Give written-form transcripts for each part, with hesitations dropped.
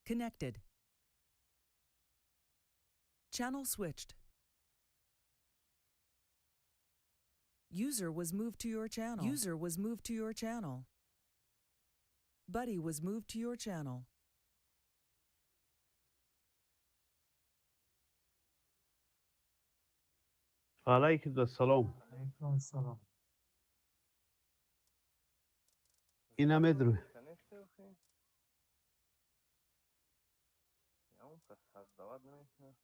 Connected. Channel switched. User was moved to your channel. User was moved to your channel. Buddy was moved to your channel. Алайкум ассалом. Алейкум ассалом. Ина медрӯ. Конечно, охи. Я он создавать намекунад.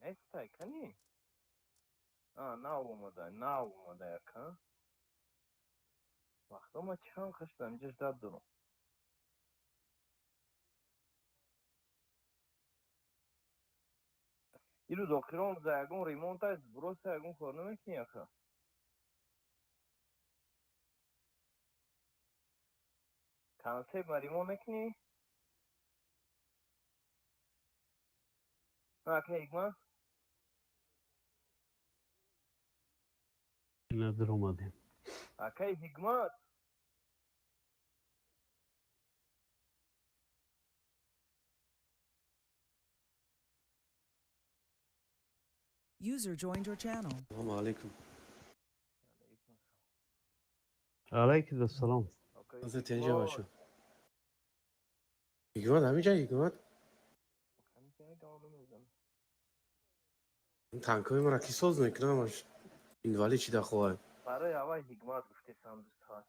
Нестай, кани? А, нав омада, нав омада яка. Вақто ма чанд хашдам, инҷа ждать дорам. Ин рӯз охирон за ягон ремонт аст, сброса ягон кор намекунӣ, яка? Концепт ма ремонт мекунӣ? Ака Ҳикмат? Ина даромадем. Акаи Ҳикмат? User joined your channel. Салому алейкум. Алейкум ассалом. Алайкум ассалом. Акаи Ҳазрат инҷа Ҳикмат. бошо. Ҳикмат ҳаминҷа, Ҳикмат. Ҳаминҷа гап намезанам. Танкҳои маро ки соз мекунад, ҳамаш инвалид шида хоҳад. Барои аввал Ҳикмат гуфтесам, дӯстҳоч.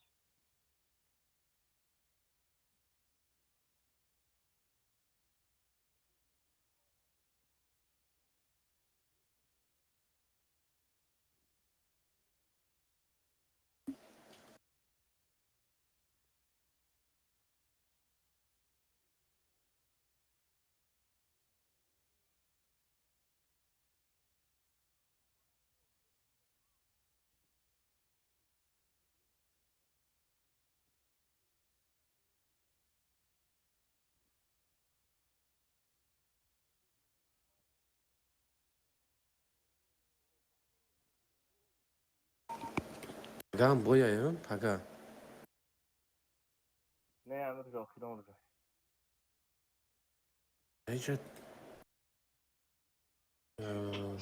Пагаам бояям, пага. Не, ҳамин рӯз охирон рӯза. Инҷа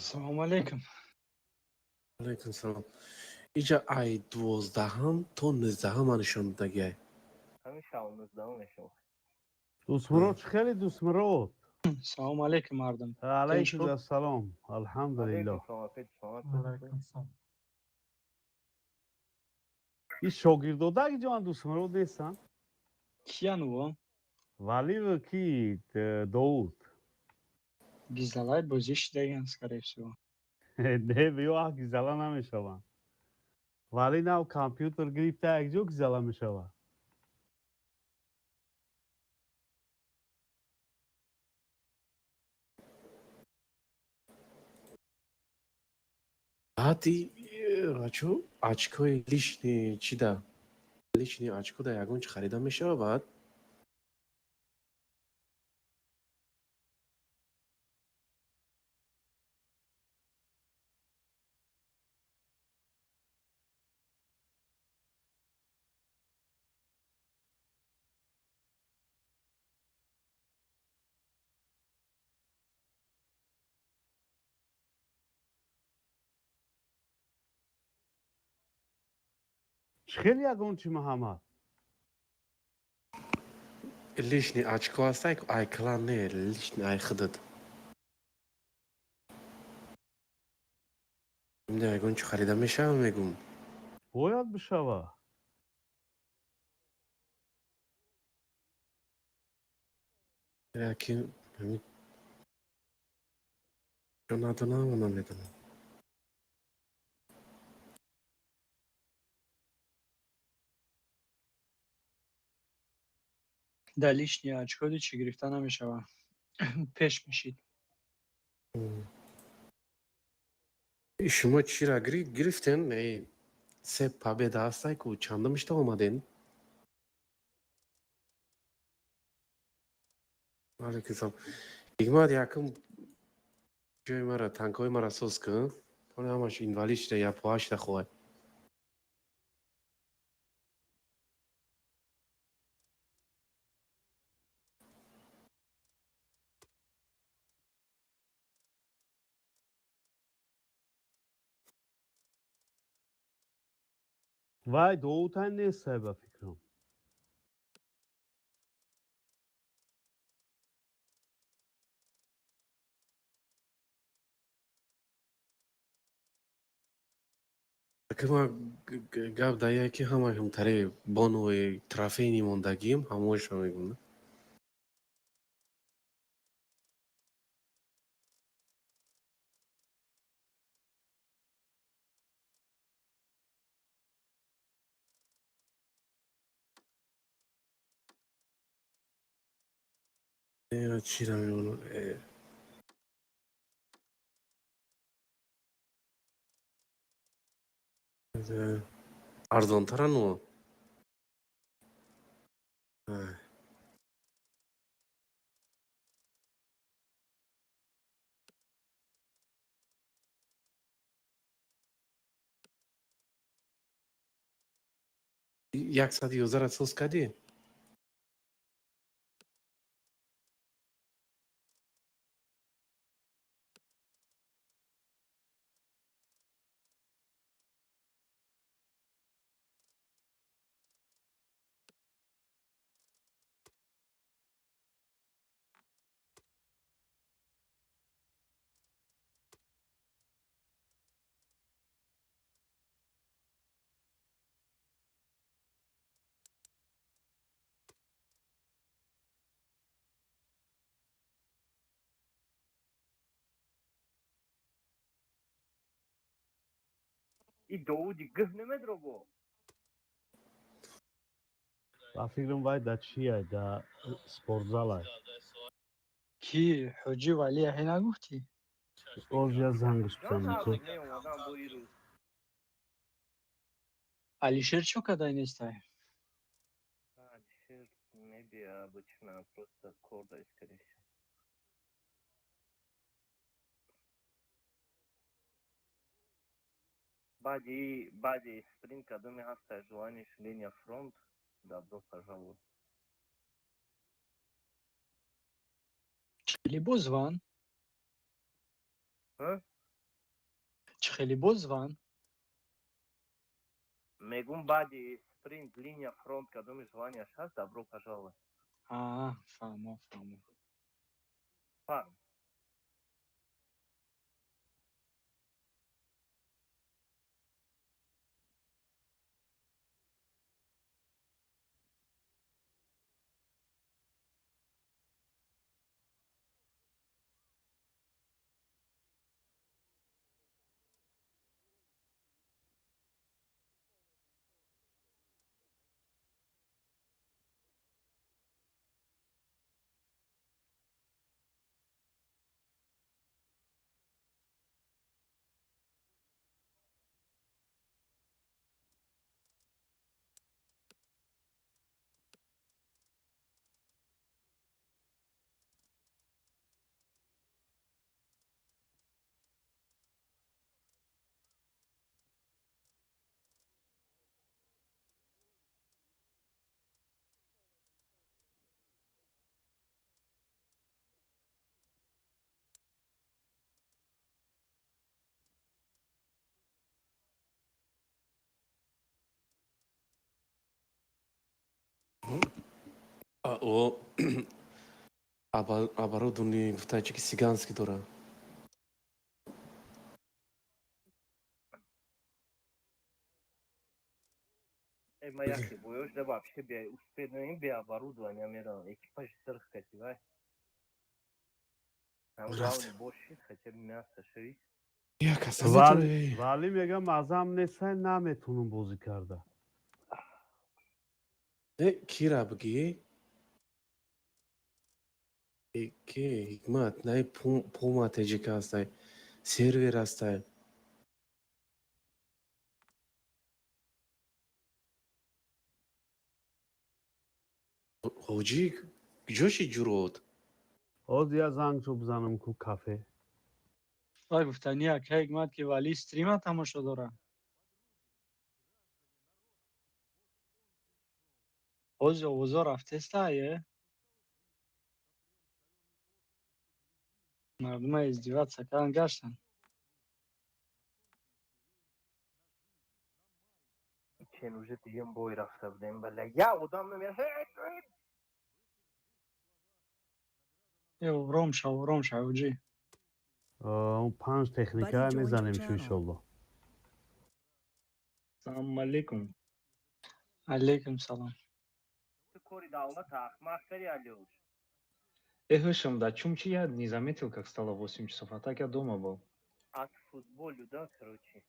Салому алейкум. Алейкум салом. Инҷа ай 12-ам то 19-ам ма нишон додагиай. Ҳамин шав 19-ум мешавад. Дӯстмурод, чӣ хеле, Дӯстмурод? Салому алейкум, мардум. Алайкум ассалом. Алҳамдулиллоҳ. Алейкум салом, акаи саломат. Алейкум ассалом. Ин шогирдодаги ҷоан Дӯстмурод нестанд? Киян ӯ? Валиву ки Довуд. Гизалай бозӣ шидаган, скорее всего. Не, ё ах гизала намешаванд. Вали нав компютер гирифта, якҷо гизала мешавад. Баъди бачо, очкои лишний чида? Лишний очко да ягон чи харида мешавад баъд? Чӣ хеле ягон чи, Муҳаммад? Лишний очко ҳастай, ай клан не, лишний ай худат. Инда ягон чи харида мешавад, мегум. Бояд бишавад. Яки ҳамин надонам, намедонам. Да лишний очко чӣ гирифта намешавад. Пеш мешид. Шумо чира гирифтен? Се победа ҳастай ку, чандумишта омаден? Алейкум салом. Ҳикмат, якум ҷои мара, танкҳои мара соз кун. Ҳоли ҳамаш инвалид шуда, япоа шуда хоҳад. Вай Довутай нестай ба фикрам. Ма гап дар яке ҳама ҳамтаре бонове трофейни мондагием ҳамоша мегӯм. Чира мемонам? Арзонтарану. 111-ра соз кардӣ? И Довуди гӯҳ намедробо. Ба фикрам вай да чия, да спортзалай. Ки ҳоҷи Валия ҳе нагуфтӣ? Оз я зангш бизанам ту. Алишер чо кадай нестай? Алишер мебия обычно, просто кордай, скорее всего. Баъди спринт кадоме ҳаста желание линия фронт, добро пожаловать. Чӣ хеле бозван? Чӣ хеле бозван? Мегум, баъди спринт линия фронт кадоме желанияш ҳаст, добро пожаловать. Фаҳмо, фаҳмо. Фаҳм. О оборудование гуфтаи чи ки сиганский дора. Ма яке боёш да вообще бе успеем бе оборудование мерам. Экипаж сырх кати вай. Там главный боши, хотя бы мясо шави. Як аса Вали мегам азам нестай, наметунам бозӣ карда. Не, кира бигӣ? Ки ҳикмат, най Пума ТЖК ҳастай, сервер ҳастай. Ҳоҷӣ, куҷоши ҷуръот? Ҳозир я зангшо бизанам ку кафе. Вай гуфтани ака ҳикмат, ки Вали стрима тамошо дора. Ҳозир овозо рафтестае? Мардума издеваться кардан гаштанд. Чен уже дуюм бой рафта будем, бля. Я одам намера. Э, ором шав, ором шав, оҷи. Он панҷ техника Buddy joined your мезанем шу channel. иншолло. Салам алейкум. Алейкум салом. Ту кори давлат ахмақ кари, Алёш. Эх, вышел, да, чумчи я не заметил, как стало 8 часов, а так я дома был. От футболю, да, короче.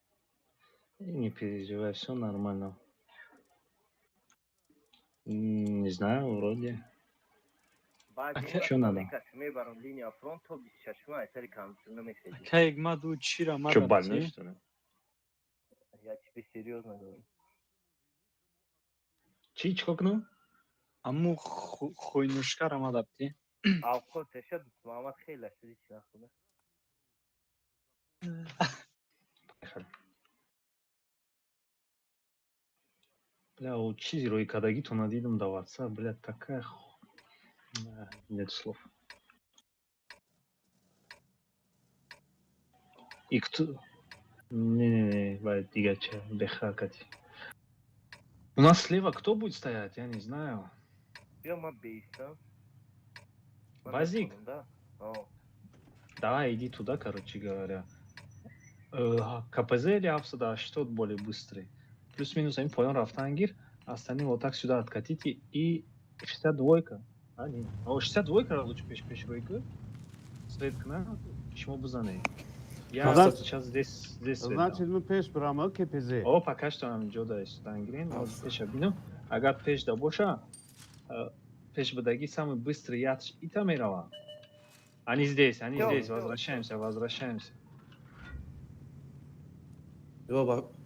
И не переживай, все нормально. Не знаю, вроде. Баъд Ака- Чё надо? Мебарам линия фронт то 26-ма айсари компютер намеседи. Ака Ҳикмат, ӯ чира Че, больной, мадабти? что ли? Я тебе серьезно говорю. Чи, чӣ кунам? Аму хойнушкара мадабти. Авқот теша Муҳаммад хеле шуди, чи нахуда. Поехали. Бля, вот чизи рӯи кадагитона дидам да WhatsApp, бля, такая Да, нет слов. И кто... Не-не-не, бай, дигача, бехакати. У нас слева кто будет стоять, я не знаю. Биё, ман беистам. Ман Базик? метавонам, да? О. Давай, иди туда, короче говоря. КПЗ или Авсада, что более быстрый? Плюс-минус, они понял, рафтангир, остальные вот так сюда откатите и 62-ка. А, не. О, 62-ка лучше пеш ройка. Свет кна, чему бы за ней. Я Значит- сейчас здесь свет дам. Значит, мы пеш бирам, КПЗ. О, пока что нам ҷода истангирем, вот Авса. пеша бинам. Агар пеш да боша, пеш бадаги самый быстрый ятш ита мерава. Они здесь, они Всё, здесь, всё. возвращаемся, возвращаемся. Ё,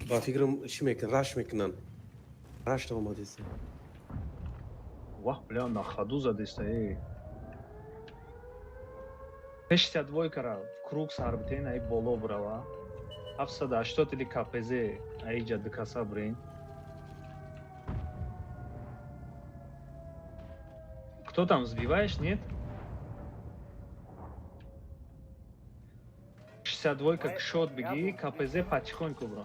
ба фикрам чӣ мекунанд, раш мекунанд. Раш омадест. Вах, бля, на ходу задеста, эй. 62 ра в круг сар битен, ай боло брава. 780 или КПЗ, аиҷа дикаса брен. Кто там, сбиваешь, нет? 62 кшот беги, КПЗ потихоньку бро.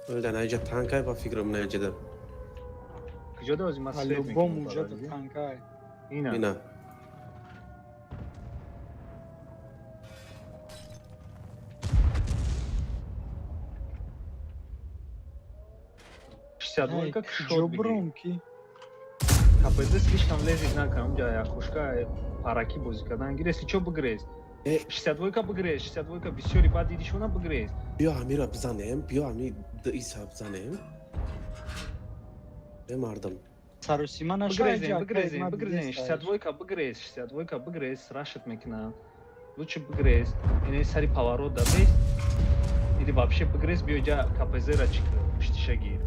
Да, наиҷа танкай, ба фикрам, наиҷада. Куҷо давози ма свет Любом мекунам уҷа барои? танкай. Ина. Ина. 62 кшот Куҷо беги. буром ки? КПЗ слишком лезет на кам, ҷа яхушка параки бозӣ кардан гир, если чо, бигрез. Э. 62 бигрез, 62 бисёри баъд дидишона, бигрез. Биё, ҳамира бизанем, биё, ҳами иса бизанем. Э, мардам. Саросима наша. Бигрезем, бигрезем, бигрезем, 62 бигрез, 62 бигрез, рашит мекунанд. Лучше бигрез. Ине сари поворот да бес. Или вообще бигрез, биё ҷа КПЗ-ра чӣ пиштиша гир.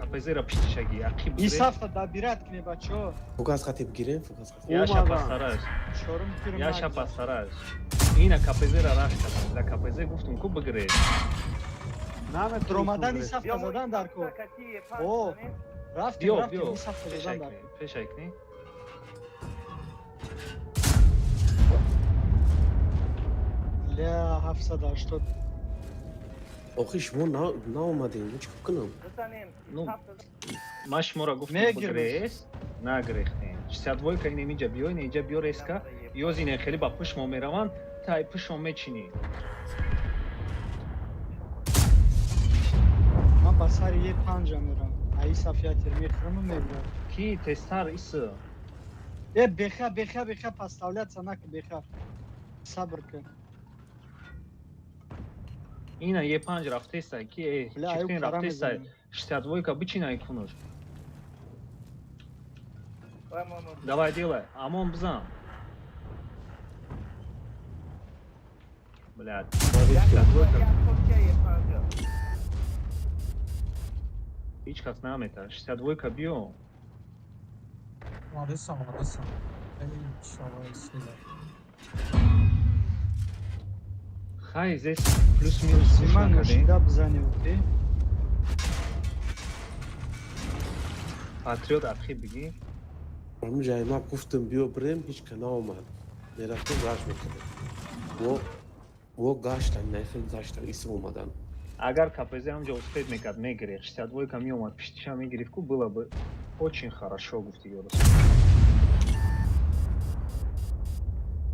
КПЗ-ра пиштиша гир. Ақи бигрез. Исафта добирать кне, бачо. Фугас хати бигирем, фугас хати. Я ща Омадан. постараюсь. Чорум тир. Я ща постараюсь. Ина КПЗ-ра раш кардам. Да КПЗ гуфтум ку бигрез. Дромадан исафта задан дар кор. О, рафтем, Биё, рафтем, биё. исафта Пешай задан дар кни, пешай кни. Ля, 780. Охи, шумо наомадем, чӣ кунам? Ну, Ма шуморо гуфтум Мегирем. бигрез, нагрехтем. 62 ин инҷа биё, ин инҷа биё резко. Ёз ине хеле ба пушмо мераванд, тай пушмо мечинӣ. Ман ба сари е панҷа мерам. Аи сафия тир мехӯраму мебирам. Ки тезтар иса. Э, беха, беха, беха, подставляться нака, беха. Сабр кун. Ина е панҷ рафтеста, ки э Бля, аю чифтин кара рафтеста. мезанем. 62 бичинай кунуш. Давай, делай. Амон бизан. Блядь. 62 ҳеҷ кас намета. 62 биё. Омадесам, омадесам. Иншалло, бисмилла. Хай, здесь плюс-минус Сима гӯш накардем. ношида бизанем, окей? Патриот архив бигӣ. Ҳамин ҷай ма гуфтам, биё бирем, ҳеҷ ка наомад. Мерафтем, раш мекардем. Во гаштан, нахел гаштан, иса омадан. Агар КПЗ ҳамҷо успеть мекард, мегирифт. 62 меомад, пиштиша мегирифт ку, было бы очень хорошо, гуфти ёрос.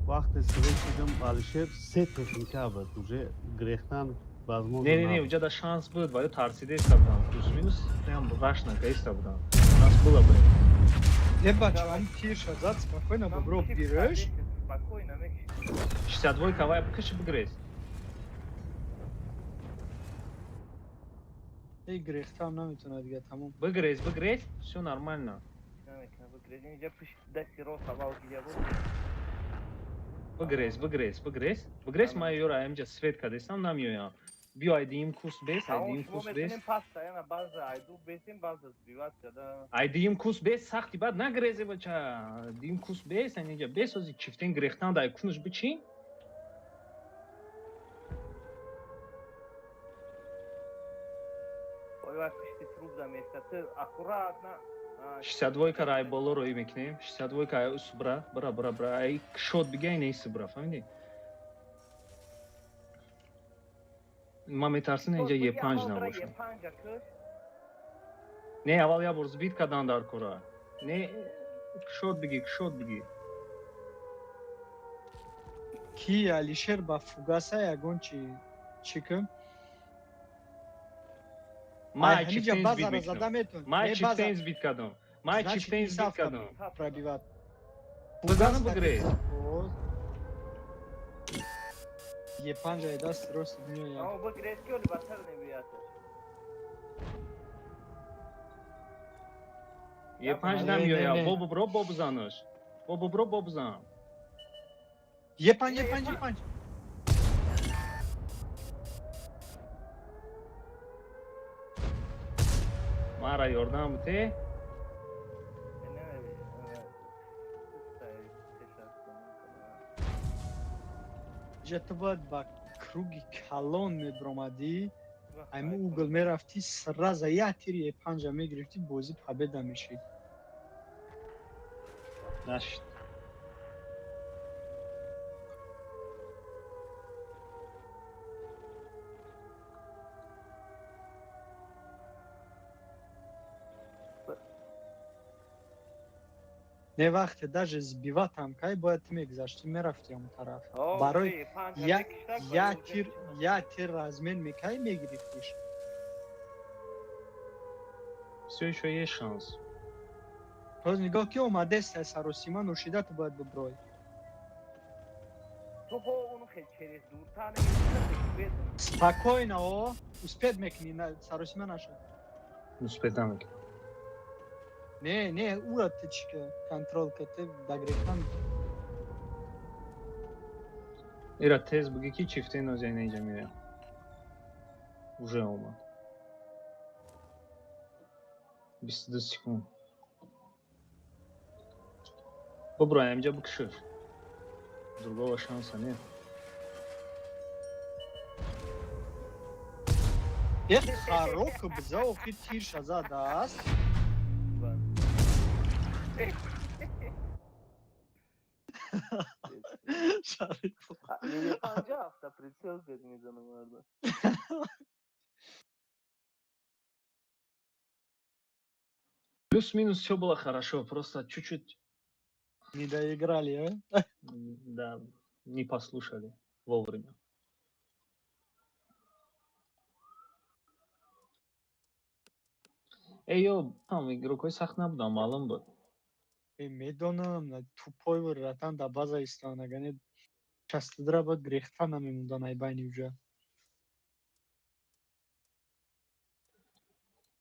Вақте свет шудам, Алишер се техника буд. Уже грехтан возможно. Не, не, не, уҷа да шанс буд, вале тарсида иста будам. Плюс-минус прям раш накаиста будам. У нас было время. Е бача, тирша зад, спокойно бобро биреш. Спокойно мекши. 62 кавай бикаши бигрез. Эй, грехтам наметавонад дига, тамом. Бигрез, бигрез, всё нормально. Намекна бигрез. Инҷа пишт дасти рост аввал гиря буд. Бигрез, бигрез, бигрез. Бигрез, ман ёра ҳамҷа свет кадестам, намеоям. Биё айдиим курс бес, айдиим курс бес. Айдиим курс бес, сахти бад нагрезе бача. Диим курс бес, айниҷа бес, ози чифтен грехтан дай кунуш бичин. 62 рай боло роӣ мекунем. 62 ай усбра, бра бра бра, ай шот бигай не сбра, фаҳмидӣ? Ман метарсам инҷа Е5 набошад. Не, аввал як бор сбит кардан дар кора. Не, шот биги, шот биги. Ки Алишер ба фугаса ягон чи чӣ кун? Ман чифтен сбит мекунам. Ман чифтен сбит кардам. Ман чифтен сбит кардам. Пробиват. Бизанам бигрез. Е5 даст рост меояд. Амо бигрез ки оли батар намеояд. Е5 намеояд. Бо бубро, бо бизанаш. Бо бубро, бо бизан. Е5, Е5, Е5. Мара ёрдам бите. Ҷа ту бояд ба круги калон мебиромадӣ, ами угол мерафтӣ, сразу як тири Е5 мегирифтӣ, бозӣ победа мешид. Нашид. Не вақте даже сбиватам кай бояд ту мегузаштӣ, мерафтӣ он тараф. Барои як тир размен мекай мегирифтиш. Всё ещё есть шанс. Тоз нигоҳ ки омадест саросима нӯшида ту бояд биброй. Спокойно, о, успеть мекунӣ, саросима наша. Успеть намекунӣ. Не, не, ура ты чика, контрол ка ты дагрехтан. Ира тез буги ки чифте нозе не мея. Уже омад. 22 секунд. Бобро, амҷа бикшиш. Другого шанса нет. Эх, харок бза охи тир шазад аст. Шарипов. Панҷа автоприцел бед мезанам арда. Плюс-минус все было хорошо, просто чуть-чуть не доиграли, а? Да, не послушали вовремя. Эй, ё, там игрокой сахт набудам, маълум буд. Э, медонам, тупой буд, ратан да база истан, агане 62 бад грехта намемондан ай байни уҷа.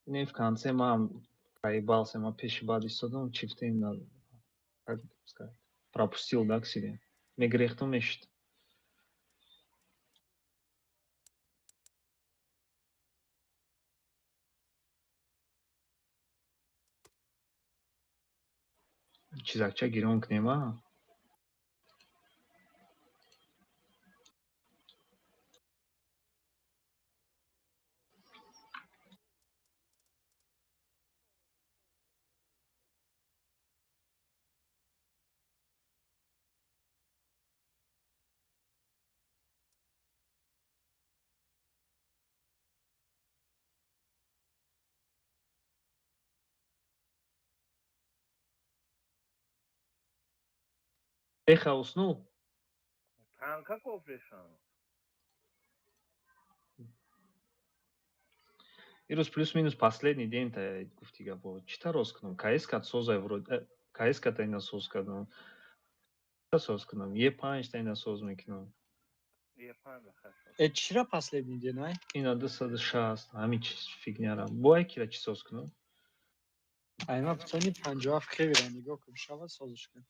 Не, в конце ман проебался, ман пеши бад истодам, чифтем на, как сказать, пропустил, да, к себе. Мегрехтум мешид. Чизакча гирон кунем, а? Беха уснул? Танка кофрешан. Ирӯз плюс-минус последний день та гуфти гапо. Чита рост кунам? КС-кат созай вроде. КС-ката ина соз кардам. Чита соз кунам? Е5 та ина соз мекунам. Е5 хорошо. Э, чира последний день, ай? Ина 260, ҳамин чиз фигняра. Бо кира чӣ соз кунам? Ай, ма путани 57 хевира нигоҳ кун, шава созиш кун.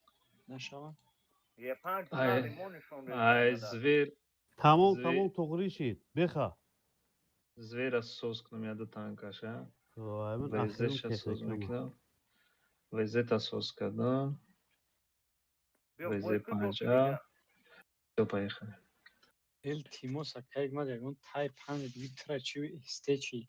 Нашава? Е5 Ай, лимонишон. Ай, звер, Тамом, тамом, туғрӣ шид. Беха. Звера соз кунам яда танкаша. Аймин ахирин ВЗ-ша соз техникама. мекунам. ВЗ-та соз кардам. Биё, ВЗ бой кун, 5А. Всё, поехали. Илтимос, акай, ма ягон тай панҷ литра чи истечи.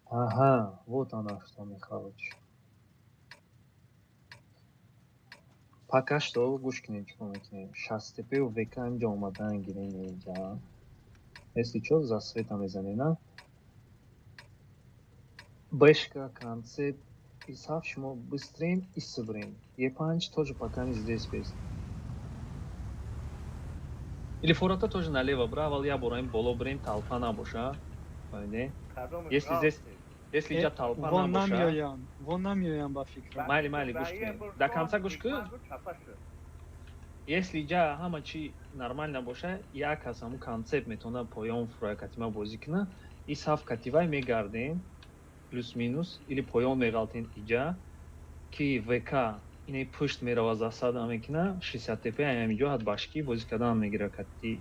Ага, вот она что, Михалыч. Пока что гӯш кунем, чӣ мекунем. Шастепеу ВК инҷа омадан гирем инҷа. Если чё, за света мезанем, на? Бэшка, концепт, Исаф шумо быстрее и сыбрем. Е5 тоже пока не здесь есть. Или фората тоже налево бра, аввал я бораем боло брем, толпа набоша. Фаҳмидем? Если здесь Если инҷа толпа Вон набоша, намеоянд, вон намеоянд ба фикрам. Майли, майли, гӯш кунед. До конца гӯш кун. Если инҷа ҳама чи нормально боша, як кас ҳамун концепт метавона поён фуроя катима бозӣ куна, и саф кативай мегардем, плюс-минус, или поён меғалтем иҷа, ки ВК ине пушт мерава, засада мекуна, 60 тп ҳаминҷо ҳад башкӣ бозӣ кардан мегира кати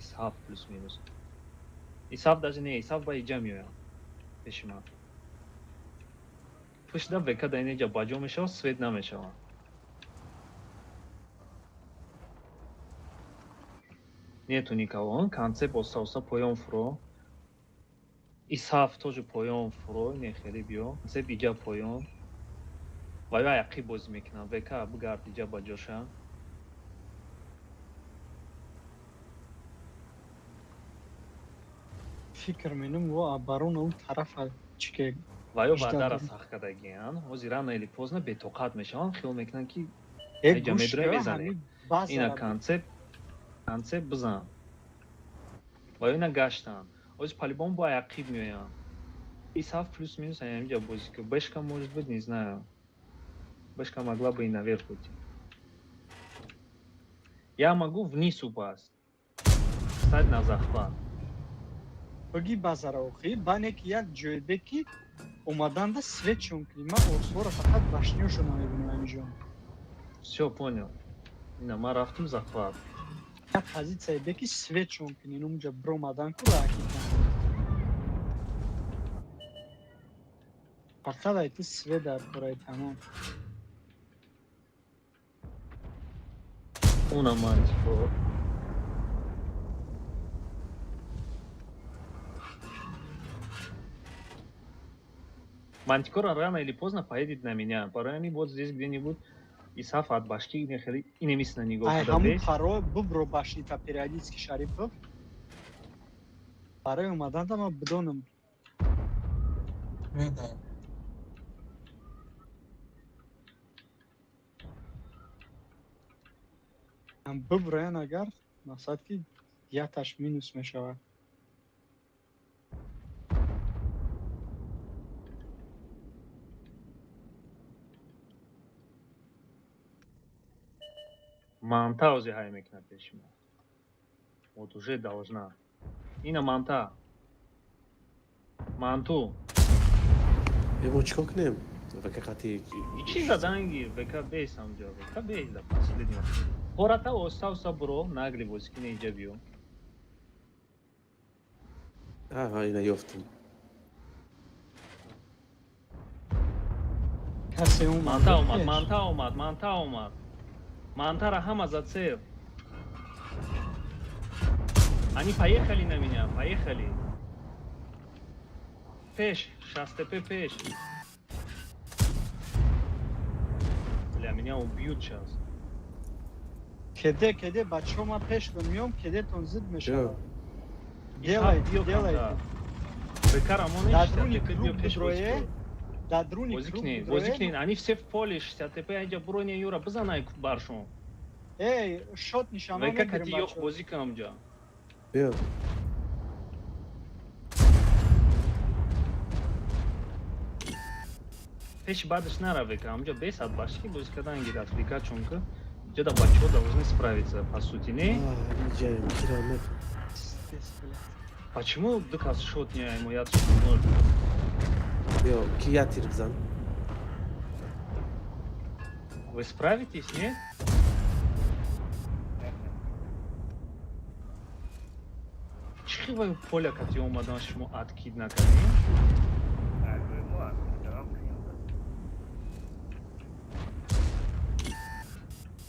исҳаф плюс-минус. Исҳаф даже не, исҳаф ба иҷа меояд пеши ман. Пушта ВК дар инеҷа баҷо мешавад, свет намешавад. Нету никого. Концепт оста оста поён фуро. Исҳаф тоже поён фуро, не хеле биё. Концепт иҷа поён. Ва ё аяқӣ бозӣ мекунам. ВК бигард иҷа ба ҷоша. Фикр менам, во оборона он тарафа чӣ ке. Ва ё Ждать ваъдара дорем. сахт кардагиян. Ҳозир рано или поздно бетоқат мешаванд, хиёл мекунанд, ки Э, иҷа гӯш медурем, кун, мезанем. ҳамин базара Ина концепт, концепт бизан. Ва ё ина гаштанд. Ҳозир по-любому бо аяқиб меоянд. Исҳаф плюс-минус ҳаминҷа бозӣ кун. Бэшка может быть, не знаю. Бэшка могла бы и наверх уйти. Я могу вниз упасть. Встать на захват. Бигӣ базара охи, бане ки як ҷойбе ки омаданда свет чон кунӣ. Ман орсҳоро фақат башниёшо намебинам ҳаминҷо. Всё, понял. Ина ман рафтум захват. Як позитсияе бе ки свет чон кунӣ, унҷа биромадан ку ракитан. Фақат айти свет дар кораи тамом. Уна мантикор. Мантикора рано или поздно поедет на меня. Порой они вот здесь где-нибудь Исаф от башки не хели и не мисна нигоҳ Ай када ҳамун бес. паро бубро башнита периодически, Шарипов. Барои омаданда ман бидонам. Медаем. Буброян агар, мақсад ки яташ минус мешавад. Манта ози ҳай мекунад пеши мо. Вот уже должна. Ина манта. Манту. Э, мо чикор кунем? ВК қати Чӣ заданги ВК бес ҳамҷо. ВК бес да последний. Хората оста оста буро, нагли бозӣ кини иҷа биё. Аҳа, ина ёфтум. Касе омад. Манта омад, манта омад, манта омад. Мантара ҳама зацеп. Они поехали на меня, поехали. Пеш, шастепе пеш. Бля, меня убьют сейчас. Кеде, кеде, бачаҳо, ман пештон миём, кедетон зид мешавад. Делайте, делайте. Дар Дадруни круг бидроe, дадруни круг бидроe. Они все в поле, 60 ТП, инҷа броня юра бизанай баршон. Эй, шот нишона мегирем, бачаҳо. Ёх бозӣ кунам ҷа. Биё. Пеши баъдаш нараве, ка амҷа бесад башки бозӣ кардан гир отвлекать, чунки ҷода бачаҳо должны справиться, по сути, не? Почему дукас шот не ему я ноль? Биё, ки я тир бизан. Вы справитесь, не? Чӣ хел поля кати омадан шумо откид накардем?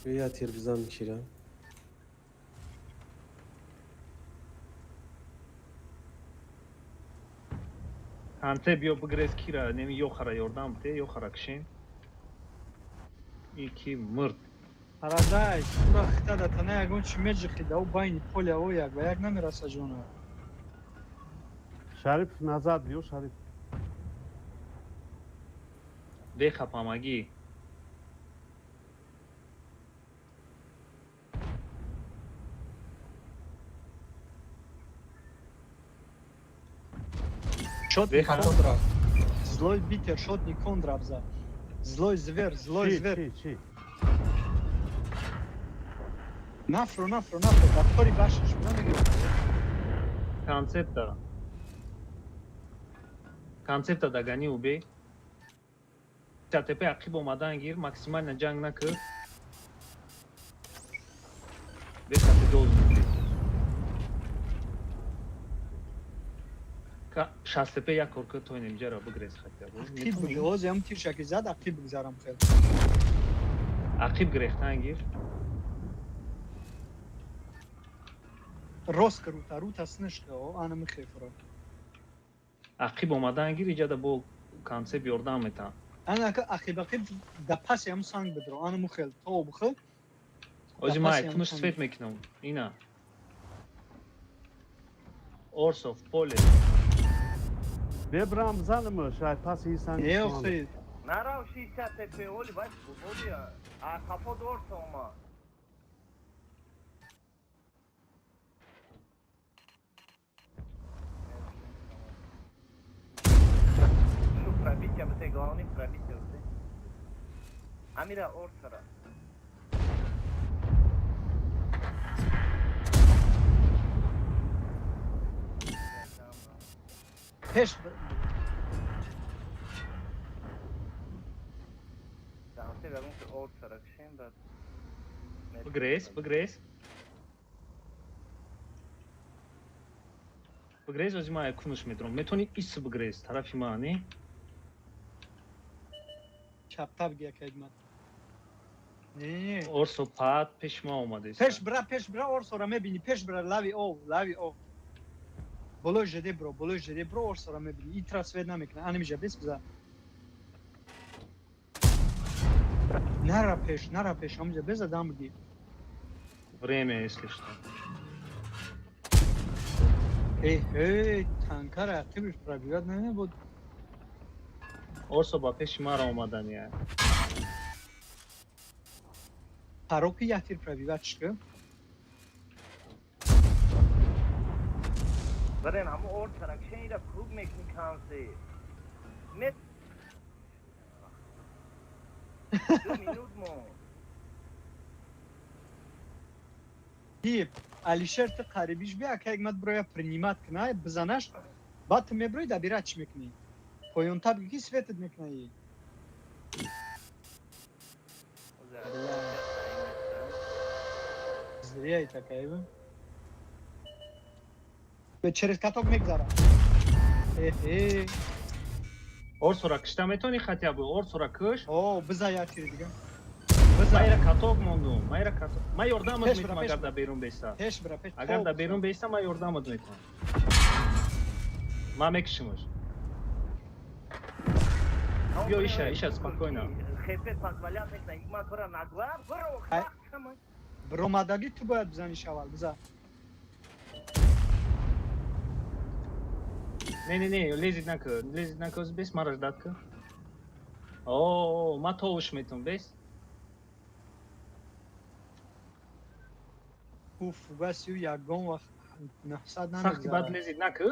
Я тир бизан кира. Анте биё бигрез кира, неми ёхара ёрдам бите, ёхара кишем. И ки мурд. Парадайз, тура хита да тана ягон чи меҷихи да ӯ байни поля о як ба як намераса ҷона. Шариф назад биё, Шариф. Бехапамагӣ. Шотни кондра. Злой битер, шотни кондра бза. Злой звер, злой звер. Чи? Нафро, нафро, нафро, да тори башиш, намегирам. Концепта. Концепта дагани убей. ТТП ақиб омадан гир, максимально ҷанг накар. Бехати должен быть. Шастепе як кор кар, то инем ҷара бигрез хотя бы. Ақиб бигрез, ям тиршаки зад, ақиб бигзарам хел. Ақиб грехтан гир. Рост рута, рута снишка, о, ана михефро. Ақиб омадан гир, иҷада бо концепт ёрдам метам. Ана ақиб ақиб да паси ам санг бидро, ана мухел, то бухел. Ози май кунуш свет мекунам. Ина. Орсов поле. Бебрам занам, шай паси санг. Не, охи. Нарав 60 ТП, оли бач, оли, а капот орса ома. Шу пробитие бите, главный пробитие бите. Амира орсара. Пеш Бигрез, бигрез. Бигрез, ози ма кунуш медром. Метони ис бигрез, тарафи ма, не? Чаптар гия кайдмат. Не, не. Орсо пат пеш ма омаде. Пеш бра, орсора мебини, пеш бра, лави о, лави о. Болои жеде бро, болои жеде бро, орсора мебини. И трасвет намекна. Ана мижа бес биза. Нара пеш, нара пеш, амжа без адам ги. Время, если что. Эй, эй, танкара ақибиш пробивать намебуд. Орсо ба пеши мара омадан я. Пароки ятир пробивать чика. Барен, ҳамо орсара кшен ира круг мекни кансе. Мет. Ду минут мо. Тип, Алишер ты қарибиш бия, ака як мат броя принимат кна, бизанаш, баъд ту меброи дабира чӣ мекунӣ? Поёнта бигӣ ки светат мекунаи. Зря и такая. Через каток мегзара. Э-э. Орсора кишта метони хотя бы, орсора киш. О, биза як тири дига. Майра каток мондум, майра каток. Ма ёрдамат метам агар да берун беста. Пеш бра, пеш. Агар да берун беста, ма ёрдамат метам. Ма мекишимаш. Биё иша, иша спокойно. ХП позволяет мекна, игма бра наглар, бро. Биромадагӣ ту бояд бизаниш аввал, биза. Не, не, не, лезет нака, лезет нака, бес мара ждать ка. О, ма товуш метум, бес. Ӯ фугаси ӯ ягон вақт 900 Сахти бад намегзарад. Лезет нака.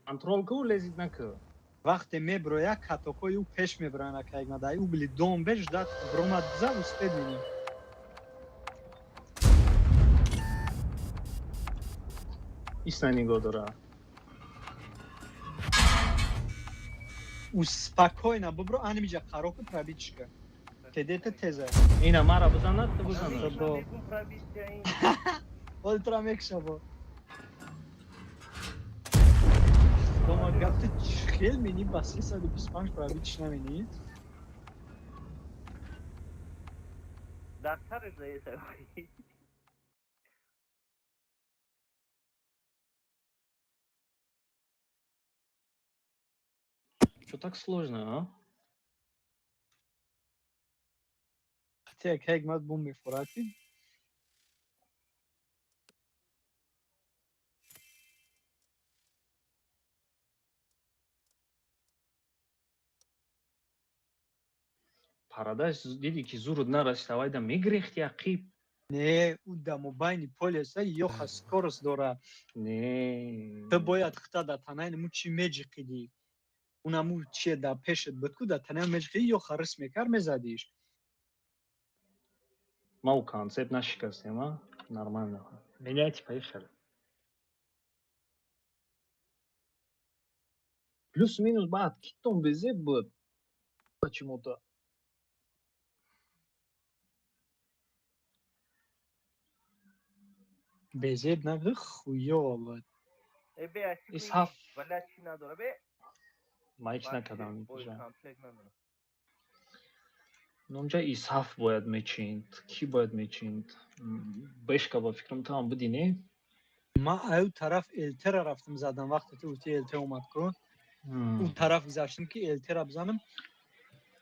Контрол ку, лезет нака. Вақте меброя, катокҳои ӯ пеш мебароянд, ака Ҳикмат. Ай угли дом беш ждать, биромад, биза, успеть мини. Исна нигоҳ дора. Ӯ спокойно бибро, анимиҷа қарор ку, пробить ка. Тедета теза. Ина мара бизанад, ту бизанад. Худо. Мегум пробития ин. Ҳоли тура мекушабо. Дома гап, ту хел мини, ба 325 пробить намени. Дар сараш заеса. Что так сложно, а? Те ака Ҳикмат бум мефурад ки Парадайз диди ки зурут нарасид, авайда мегрехти ақиб. Не, ӯ да мобайни полеса ёха скорость дора. Не. Ту бояд хита да танаи нему чӣ меҷиқидӣ. Унаму чие да пешет буд ку, да танаи меҷиқидӣ, ё харис мекар, мезадиш. Ма у концепт нашикастем, а? Нормально. Меняйте, поехали. Плюс-минус баъд китон безеб буд. Почему-то. Безеб набуд, хуёво буд. Э, бе аси. Исҳаф. Валя чӣ надора, бе? Ма ҳеч накардам. Бой Инҷа. комплект надора. Номҷа Исҳаф бояд мечинд. Кӣ бояд мечинд? Бешка, ба фикрам, ту ҳам будӣ, не? Ман аю тараф элтера рафтам задам, вақте ту гуфти элте омад ку. Ӯ тараф гузаштам ки элтера бизанам.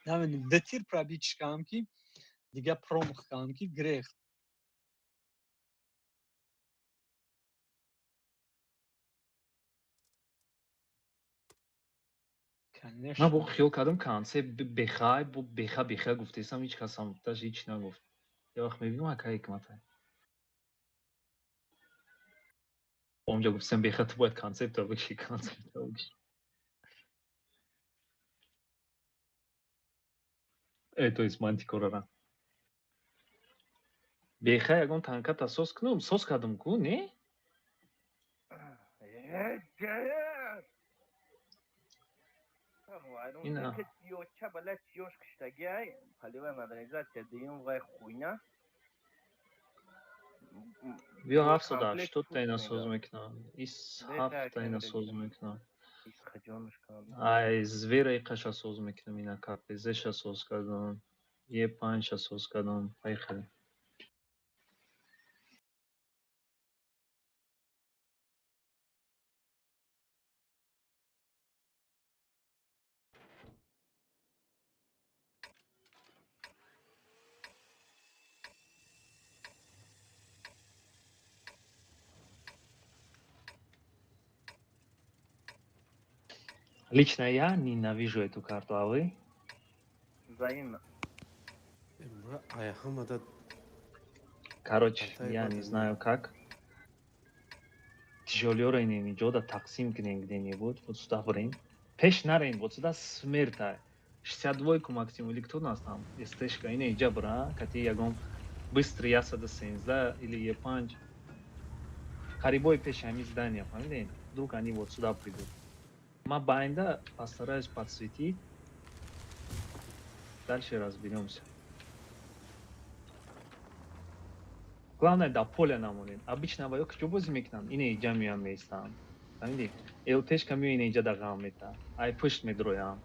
Намедонам, ду тир пробить кардам ки дига промах кардам ки грехт. Ман бо Конечно. хиёл кардам концепт бехай, бо беха беха гуфтесам, ҳеҷ касам даже ҳеч нагуфт. Я вақт мебинам, ака Ҳикмата. Онҷа гуфтем беха, ту бояд концептро бикши, концептро бикши. Э, то есть мантикорара. Беха ягон танката сос кунум, сос кардам ку, не? Э, ҷа! Ина. Ёча бала чиёш киштагиай, полевая модернизация дуюм вай хуйня. Биё Бо 780 комплект та ина фут соз мега. мекунам. Ис Беха ҳафта ина кемере соз дига. мекунам. Исхаҷонушкам. Ай, звера иқаша соз мекунам, ина КПЗ-ша соз кардам. Е5-ша соз кардам. Поехали. Лично я ненавижу эту карту, а вы? Взаимно. Ай, ҳамада. Короче, Картай я не бадан. знаю как. Тяжелёра инҷода тақсим кунем где-нибудь, вот сюда брем. Пеш нарем, вот сюда смерта. 62 максимум, или кто у нас там? СТшка, ина иҷа бра, кати ягон быстрый Я-117 или Е5. Қарибои пеши ҳамин здания, фаҳмидем? Вдруг они вот сюда придут. Ма байнда постараюсь подсветить. Дальше разберемся. Главное, до поля намонем. Обычно ва ё куҷо бозӣ мекунанд? Ина иҷа меоянд, меистанд. Фаҳмидӣ? ЛТшка меоя, ина иҷа да ғам мета. Ай пушт медроям.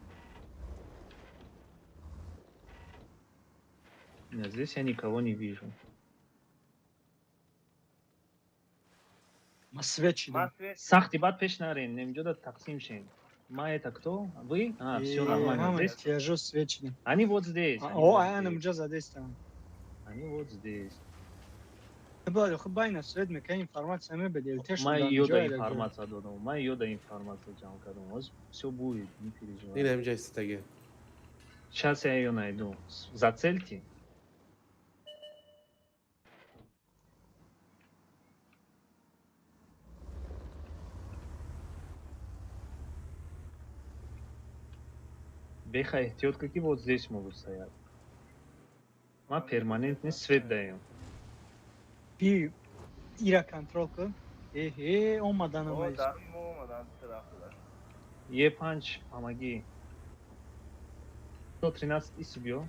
Нет, здесь я никого не вижу. Ма свет шидам. Ман свет. Сахти бад пеш нарем, немҷода тақсим шем. Ма это кто? Вы? А, все нормально. Ҳама Здесь? тяжо свет шидам. Они вот здесь. Они О, вот ай здесь. анамҷа задестам. Они вот здесь. Бояд хуб байна свет мекунӣ, информация мебеди, ЛТ. Ман ёда информация додам, ман ёда информация ҷамъ кардам. Ҳозир всё будет, не переживай. Ин ҳаминҷа истодагӣ. Сейчас я её найду. Зацельте. Беха эҳтиёт кун, ки вот здесь могут стоять. Ман перманентный свет даем. Би, ира контрол кун. Эҳе, омадан. О, Омадиш. Дар мо омадан тараф. Е5, помоги. 113 иси, биё.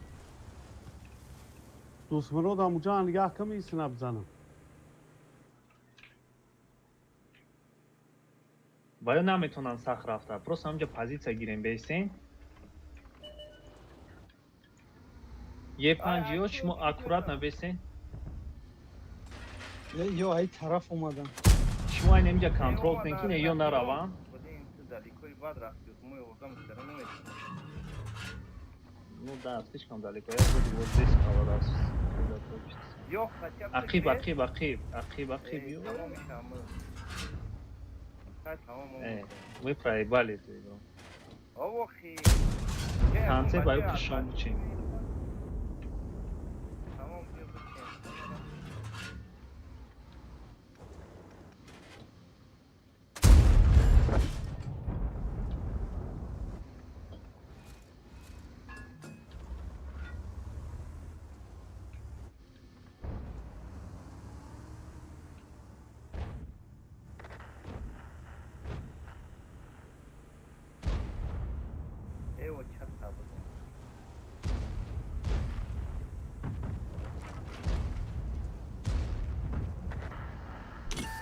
Дӯстмурод, амуҷа нигаҳ кун, мисина бизанам. Ва ё наметавонанд сахт рафта. Просто ҳамҷа позиция гирем, бесен. Е5 ё шумо аккуратно бесен. Ё ай тараф омадан. Шумо айн ҳамҷа контрол кунед, ки не ё нараванд. Блин, ту далеко бад рафти, мо ёрдам кара наметавонем. Ну да, слишком далеко. Я буду вот здесь около вас сосредоточиться. Ё хотя бы. Ақиб, ақиб, ақиб, ақиб, ақиб. Э, Ё. тамом шамы. Хай, тамом. Мы проебали эту игру. Охи. Конце бою пишем бучем. Тамом, биё бучем. Эво чатта будем.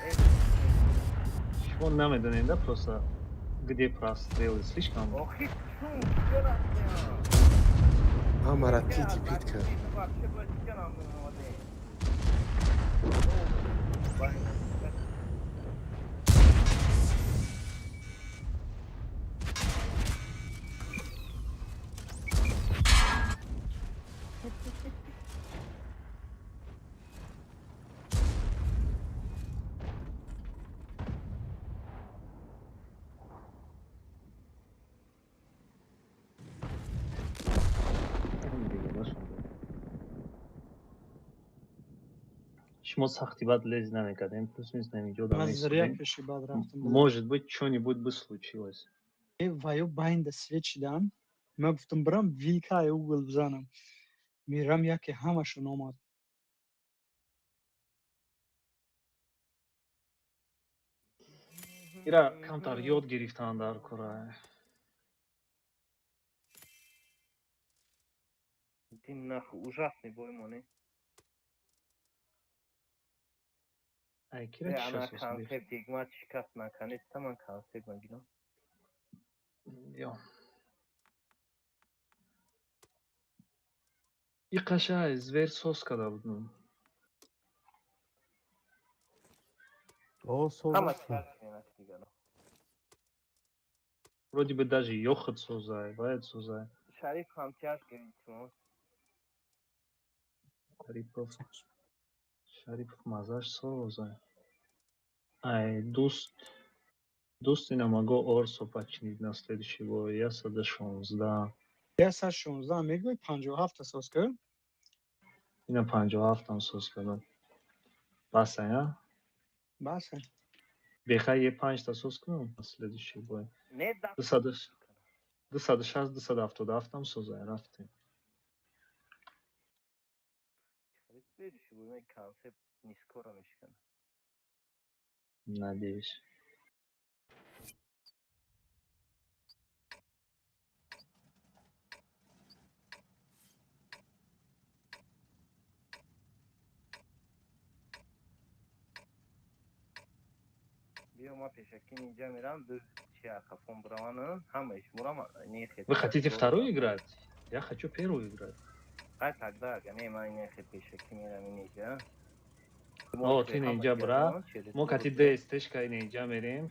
Э, Шумо намедонем, да, просто где прострелы слишком. Охи, чун, куҷо рафтем? Ҳамара тити пит кард. Вообще бояд чӣ омадем? Шумо сахти бад лез намекардем, плюс-минус намиҷо. Ман зря пеши бад рафтам. Может быть, что-нибудь бы случилось. Э, ваю байнда свет шидан. Ман гуфтам, бирам вилка ай угол бизанам. Мерам, яке ҳамашон омад. Ира камтар ёд гирифтан дар кора. Ты нахуй, ужасный бой моне. Ай, кира Э, ана чӣ? Концепт ҳикмат шикаст, наконец-то ман концепт мегирам. Ё. И қашай зверь соз карда будам. О, Ҳама соз. чиз дигаро. Вроде бы даже ёхат созай, ваят созай. Шариф ҳамтияш гирифтимо. Шарипов. Шарипов мазаш созай. Ай, дӯст. Дӯст ина могу Орсо починить на следующий бой. Я 116. 116 мегӯй, 57 соз кар. Ина 57 соз кардам. Баса, я? Баса. Беха е панҷта соз кунам на следующий бой. Не да. 260, 277 созай, рафтем. Следующий бой ман концепт не скоро мешиканам. Надеюсь. Биё, ма пешакӣ инҷа мерам, ду чи ақафон бираван, ҳамаиш мурам нехе. Вы хотите вторую играть? Я хочу первую играть. Ай, тогда ага, не, ман нехе пешакӣ мерам инҷа. О, ты инҷа бра. Мо кати ДСТшка инҷа мерем.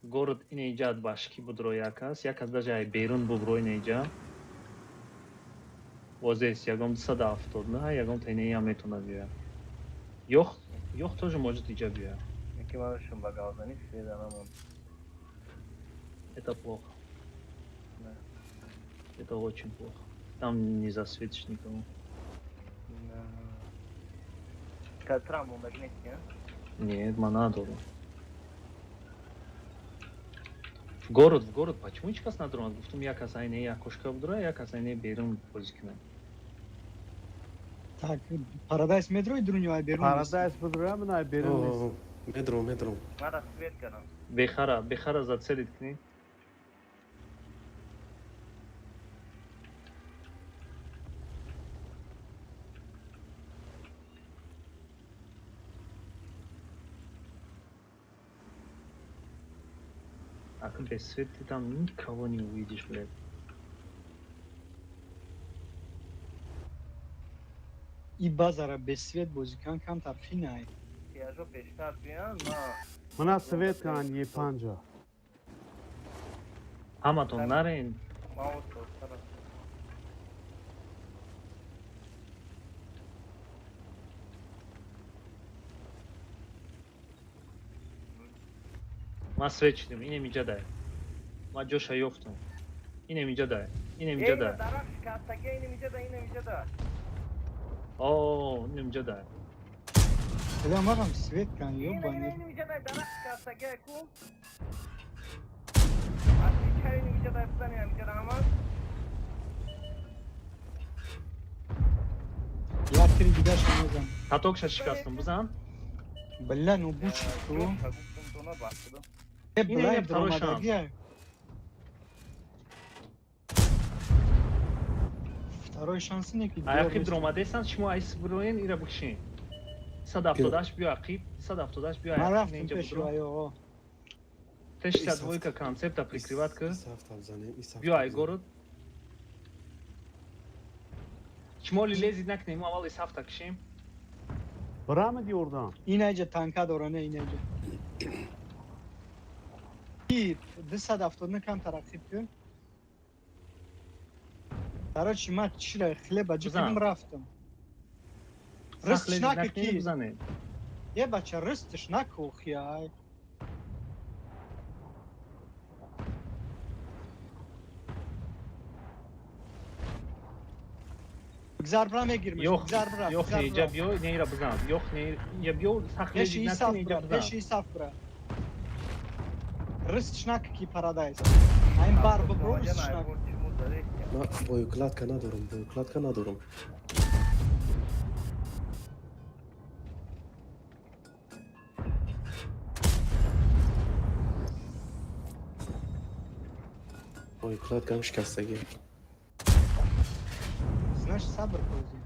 Город инҷа башки будро як аст. Як аз даже ай берун бубро инҷа. Вот здесь ягон 279, ягон тайнеям метона биёяд. Ёх, ёх тоже может иҷа биёяд. Яки манашон ба галзани света намонд. Это плохо. Да. Это очень плохо. Там не засветишь никому. Да. Катрам мондаг нести, а? Нет, ма надорам. В город, в город. Почему ҳеч кас надоромад? Гуфтум, як кас айне як кошка будура, як кас айне берун бозӣ кунад. Так, Парадайз медрои дурун ё ай берун? Парадайз будура, ман ай берун нест. Медром, медром. Мара свет кардам. Бехара, бехара зацелить кунӣ. А без свет ты там никого не увидишь, блядь. И базара без свет бозикан камтар хинай. Тияжо бештар биён, ма Мана свет кан е панҷа. Ҳаматон нарен. Ма отсара. Ман свет шидам, инем иҷа дай. Ман ҷоша ёфтам. Инем иҷа дай. Инем иҷа дай. Дарахт шикастага, инем иҷа дай, инем иҷа дай. О, инем иҷа дай. Эла марам свет кан ёбани. Инем иҷа дай, дарахт шикастага ку. Аз чай инем иҷа дай, бизанем иҷа ҳама. Як тири дигаша мезан. Катокша шикастам, бизан. Бля, ну бучи ку. Гуфтум тона бахуда. Э, Ин блайн ин второй шанс. дромадагия. Второй шанс не ки. Ақиб дромадесан, шумо айс бироен, ира бикшин. 178 биё ақиб, 178 биё Ман ақиб, рафтам инҷа пеши будро. вайо. Т62 концепта прикрывать ки. Исафта бизанем, исафта. Биё ай город. Шумо лезид накунем, мо аввал исафта кишем. Бирамад ёрдам. Инаҷа танка дора, не инаҷа. И 279 камтар ақиб ки. Короче, ман чира хлеба Бизан. ҷикидим рафтам. Сахт Рыстш лезид нака накунем, ки. бизанем. Е бача, рыстш наку хия. Гзар бра мегирмеш. Ёх, Гзар бра. ёх, гзар не иҷа бра. биё, не ира бизан. Ёх, не иҷа биё, сахт Пеши лезид исаф накунем, иҷа бра, бизан. пеши исаф бра. Рыстш нака ки Парадайз. Айн бар бибро рыстш нака. Ман боюкладка надорам, боюкладка надорам. Боюкладкам шикастагӣ. Знаешь, сабр кӯзи.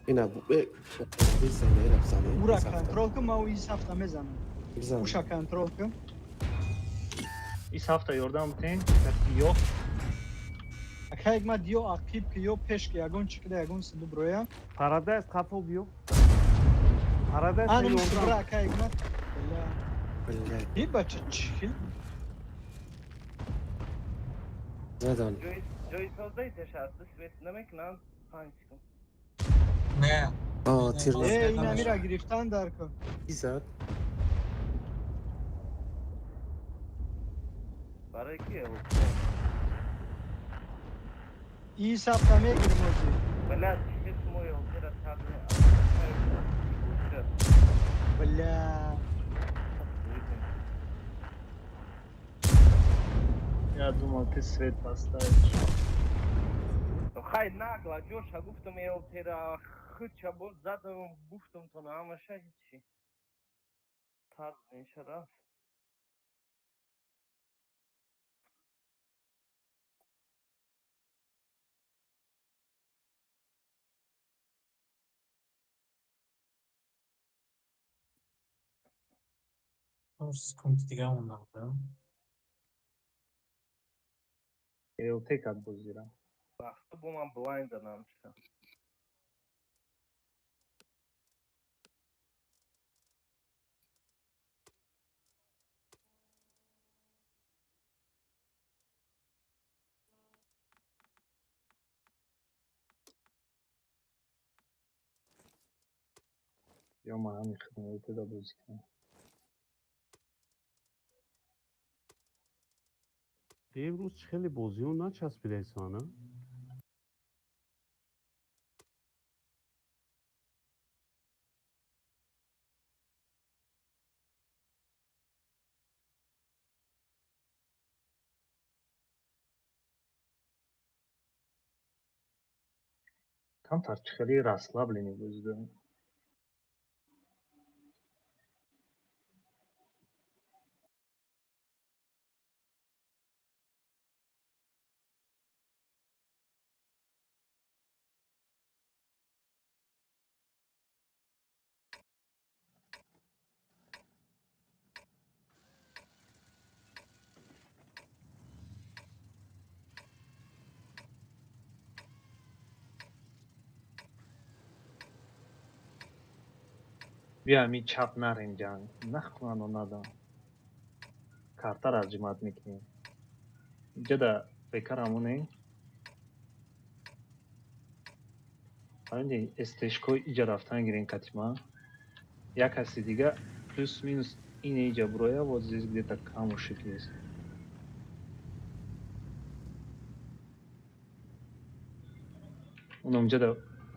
Ина бизане, ира бизане. Ура Исафта. контрол кун, ман исафта мезанам. Бизан. Уша контрол кун. Исафта ёрдам битен, ёх. Ака як мад ё ақиб ки ё пеш ки ягон чи кида ягон сиду броя. Парадайз қафо биё. Парадайз Ан ёрдам. бра ака як мад. Бля. Блядь, И бача чихил. задан. Ҷои создаи тешаст, свет намекунанд, панҷ секунд. Не. А, тир Не, Э, не, ина не. мира гирифтан дар кун. зад. Барои ки? И сафта мегирим ози. Бля, чиз мои опера табне. Бля. Я думал, ты свет поставишь. Хай нагла, ҷоша гуфтам элтера хуча боз задам гуфтам то ҳамаша ҳичи. Тар меша рафт. 4 секунди дига монда буда. ЛТ кад бозира. Вақто бо ман блайнд задам. Ё ман ҳамин хидматда бозӣ кунам. Имрӯз хеле бозиҳо начаспидаистанд, а? Камтар чӣ хеле расслабленный бозӣ дорем. Биё, ҳамин чап нарем, ҷанг нахоҳану надам. Картара ҷимат мекунем. Иҷода бекар ҳамонем. Фаҳмидӣ, СТшкои иҷа рафтан гирем катима. Як каси дига плюс-минус ине иҷа буроя, вот здесь где-то камушек есть. Унам ҷада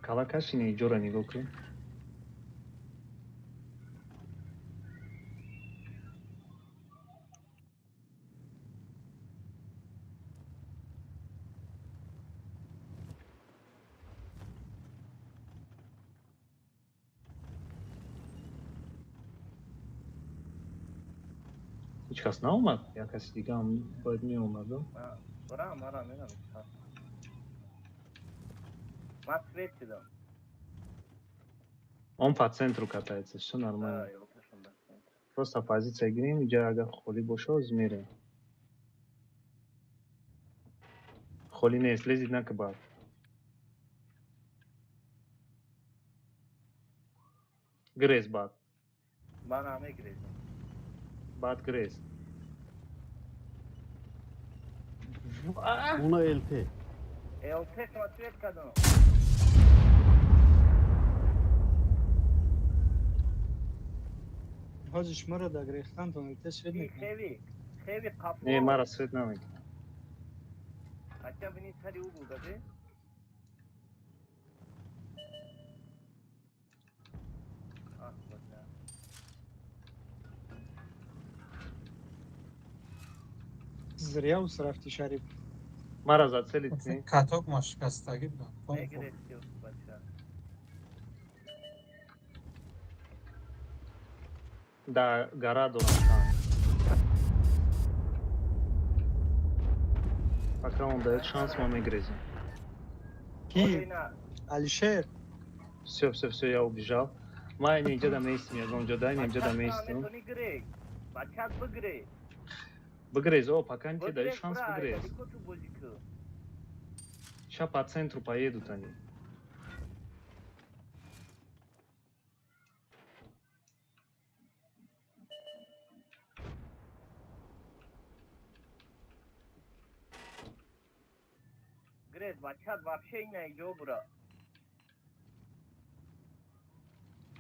калакаш ине иҷора нигоҳ кун. Ҳеҷ кас наомад? Як каси дигаам бояд меомаду. Бара, мара мерам. Ман свет дидам. Он по центру катается, всё нормально. Да, ёлкашон дар центр. Просто позиция гирем, иҷа агар холӣ боша, оз мерем. Холӣ нест, лезет на кабар. Грез баъд. Ман ҳам мегрезам. Баъд грез. Уна ЛТ. ЛТ шума свет кардам. Ҳозир шуморо дар грехтантон ЛТ свет мекунад. Хеви, хеви қапо. Не, мара свет намекунад. Ача бини сари ӯ буда, де? Ах, бача. Зря рафти, Шарип. Мара зацелить кунӣ. Каток ма шикастагӣ будам. Мегрести, бача. Да, гора дорам танк. Пока он дает шанс, мы мегрезем. Ки? Алишер. Все, все, все, я убежал. Ма инҷа да меистим, ягон ҷо да, инҷа да меистим. Метони грек. Бачат бигре. Бигрез, о, пока не тебе дают шанс, бигрез. Далеко ту бозӣ ку. Ща по центру поедут они. Грез, бачат вообще ина иҷо бура.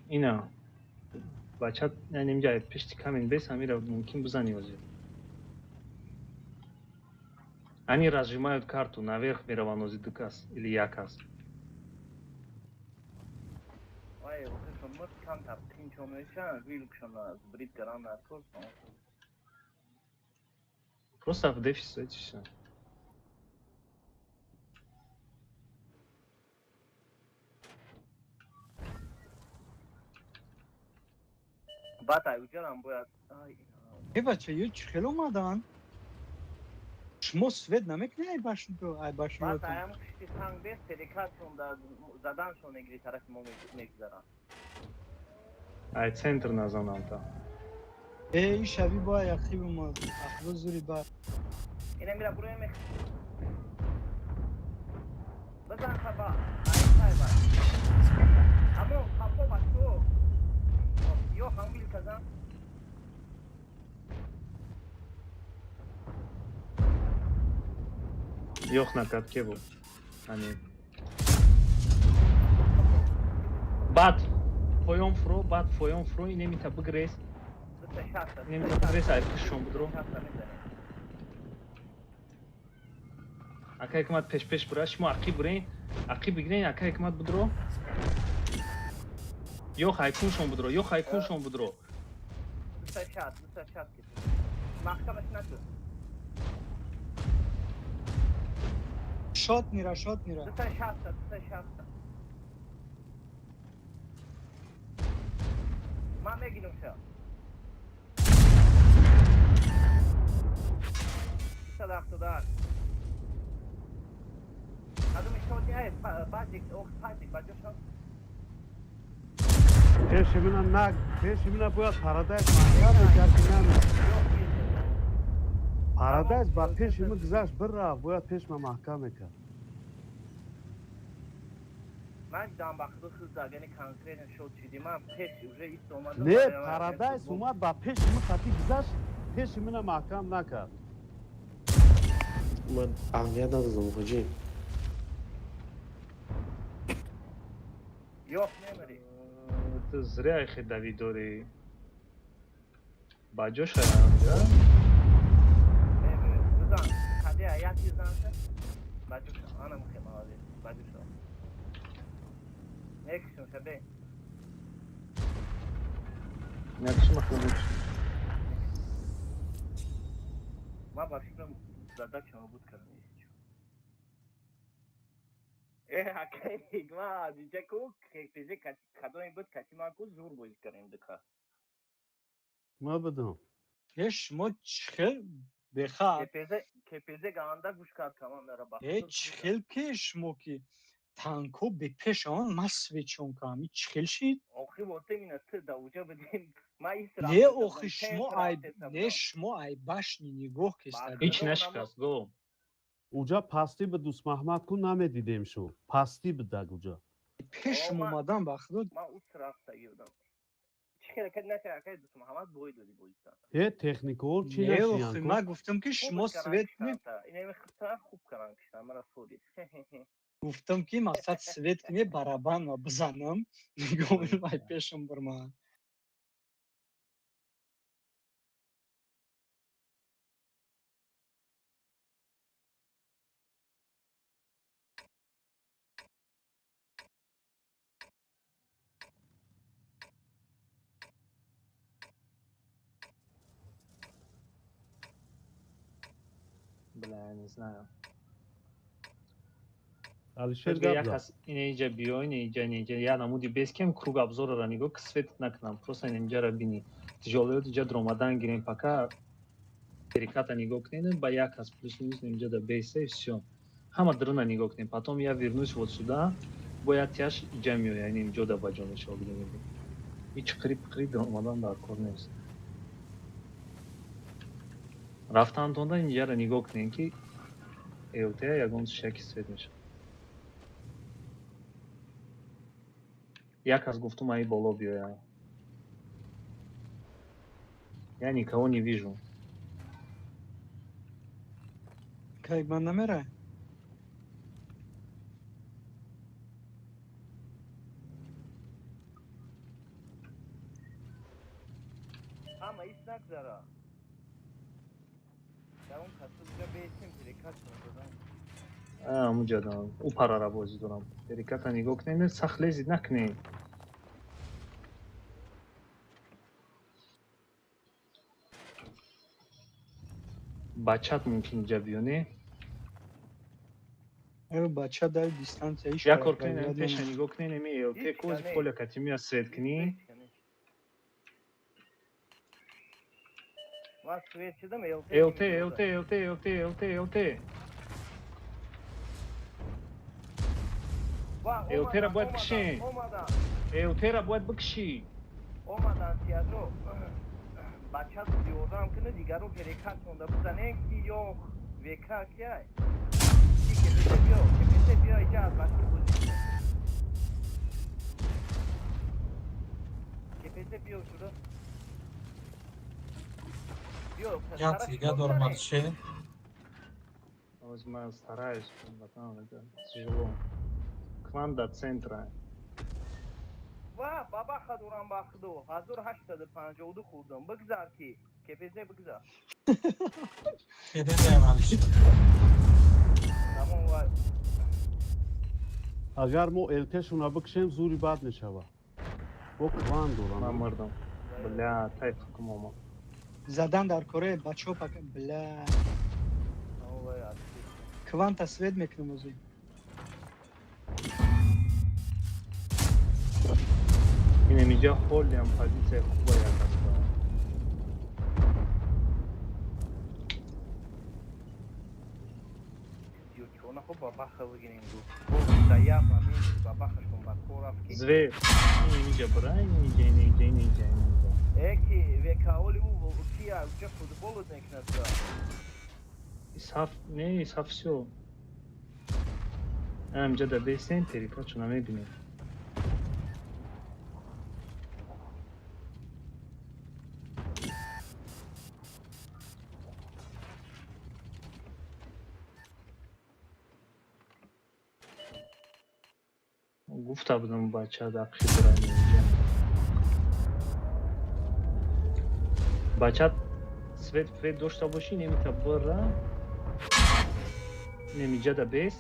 Ина. Бачат, яъне инҷа пешти камин бес, ҳамира мумкин бизани ҳозир. Они разжимают карту, наверх мераванд ҳозир ду кас или як кас. Вай, охиршон мурд, камтар қинчон мешаванд, вилкшон аз брид гаран наркорсон. Просто в дефиците всё. Баъд ай уҷарам бояд. Ай, Э, бача, ё чӣ хел омадан? Шумо свет намекунед ай башнто, ай баъд башнотон. аям пишти санг бес телекатшон да заданшон мегири тарафи мо мегузаранд. Ай центр назанам та. Э, ин шаби бо яқиб омад. Ахло зури ба. Ина мира буроя мех. Бизан саба. Ай сай ба. Амо қапо бачо. Ё ҳамил казан. Ёх на катке буд. Ани. Бат. Поён фуро, баъд поён фуро, инемита бигрез. Инемита бигрез, ай пушшон будро. Ака Ҳикмат пеш-пеш бура, шумо ақиб бурен, ақиб бигирен, ака Ҳикмат будро. Ё хайкуншон будро, ё хайкуншон будро. Шот мира, шот мира. Ман мегирам ша. 278. Кадоми шот не, баҷик, ох, паҷик, баҷо шот. Пеши мина наг, пеши мина бояд Парадайз маҳкам мекард, ки наме. Парадайз ба пеши ми гузашт, бирафт, бояд пеш ма маҳкам мекард. Ман дам ба худ худ дагани конкретно шот шиди. Ман пеш уже ист омадам. Не, Парадайз омад ба пеши ми хати гузашт, пеши мина маҳкам накард. Ман аҳамият надодам, ҳоҷӣ. Ёфт немари. Ту зря ихе давӣ дорӣ. Ба ҷо шаянҷа? Бизан, қади як чиз занша. Ба ҷо ша. Ана мухе молодец. Ба ҷо ша. Мекушам ша бе. Накуши, махло мекуши. Ман ба фикрам задачамо буд кардам. Э, акай, ма инҷа ку КПЗ кадоме буд, кати ман ку зур бозӣ кардем дука. Ма будам. Э, шумо чӣ хел беха? КПЗ КПЗ ганда гӯш кард каман мера ба. Э, чӣ хел ки шумо ки танко бепеш он ман свечон кам, и чӣ хел шид? Охи вот именно ты да уҷа будем. Ма ис. Не, охи шумо ай, не, шумо ай башни нигоҳ кистад. Ҳеч нашикаст, го. Уҷа пастӣ ба Дӯстмаҳмад ку намедидем шу. Пастӣ буд уҷа. Пешм омадан ба худо. Ман ус рафта гирдам. Чӣ хел кад накард, акай Дӯстмаҳмад бой доди бозита. Э, техникаҳо чӣ Не, нашиян охи ку? ман гуфтам ки шумо свет кунед. Инами худтара хуб каран киштан, мара соди. Гуфтам ки мақсад свет кунед, барабан ма бизанам, нигоҳ ай пешам бурман. Бля, я не знаю. Алишер Як гап зад. Кас инеҷа биё, инеҷа, инеҷа, я намуди без кем круг обзорара нигоҳ, ки свет накунам, просто инҷара бини. Тяжелоёт иҷа дромадан гирем, пока переката нигоҳ кунем, ба як кас плюс-минус инҷа да бейса и всё. Ҳама дрона нигоҳ кунем, потом я вернусь вот сюда, бояд тяж иҷа меоя, ин инҷо да ба ҷо мешава бидем. Ҳеч қири-пиқири дромадан дар кор нест. Рафтантонда инҷара нигоҳ кунем, ки ЛТ ягон шаки свет мешавад. Як кас гуфтум аи боло биёя. Я никого не вижу. Кай ман намера? Ҳама ис нагзара. Дар он касо дига бесем перекат додам. Ҳамуҷа дорам. Ӯ парара бозӣ дорам. Переката нигоҳ кунем, сахт лезить накунем. Бачат мумкин иҷа биё, не? Э, бача дар дистанция иш. Як кор кунем, пеша нигоҳ кунем, ами ЛТ кози поля кати мея свет кунӣ. Ман свет шудам ЛТ. ЛТ, ЛТ, ЛТ, ЛТ, ЛТ, ЛТ. ЛТ-ра бояд кишем. Омадан. ЛТ-ра бояд бикшӣ. Омадан тиядро. Бача ёрдам кунад, дигаро перекат монда бизанем ки ё ВК кияй. Ки КПЗ биё, КПЗ биё иҷа аз бача бозӣ кунем. КПЗ биё шуда. Биё. Як дига дорам, Алишер. Ҳозир ман стараюсь, братан, это тяжело. К вам до центра. Ва бабаха дорам, ба худо, 1852 хӯрдам. Бигзар, ки КПЗ бигзар. КПЗ Алишер. Тамом ва. Агар мо ЛТшуна бикшем, зури бад мешавад. Бо клан Ман дорам. мурдам. Бля, тай фукум омад. Задан дар кораи бачаҳо пака, бля. Тамом ва. Кванта свет мекунам озӣ. Инамиҷа ҳолиам позитсияи хуба як аст. Чона хуб бабаха бигирем, гуфт. Да як момент бабахашон ба кор рафт ки. Звер, инамиҷа бира, инамиҷа, инамиҷа, инамиҷа, инамиҷа. Э, ки векаоли ӯ кия уҷа футбол мекунад. Исаф, не, исаф, всё. Инамиҷа да бесен перекачо намебинем. Гуфта будам, бача дақи бира инамиҷа. Бача, свет фред дошта бошӣ, немита бира. Немиҷа да бес.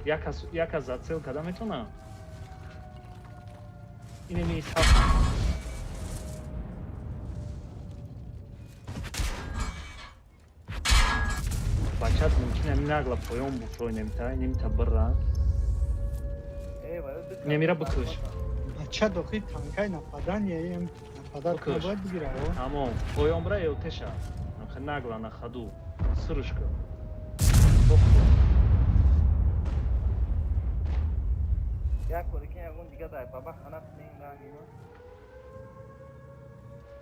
Як кас зацел када метона? Инеми исаф. Бачат мумкин ами нагла поён буфрой немита, немита бира. Э, ва. Немира бикуш. Бача дохи танкай нападание ем нападат. Бикуш. Бояд бигира о. Тамом, поён бира, ЛТша. Амхе нагла на ходу. Сырышка. Як бори ки ягон дига дай бабаха накунем ранги.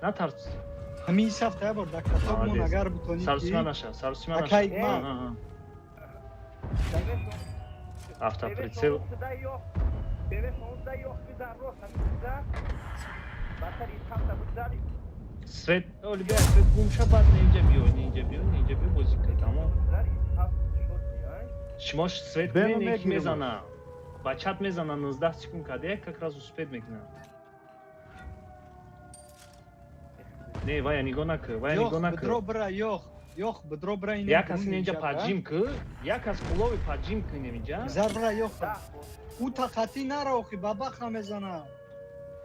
Натарс. Ҳамин сафта як бор дар катоб мон. Молодец. Агар бутонӣ Сарсима ки наша, сарсима наша. Акай. Э. Ма. Аҳа. Автоприцел. БВ 16 ёх, бизар рост, ҳамин бизар. Батари самта бизари. Свет, оли бия, свет гумша, баъд нинҷа биё, нинҷа биё, нинҷа биё, бозӣ кун, тамом. Бизари сафт шуд, ай. Шумо свет Бема кунед, ки мегирем. мезана. Бачат мезана 19 секунд каде, как раз успеть мекунад. Не, вая нигоҳ накӯ, вая Ёх, нигоҳ накӯ. бидро бира, ёх, ёх, бидро бира ин. Як кас инҷа поджим кӯ, як кас кулови поджим кунем инҷа. Зар бира, ёх. 10 бор. Ӯ тақатӣ нара, охи бабаха мезана.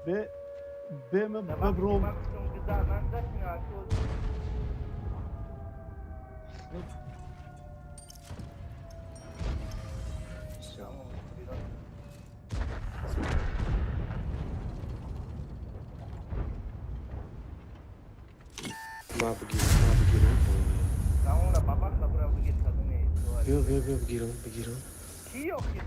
Бе бема бибром. Ман гуфтам бизар, нагзашина аку. Всё. Тамом, бирон. Ма бигирам, ма бигирам. Тамом, ра бабаха бира бигир кадуме. Биё, биё, биё, бигирам, бигирам. Ки ёхи?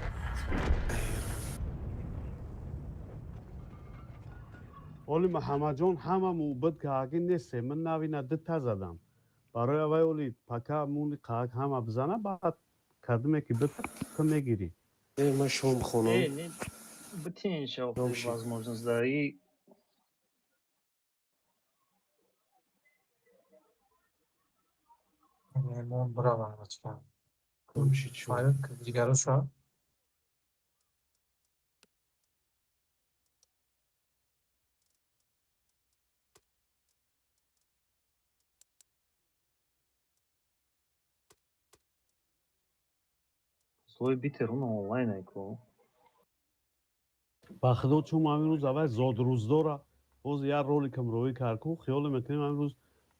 Оли Муҳаммадҷон, ҳама мӯбад кааги несте. Ман навина дита задам. Барои авай оли пака муни қаак ҳама бизана, баъд кадуме ки бит ту мегирӣ. Э, ман шом хонам. Не, не, битин шо Дом шид. возможность да и Меҳмон биравам, бача. Дом шид шом. Фарқ дигароша. Злой битер уно онлайн айко. Ба худо, чун ҳамин рӯз аввал зодрӯз дора, боз як роликам роӣ кард ку, хиёле мекунем ҳамин рӯз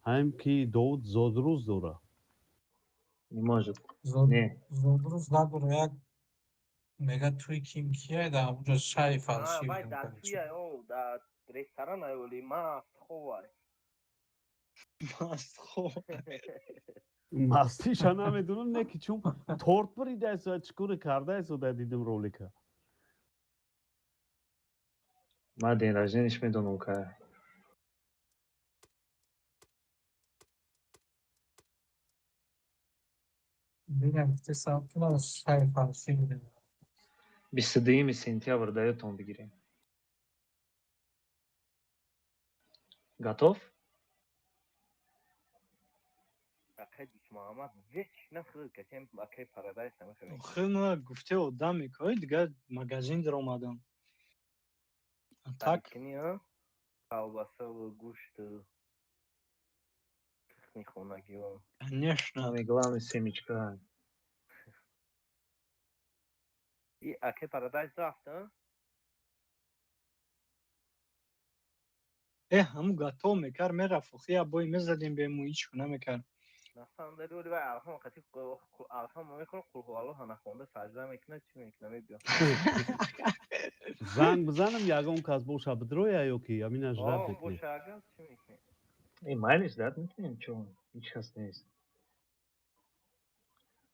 ҳамин ки Довуд зодрӯз дора. Не может. Зод Не. Зодрӯз надора, як мега туи ким кия да ҳамунҷо шаи фалши. Вай дар туя, о, дар ресторан оли маст ховай. Маст хоб. Мастиша намедонам, не ки чун торт биридаест ва чӣ коре кардаест, да дидим ролика. Ман день рождения медонам кай. Бинам, гуфтесам ки ман шаи фалши будем. 22 сентябр даётон бигирем. Готов? Акай Дисмуҳаммад вечно хел касем, акай парадайс намехӯрем. Охи, ма гуфте одам мекои, дигар магазин даромадам. Так. Колбасаву гӯшту тухми хонагиҳо. Конечно. Самое главное семечка. И аке Парадайз рафт, а? Э, ҳаму готов мекард, мерафт, охи я бой мезадем бему, ҳеч намекард. На самом деле вай алҳам қати алҳам мекунад, қулҳуаллоҳ нахонда сажда мекунад, чӣ мекунад, мебиё. Занг бизанам, ягон кас боша бидроя ё ки амина ждать мекунем? Боша, агар чӣ мекунем? Э, майли, ждать мекунем, чо? Ҳеч кас нест.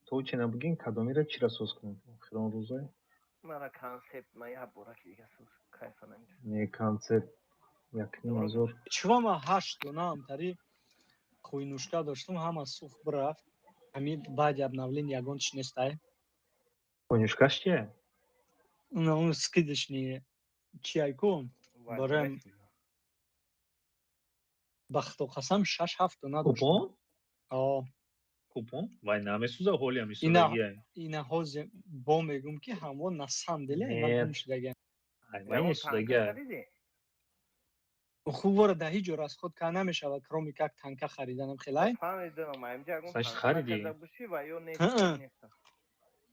То чӣ набугин, кадомира чира соз кунем? Охирон рӯзае? Мара концепт, ма як бора ки дига соз кайфа намегирам. Не, концепт якним ҳазор. Чува ма ҳашт дона ҳамтари хуйнушка доштум, ҳама сӯхт бирафт. Ҳами баъди обновление ягон чи нестай. Хуйнушкаш чие? Он скидочный чиайку бароям ба худо қасам, шаш ҳафт дона доштум. Купон? О. Купон? Вай намесӯза, ҳоли ҳамисӯзагия. Ина ҳозир бо мегӯм ки ҳамо на самом деле ман гум шудагиам. Вай месӯзагия. Хуб, вора дар ҳеҷ ҷо расход карда намешавад, кроме как танка хариданам хелай. Значит, хариди?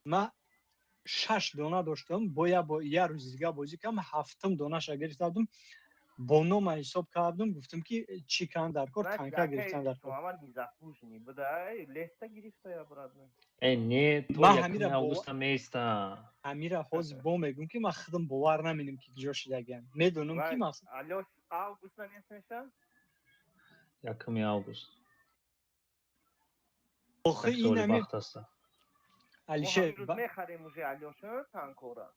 Ма шаш дона доштам, бо як рӯзи дига бозӣ кардам, ҳафтум донаша гирифта будам, бо нома ҳисоб кардам, гуфтам ки чӣ кардам дар кор, танка гирифтам дар кор. Э, не, то якуми августа места. Ҳамира ҳозир бо мегӯм ки ман худам бовар намекунам ки ҷо шидагиам. Медонам ки Август намест меша? Якуми август. Охи инами Алишер мехарем уже Алёша танкора.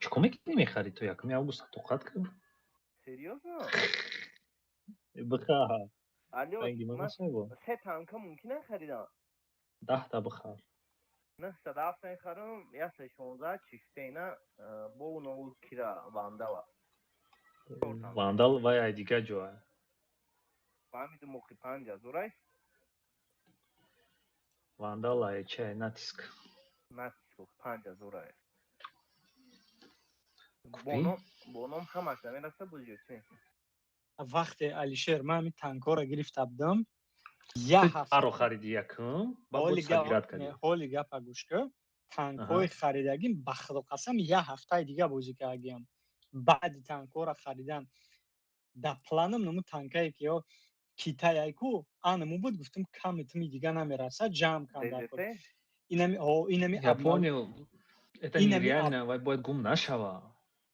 Чӣ кор мекунӣ, мехарӣ то якуми август тоқат кун. Серьёзно? Бихар. Алё, се танка мумкин харидам? 10 та бихар. 907 мехарам, 116 чистена бо нову кира вандала. Вандал вай ай дига ҷоа. Фаҳмидум, охи 5000 ай? Вандал ай чай натиск. Натиск 5000 ай. Бо ном ҳамаш намераса, бузё чӣ мекунӣ? Вақте Алишер ман ҳамин танкора гирифта будам, як ҳафтаро хариди якум, ҳоли гапа гӯш кун, танкҳои харидагим, ба худо қасам, як ҳафтаи дига бозӣ кардагиам. Баъди танкҳоро харидан дар планам наму танкае ки ё китаяйку анаму буд, гуфтам ками тими дига намераса, ҷамъ кардам. Инами инами Я понял, это нереально, вай бояд гум нашава.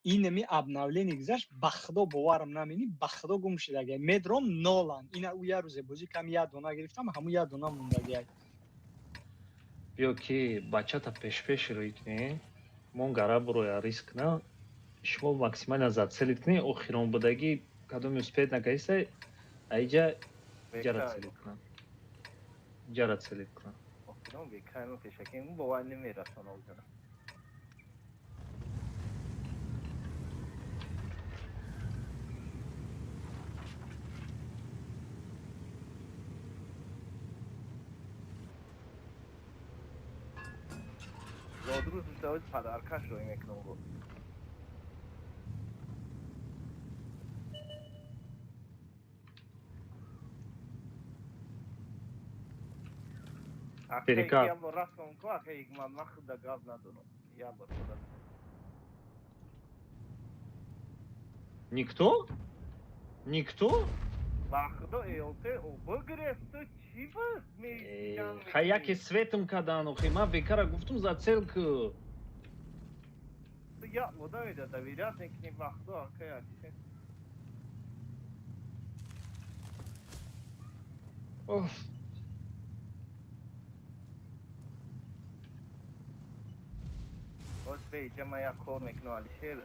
Инами обновление гузашт, ба худо боварам намени, ба худо гум шудагиай. Медром нолан ина ӯ як рӯзе бозӣ кам, як дона гирифтам, ҳамун як дона мондагиай. Биё ки бачата пешпеш рӯй кунем, мон гара буроя риск на, шумо максимально зацелить кунед, охирон будагӣ кадоми успеет накардиста, аиҷа ҷара целить кунам, ҷара целить кунам. Охирон бекайно пешакем бовар намерасона уҷара. Зодрӯз давид падаркаш рӯй мекунам гуфт. Перекат. Я бор рафтам ку, ахе ман ман гап надорам. Я бор худа. Никто? Никто? Ба худо ЭЛТ бигирефт, ту чӣ ба Хай, яке светм кадан, охи ман бекара гуфтум зацел ку. Ту я одамида доверять мекунӣ, ба худо акай Алишер. Оф. Боз бе иҷа ман як кор мекунам, Алишер,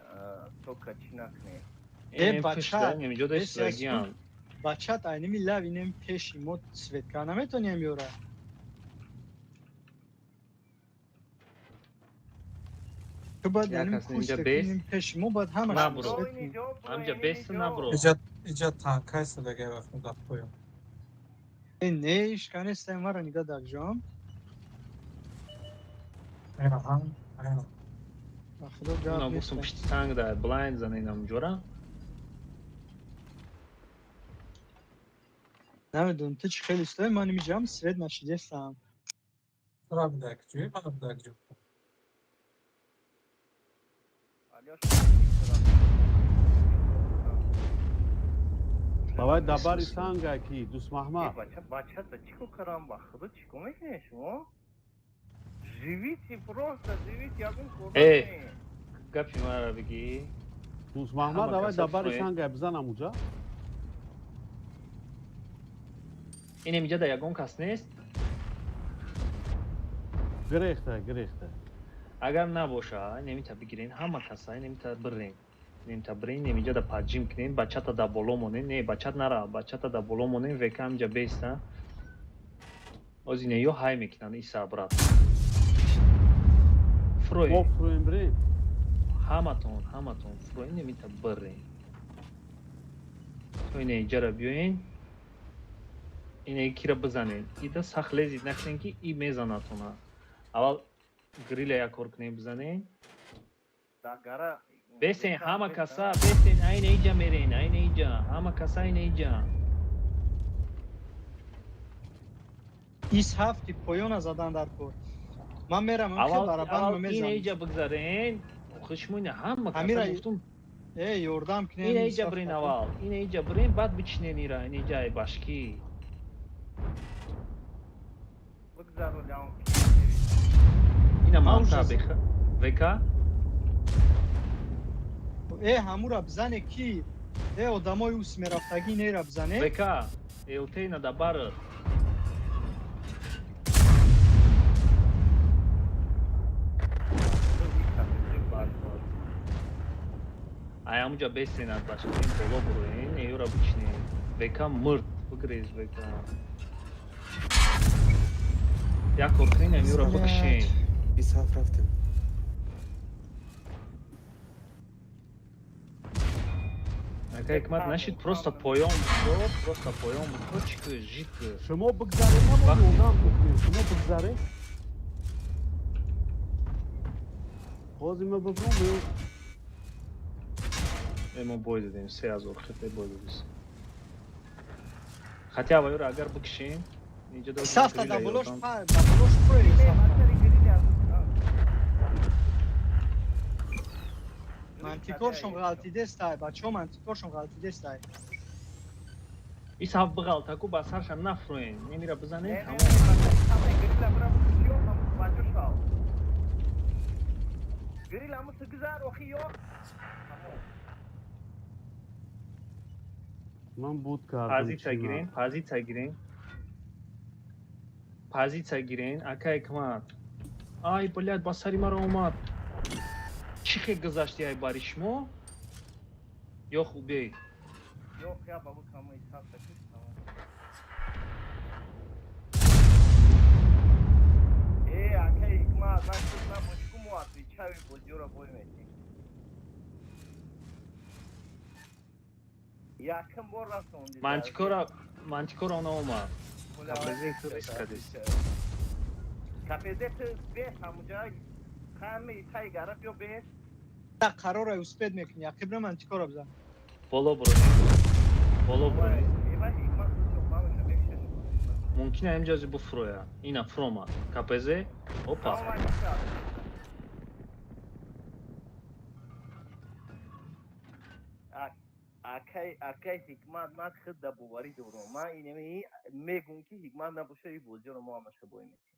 то ка чӣ накунӣ. Э, бача, бачат айними лав инем пеши мо светка наметонем ёра. Ту баъд пеши мо баъд ҳамаш. Набро. Ҳамҷа бест набро. Иҷа танкай садагай вақт дар поён. Э, не, ишканестай, мара нига дар ҷом. Аҳа. Ба худо гап Гуфтум пишти танк да блайнд заненам ҷора. Намедонам, ту чӣ хеле истои, ман имиҷам свет нашидестам. Тура бидак ҷӯй, мана бидак ҷӯ. Алёша. Давай дабари санга ки Дусмаҳмад. Бача, бача, да чӣ кор кардам? Ба худо, чӣ кор мекунед шумо? Живите, просто живите, ягон кор Э. накунед. Гапи маро бигӣ. Дусмаҳмад, Ҳама давай каса дабари фроен. санга бизанам уҷа. Ин инҷа да ягон кас нест. Гирехта, гирехта. Агар набоша, немита бигирен, ҳама каса немита бирен. Немита бирен, немиҷа да поджим кунен, бачата да боло монен, не, бачат нара, бачата да боло монен, века ҳамиҷа беста. Ози не ё ҳай мекунанд иса брат. Фроен. Мо фроем бирем. Ҳаматон, ҳаматон фроен, немита бирен. То ине иҷара биёен. Ине кира бизанен. Ида сахт лезид накунен, ки и мезанатона. Аввал гриля як кор кунем, бизанен. Да гара. Бесен, ҳама каса, бесен, айна иҷа мерен, айна иҷа, ҳама каса айна иҷа. Ис ҳафти поёна задан дар кор. Ман мерам, хел Аввал барабан аввал ина мезанам. иҷа бигзарен. Охи шумо ина ҳама каса гуфтум. Э, ёрдам кунем. Ина иҷа бирен аввал, ина иҷа бирен, баъд бичинен ира, ина иҷа ай башкӣ. Бигзару лям. Ина Ман манта уже- беха. Века? Э, ҳамура бизане ки? Э, одамои ус мерафтагӣ нера бизане. Века. ЛТ ина да барат. Ай ҳамуҷа бесен аз башкӣ, боло буроен, эюра бичинен. Века мурд, бигрез века. Як кор кунен, амюра бикшен. 27 рафтем. Ака ҳикмат нашид, просто поён бихӯр, просто поён бихӯр, чӣ ки, жит ки. Шумо бигзаре, мо Вақте- ёрдам мекунем. Шумо бигзаре. Ҳозир ма бибром, Э, мо бой додем, 3000 хете бой додем. Хотя аваюра агар бикшем, инҷа Ис ҳафта гриля да болош ёрдам. па, да болош фроен. Ис ҳафта. Мантикоршон ғалтидестай, бачаҳо, мантикоршон ғалтидестай. Ис ҳафт биғалтаку, ба сарша нафроен. Немира бизанем, Не, не, тамом. не, грила бира бикуши, бачо шав. Грила муси гузар, охи ё. Тамом. Ман буд кардам. Позиция гирен, позиция гирен. Позиция гирен, ака ҳикмат. Ай, блядь, ба сари маро омад. Чӣ хел гузашти ай бари шумо? Ё хубей. Ёх, я бабу камо исафта куш, тамом. Э, ака ҳикмат, ман шуд набоши ку, мо отвечаю, бозиёро бой метем. Якм бор расонди. Мантикора, мантикора она омад. КПЗ ту риск кардест. КПЗ ту бес ҳамуҷа ҳамаи таи гара биё бес. Да қарора успеть мекунӣ, ақибра мантикора бизан. Боло буроен. Боло буроен. Эва ҳикмат мамаша бекшеш. Мумкин ҳаминҷа ози буфроя. Ина фрома. КПЗ. Опа. Тамом, айша. Акай ҳикмат, ман худ да боварӣ дорам. Ман инами мегум, ки ҳикмат набоша, и бозиёро мо ҳамаша бой метем.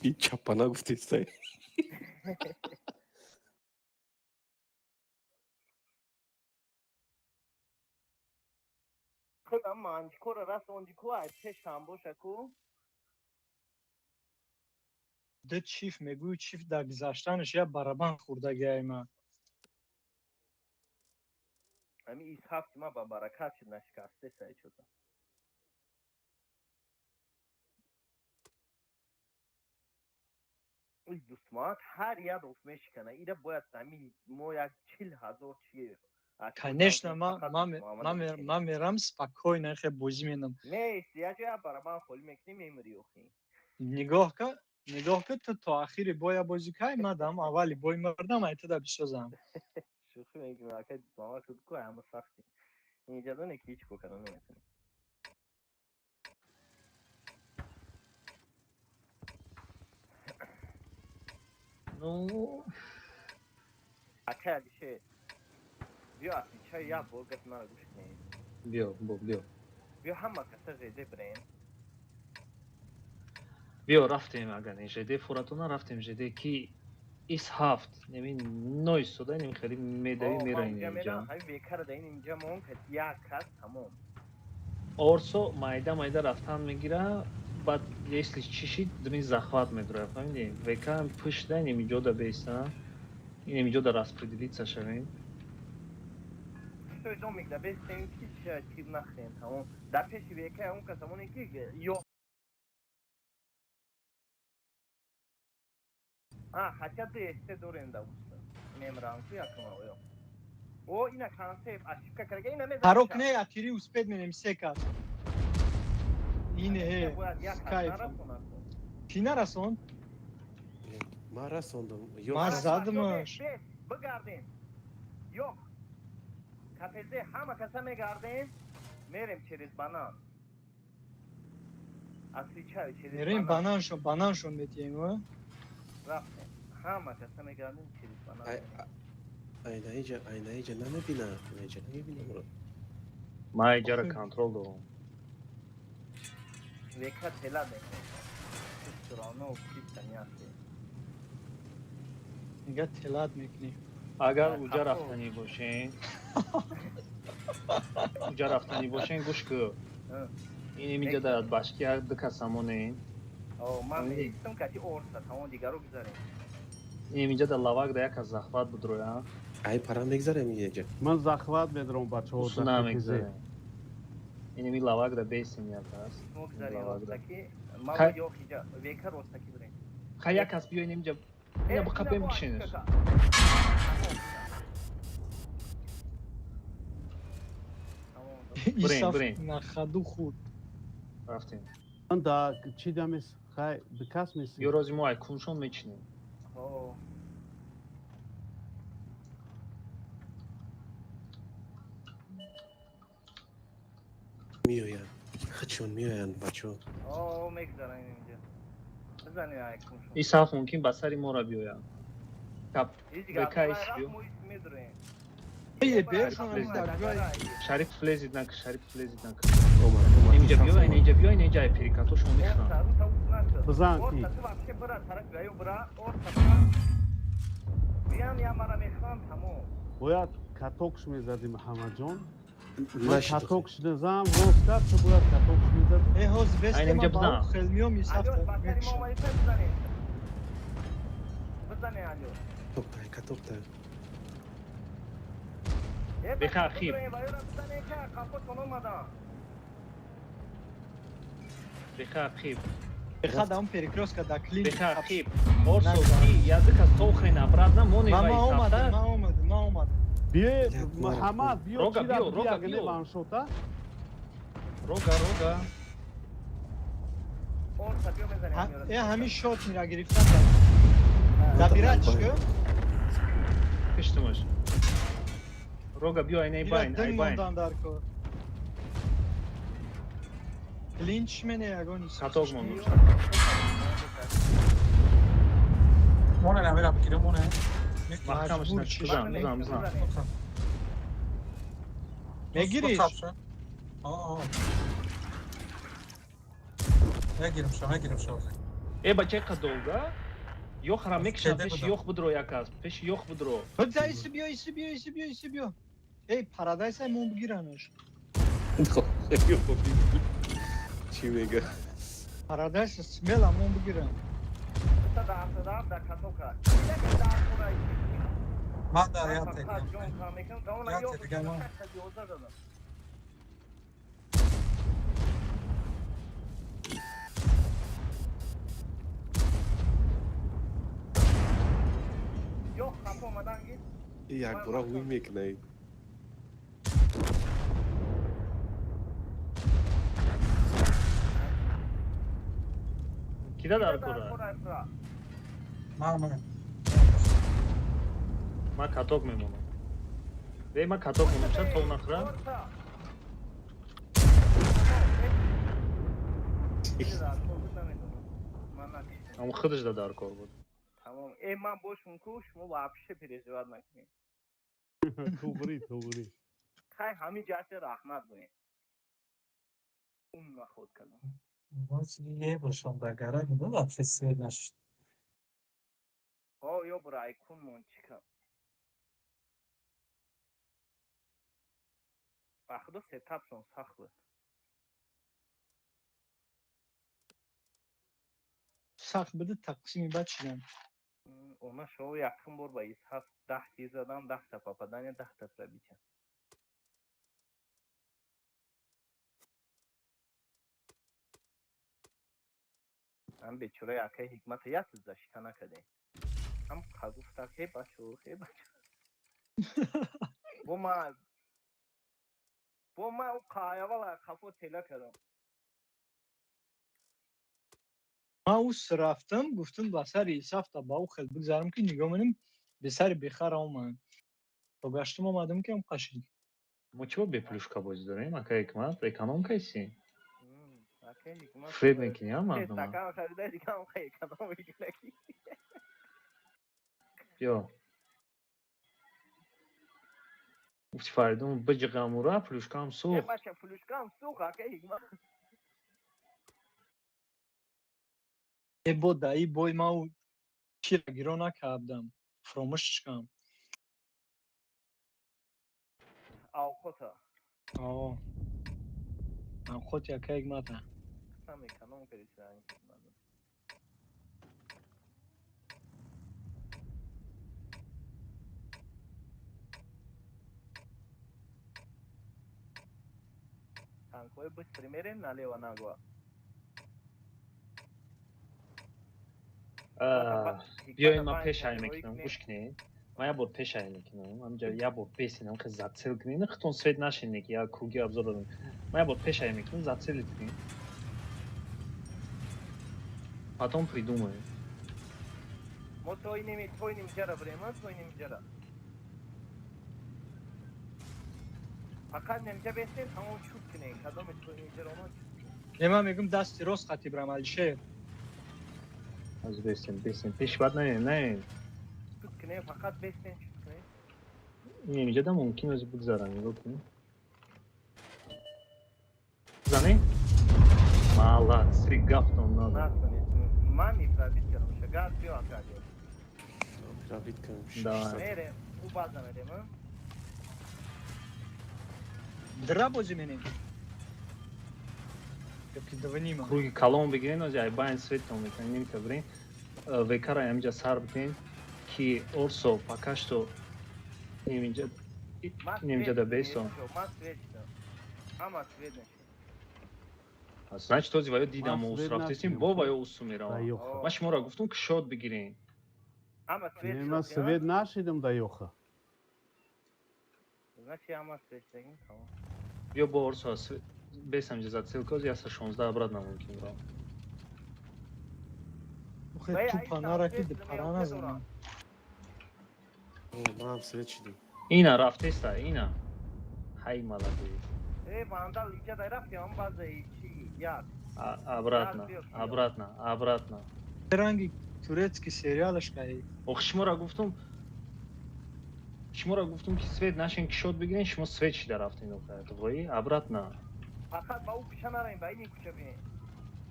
И чапана гуфтестай. Худам мантикора расонди ку, ай пешам боша ку. Ду чиф мегӯю, чиф дар гузаштанаш як барабан хӯрдагиай ма. Ами ис ҳафти ма ба баракат шуд, нашикасте сай чӯда. Ой, дустмаат ҳар як оф мешикана. Ира бояд ами мо як 40 000 чи Конечно, ман мерам спокойно, хе бозӣ менам. Нест, як ҷоя барабан холӣ мекунӣ, мемирӣ охи. Нигоҳ ка, нигоҳ ка, ту то ахири боя бозӣ кай, ман дам аввали бой мардам, ай туда бисозам. Шӯхӣ мекунам, ака Дустмаҳмад шуд ку, ҳама сахти. Инҷа доне ки ҳеҷ кор карда наметавонӣ. Ну, Акай Алишер, биё отвечай, як бор гапи маро гӯш кунед. Биё, бо биё. Биё ҳама каса ЖД бирем. Биё рафтем, агар не ЖД фуратона рафтем ЖД ки ис ҳафт неми ноистода неми хеле медави О, ман мераин инҷа инҷа. мерам, ҳамин бекара да ин инҷа мон кад як кас тамом. Орсо майда майда рафтан мегира, баъд если чӣ шид, дими захват медура, фаҳмидӣ? ВК пушта инем иҷода беиста, инем иҷода распределиться шавем. Штой домик да бестем ки тир нахрем тамом. Дар пеши ВК он кас ҳамоне ки ё А, хотя ду СТ дорем да уста. Мемрам ку якма оё. О, ина консепт ошибка карда, ина мезанам. Тарок не, атири успед менем се кас. Ине э, Бояд як с кас кайфом. нарасонад. Кӣ нарасон? Ман расондам. Ё Ман задамаш. Бес, бигардем. Ёк. КПЗ ҳама каса мегардем, мерем через банан. Отвечаю, через Мерем банан. бананшон, бананшон метием, а? Рафтем. Ҳама каса мегардем через банан. Айна иҷа, айна иҷа намебинам, айна иҷа намебинам ро. Ман иҷара контрол дорам. ВК тела мекунем. Страно чиста нясе. Мега телат мекунӣ. Агар уҷа рафтанӣ бошен, уҷа рафтанӣ бошен, гӯш кӯ. Инем иҷа дар башки як ду каса монем. О, ман Фаҳмидӣ? меистам кати орса, тамом дигаро гузарем. Инем иҷа дар лавак да як кас захват будроя. Ай пара мегзарем иҷа. Ман захват медорам, бачаҳо. Усу намегзарем. Инем и лавак да бесем як кас. Мо гузарем Лавак да. ростаки, ман ёх иҷа ВК ростаки бирем. Ха, як кас биё инем иҷа. Ина Э, буқа ина бем бо кишенеш. ошибка. Тамом. Бирем, Исаф бирем. на ходу хурд. Рафтем. Ман да чӣ дамес, хай дикас меси. Ё рози мо ай куншон мечинем. О, Меоянд. Хачон меоянд, бачо. О, мегзарем инҷа. Бизанем айкуншон. И саф мумкин ба сари мора биёянд. Кап Ҳеҷ ВК гап, ис рафт биё. мо ис медурем. Е, бершон Шариф дар ҷой. Шариф флезид нак, Шариф флезид нак. Омад, омад. Инҷа Исаф биё, омад. инҷа биё, инҷа ай перекатошон мехӯрам. Орса, рута ус нашуд. Бизан ки. Орса, ту вообще бира, тараф гаё бира, орса бира. Биям я мара мехӯрам, тамом. Бояд катокш мезадӣ, Муҳаммадҷон. Ман Нашид. катокш незам, рост кард, ту бояд катокш мезадӣ. Э, ҳоз бесте Айнем ман ҷа ба бизан. хел миём исаф Алё, ба сари мо мекушам. омадӣ, бизанем. Бизанем, алё. Катоктай, катоктай. Э, Беха, бача, хиб. бизанем, ва ёра бизанем, ки қафотон омадан. Беха қиб. Беха да он перекрёстка да клин. Беха қиб. Орсо Нагзарам. ки язык аз тохрен обратно моне Ма вай ма омадам, сафта. ма омадам, ма омадам. Биё, Як мара. Муҳаммад, биё. Рога, чира биё, рога, бия, биё. ваншота. Рога, рога. Орса, биё мезанем, ёра. Э, ҳамин шот мира гирифтан да. Забирать шо? Киштумаш. Рога биё айнай Ира байн, ай дин байн. мондан дар кор. Клинч мене ягон ис. Каток монду. Моне намера бигира, моне. Маҳкамаш Маҷбур нак. чӣ? Бизан, бизан, бизан. Мегириш? О. Мегирим шо, мегирим шо. Э, бача долга? Ёх ра мекшам, Кеде пеши будам. ёх будро як кас, пеши ёх будро. Биза иси биё, иси биё, иси биё, иси биё. Эй, парадайс ай мон бигиранаш. Чӣ мега? Парадайс смела мон бигиран. Та да ҳафтода ҳафт дар катока. Як дар кора. Ман дар Ман як фақат тегам. ҷон кам мекунам, та она Як ёх дигар ман. 11 задам. Ёх қафо омадан гир. Якбора ҳуй мекунай. Кида дар кора? Кора. Ман ман. Ман каток мемонам. Вей, ман каток монам, ча тол нахӯрам? Орса. Дар кор буд, намедонам. Ман накиштам. Ҳамон худаш да дар кор буд. Тамом. Э, ман бошум ку, шумо вообще переживать накунед. Туғрӣ, туғрӣ. Хай, ҳамин ҷаҳте раҳмат гӯем. Ум наход кардам. Боз е бошам дар гара буд, вообще свет нашуд. Ҳо, ё брайкун мон чӣ кам. Ба худо, сетапшон сахт буд. Сахт буду, тақсими бад шидам. Она шоу якум бор ба исҳаф 10 тир задам, 10-та попадания, 10-та пробития. Ам бечора акаи Ҳикмата як защита накардем. Ҳам гуфта: «Хе бачо, хе бачо». Бо ма ӯ қаявала қафо тела кардам. Ман ус рафтам, гуфтам, ба сари исафта ба ӯ хел бигзарам, ки нигоҳ менем, бесари бехара омад. То гаштум омадам, ки ам қашид. Мо чиба бе плюшка бозӣ дорем, ака Ҳикмат? Эконом кайси? Акаи Ҳикмат Фред мекунӣ, а мардума? Стакан харида, дигам эконом мекунаки. Биё. Гуфти Фаридун, биҷиғамура, плюшкаам Э, сӯхт. Бача, плюшкаам сӯхт, акаи Ҳикмат. Э, бо даи бой ма ӯ чира гиро накардам. Фуромӯш кам. Авқота. О. Авқоти акаи Ҳикмата. Сам эконом кардиса Ҳикмат. Танкҳои быстро мерем налево нагва. Биёед, ман пешай мекунам, гӯш кунед. Ман як бор пешай мекунам, ҳамҷа як бор бесинам, хе зацел кунед, худтон свет нашинед, ки як круги обзор додем. Ман як бор пешай мекунам, зацелить кунед. Потом придумаем. Мо той неми, той нимҷара бирем, а той нимҷара. Фақат нимҷа бестем, тамом, чуп кунем. Кадоме той нимҷара омад, чуп кунем. Е, ман мегӯм, дасти рост хати бирам, Алишер. Аз бесем, бесем. Пеш бад наем, наем. Чуп кунем, фақат бестем, чуп кунем. Инҷа да мумкин ози бигзарам, нигоҳ кунед. Зане? Молодцы, гаптон надо. Натонед. Ман пробить кардам. Шагар биё, ака биё. Пробить кардам. Давай. Мерем, ӯ база мерем, а? Дра бозӣ менем. Ёки двнима. Круги калон бигирен, ози ай байн светон мекунем, немита бирен. ВК-ра ҳаминҷа сар бикунем, ки Орсо пока что неминҷа Ман неминҷа да бесо. Ман свет шудам. Ҳама свет нашид. Значит, ози ваё дидам, Ман ус свет рафтесим, нашидам. бо ваё усу меравам. Да ёха. Ман шуморо гуфтам, ки шот бигирен. Ҳама свет Не, ман шуд, свет нашидам да ёха. Значит, ҳама свет шудагим, тамом. Биё бо Орсо бес ҳаминҷа зацелка, ози 116 обратно мумкин бирам. Охе, Вай, тупа ай, нара ки свет пара шудам, назанам. Манам свет шидам. Ина рафтеста, ина. Ҳай, молодец. Э, вандал иҷа дай рафти, ҳам база чи як. Обратно, обратно, обратно. Ранги турецкий сериалаш кай. Ох, шуморо гуфтум, ки свет нашин, ки шот бигирен, шумо свет шида рафтен, охе. Туғои, обратно. Фақат ба ӯ кӯча наравем, ба ини кӯча бием.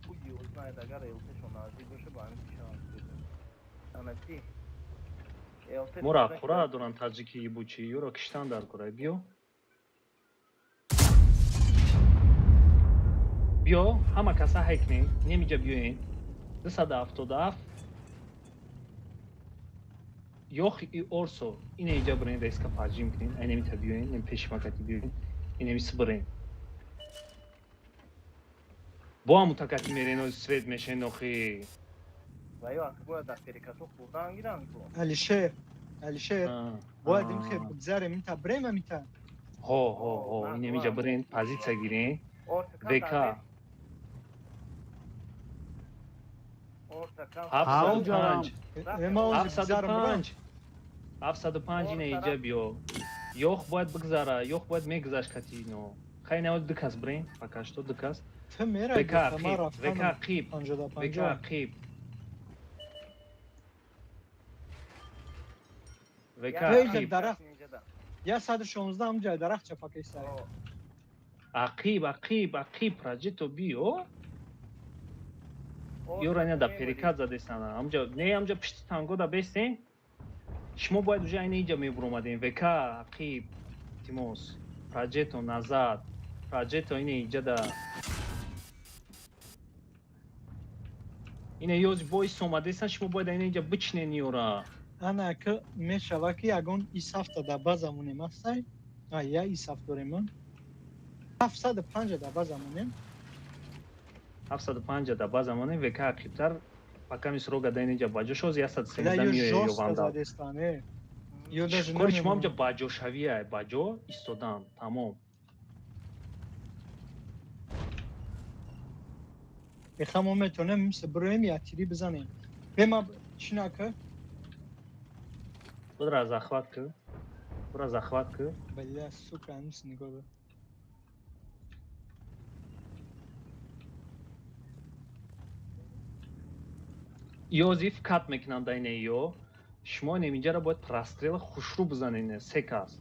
Хуй его знает, агар ЛТшон наздик боша, ба ҳамин кӯча ҳам бизанем. Ана чи? ЛТ Моро аққура доран таҷики ибучи, ёро киштан дар кора. Биё. Биё, ҳама каса ҳайкнем, немиҷа биёен. 277 ёх и Орсо, ина иҷа бирен, резко поджим кунен, айнамита биёен, нем пеши макати биёен, инамиси бирен. Бо ҳамун такати мерен, ози свет мешен, охи. Ва ё ак бояд дар перекато хӯрдан гиранд ку. Алишер, Алишер, бояд им хе бигзарем, инта брем амита. Ҳо, ҳо, ҳо, инамиҷа бирен, позитсия гирен. Орта кам ВК. Орта кам. 705. Э, ма ози ҳафтсаду бигзарам брам. панҷ. 705, ина иҷа биё. Ёх бояд бигзара, ёх бояд мегузашт кати ино. Хай, навод ду кас бирен, пока что ду кас. Ту мера ВК ақиб, ВК ақиб, ВК ақиб. ВК ақиб. Дарахт. 116 ҳамҷа дарахт чапака иста. Ақиб, ақиб, ақиб, праҷито биё. Ёра ина да перекат задестана. Ҳамҷа, не ҳамҷа пишти танго да бестен. Шумо бояд уже айна иҷа мебуромадем. ВК ақиб, тимос. Праҷето назад. Праҷето ина иҷа да. Ина ёз бойс омадесан, шумо бояд айна иҷа бичинен ёра. Ана ки мешава ки ягон исафта да база монем астай. А я исаф дорем. 705 да база монем. 705 да база монем, ВК ақибтар пока мис рога да иниҷа баҷо шоз 113 миёя ё вандал. Кори шумо ҳамҷа баҷошавия, баҷо истодан, тамом. Еха мо метавонем мисл бироем як тири бизанем. Бема чӣ нака? Будра захват ки. Будра захват ки. Бля, сука, мисл нигоҳ дор. Ёзиф кат мекунанд айне ё. Шумо инҷаро бояд прострел хушрӯ бизанед, се кас.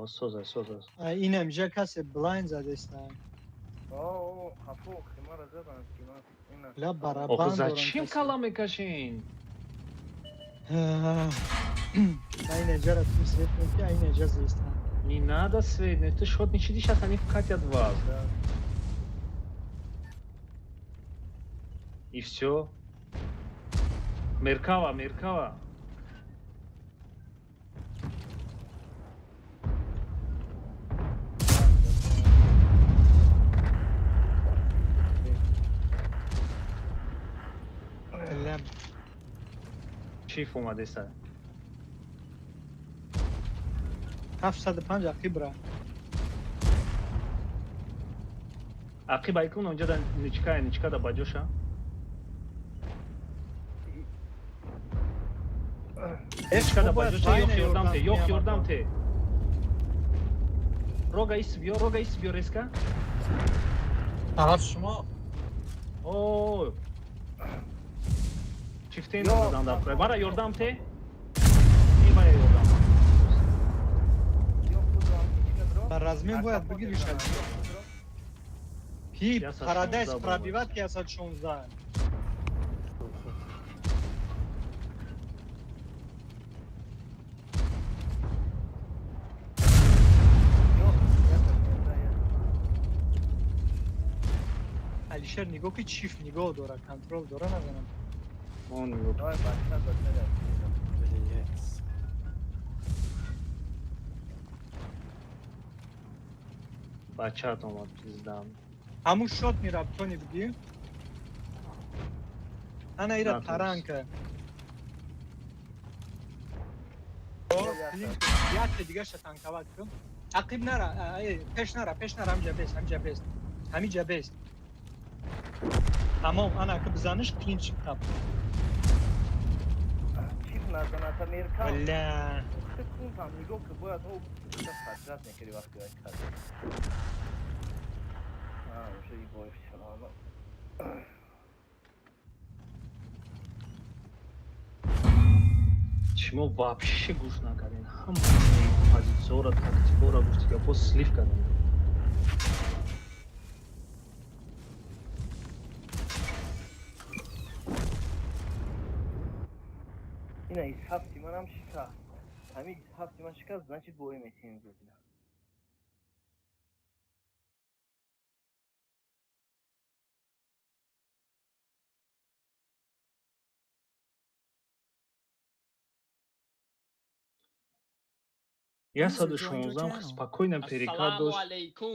Соза, соза. Инам ҷа касе блайн задеста. О, хафо, химара задан, ки ман ина. Ла барабан. Охо, зачем кала мекашин? Айна ҷара ту свет меки, айна ҷа зеста. Не надо свет, не ты шот не чиди, сейчас они вкатят вас. Да. И все. Меркава, Меркава. Чиф омадеса. 705 ақиб ра. Ақиб айкун онҷа да ничка, ничка да баҷоша. Ничка да баҷоша, ёх ёрдам те, ёх ёрдам те. Рога ис биё, рога ис биё резка. Тараф шумо. О. Чифтен задан дар кӯра. Бара ёрдам те. Ин бара ёрдам. Размен бояд бигириш. Ки парадайз пробиват ки 116. Алишер нигоҳ ки чиф нигоҳ дора, контрол дора назанам. Он нигоҳ. Давай бача бача. Бачат омад пиздам. Ҳамун шот мерафт тони бигӣ. Ана ира таранка. Якте дигаша танкават кун. Ақиб нара, пеш нара, пеш нара, ҳамиҷа бест, ҳамиҷа бест. Ҳамиҷа бест. Тамом, ана ки бизаниш клинчик тап. Чип назаната мерка. Бля. Кун там нигоҳ ки бояд об фаҷрат мекарди вақти вай кард. А, уже и бой всё равно. Шумо вообще гӯш накардин. Ҳамаи позитсияро, тактикаро гуфти гапо слив кардин. Ина из ҳафти манам шикаст. Ҳамин из ҳафти ман шикаст, значит бой метиҳем гузина. 116 спокойно перекат дошт.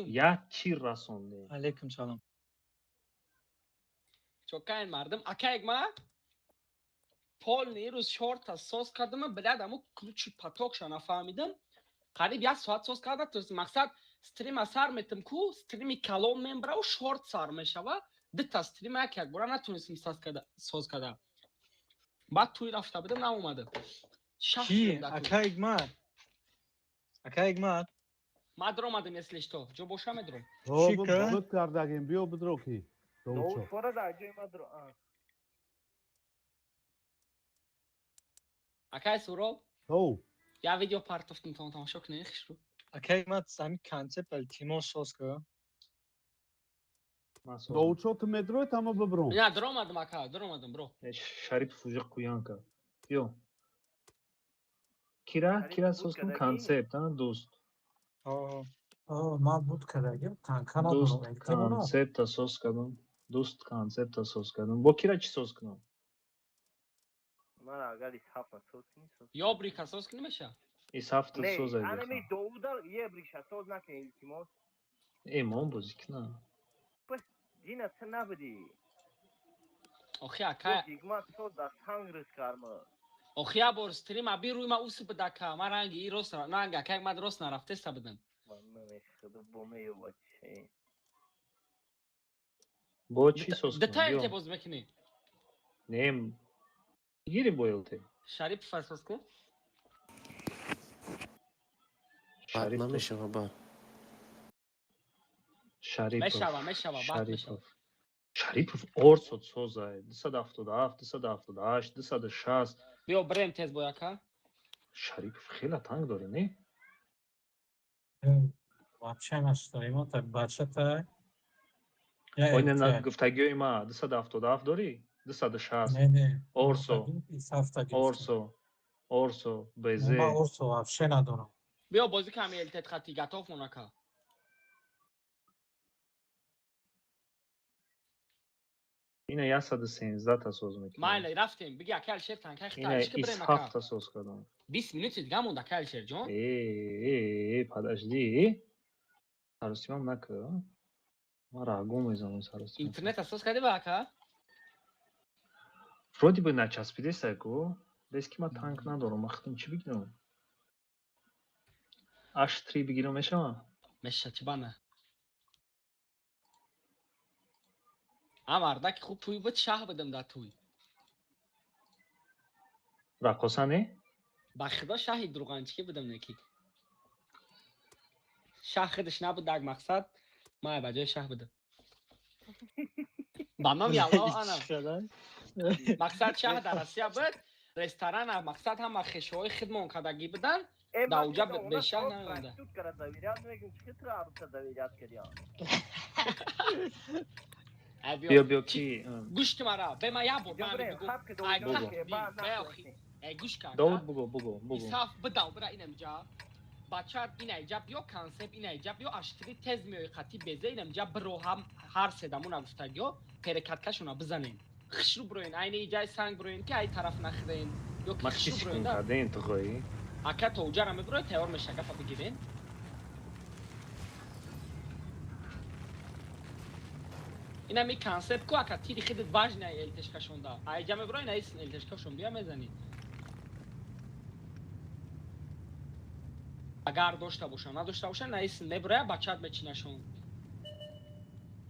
Як тир расонде. Алейкум салом. Чокайн мардум, акайг ма? Полный рӯз шорта соз кардам, блядь, аму ключи потокша нафаҳмидам. Қариб як соат соз карда, то есть мақсад стрима сар метам ку, стрими калон мембраву шорт сар мешава. Дута стрима як якбора натонистем соз карда. Баъд тӯй рафта будам, наомадам. Ки? Ака Ҳикмат. Ака Ҳикмат. Ма даромадам, если что. Ҷо боша медурам. Буд кардагим, биё бидро ки. Фора дар ҷои ма дуро. Акай Суроб? Ҳов. Я видео партофтум, тамошо кунед хишру. Ака Ҳикмат, ҳамин концепт илтимос соз ка. Довудшо, ту медрои, тама бибром. Не, даромадам, ака, даромадам, бро. Шарипов уже куянка. Биё. Кира, кира соз кун концепт, а, дӯст. Ман буд кардагим, танка надорам. Дӯст концепта соз кардам. Дӯст концепта соз кардам. Бо кира чӣ соз кунам? Ман агар исҳафта соз кунӣ, соз. Ёбрика соз кунӣ меша? Исҳафта соз айб. Ана Довуда ебрикша соз накунӣ, илтимос. Э, мон бозӣ кунам. Дина ту набудӣ. Охи ака. Ҳикмат соз дар санг рӯз карма. Охи я бор стрима би рӯи ма усу бидака, ма ранги и рост ранги ака ман рост нарафтеста будам. Бо чӣ соз кунам? Дета ЛТ боз мекунӣ? Не, гири бо ЛТ. Шарипов соз кун. Бад намешава бад. Шарипов. Мешава, мешава, бад мешава. Шарипов орсот созай. 277, 278, 260. Биё брем тез бо яка. Шарипов хеле танк дорӣ, не? Вообще нашто, так бачата. Ой, не, гуфтагиёи ма 277 дорӣ? 260. Не, не. Орсо. Орсо. Орсо, БЗ. Ма Орсо вообще надорам. Биё бозӣ ками ЛТ хати готов монака. Ина 113 та соз мекунам. Майли, рафтем. Биги ака Алишер танкай хита. Ина Чӣ брем ака? исҳафта соз кардам. 20 минути дига монда, ака Алишер ҷон. Э, э, э, подожди. Саросимам накар. Ман рагом мезанам саросимам. Интернет соз кардӣ ба ака? Вроде бы начаспидеста ку. Без ки ман танк надорам, ман худам чӣ бигирам? H3 бигирам мешава? Меша, чӣ бана? А мардаки хуб туй буд, шаҳ будам дар туй. Раққоса не? Ба худо шаҳи дуруғанчикӣ будам неки. Шаҳ худаш набуд дар мақсад, ман ба ҷои шаҳ будам. Ба номи Аллоҳ ана. Мақсад шаҳ дар Россия буд, ресторана мақсад ҳама хешоҳои хидмон кардагӣ буданд. Дар уҷа бешаҳ намонда. Биё, биё ки. Гӯш ки мара, бе ма як бор ман бигӯ. Ай гӯш ка. Довуд бугу, бугу, бугу. Исаф бидав бира инамҷа. Бача инаҷа биё концепт инаҷа биё аштри тез меои қати безе инамҷа биро ҳам ҳар седамона гуфтагиё перекаткашона бизанем. Хишру бироен, айни иҷаи санг бироен ки ай тараф нахӯрен. Ё ки Ма хишру чӣ бироен. кардем ту хоҳӣ? Ака то уҷара мебирои тайёр меша гапа бигирен. Инами концепт ку ака тири хидит важный элтешкашонда. Айҷа мебирои наис элтешкашон бия мезанӣ. Агар дошта бошам, надошта бошам, наис мебироя бачат мечинашон.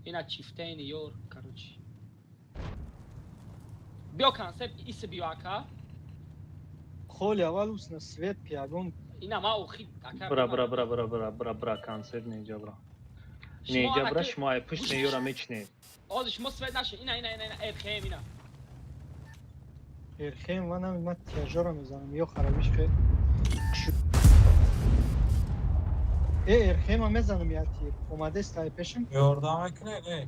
Ина чифтейни ёр, короче. Биё концепт иси биё ака. Холи аввал усна свет пиягон. Ина ма охи ака. Бра, бра, бра, бра, бра, бра, бра, концепт неҷа бра. Неҷа бра, шумо ай пушт меёра мечинед. Ози шумо свет нашин. Ина, ина, ина, ина, эрхем ина. Эрхем ва нами ма тяжора мезанам, ё харобиш хе. Э, эрхема мезанам я тир. Омадест ай пешим? Ёрдам мекунед, э?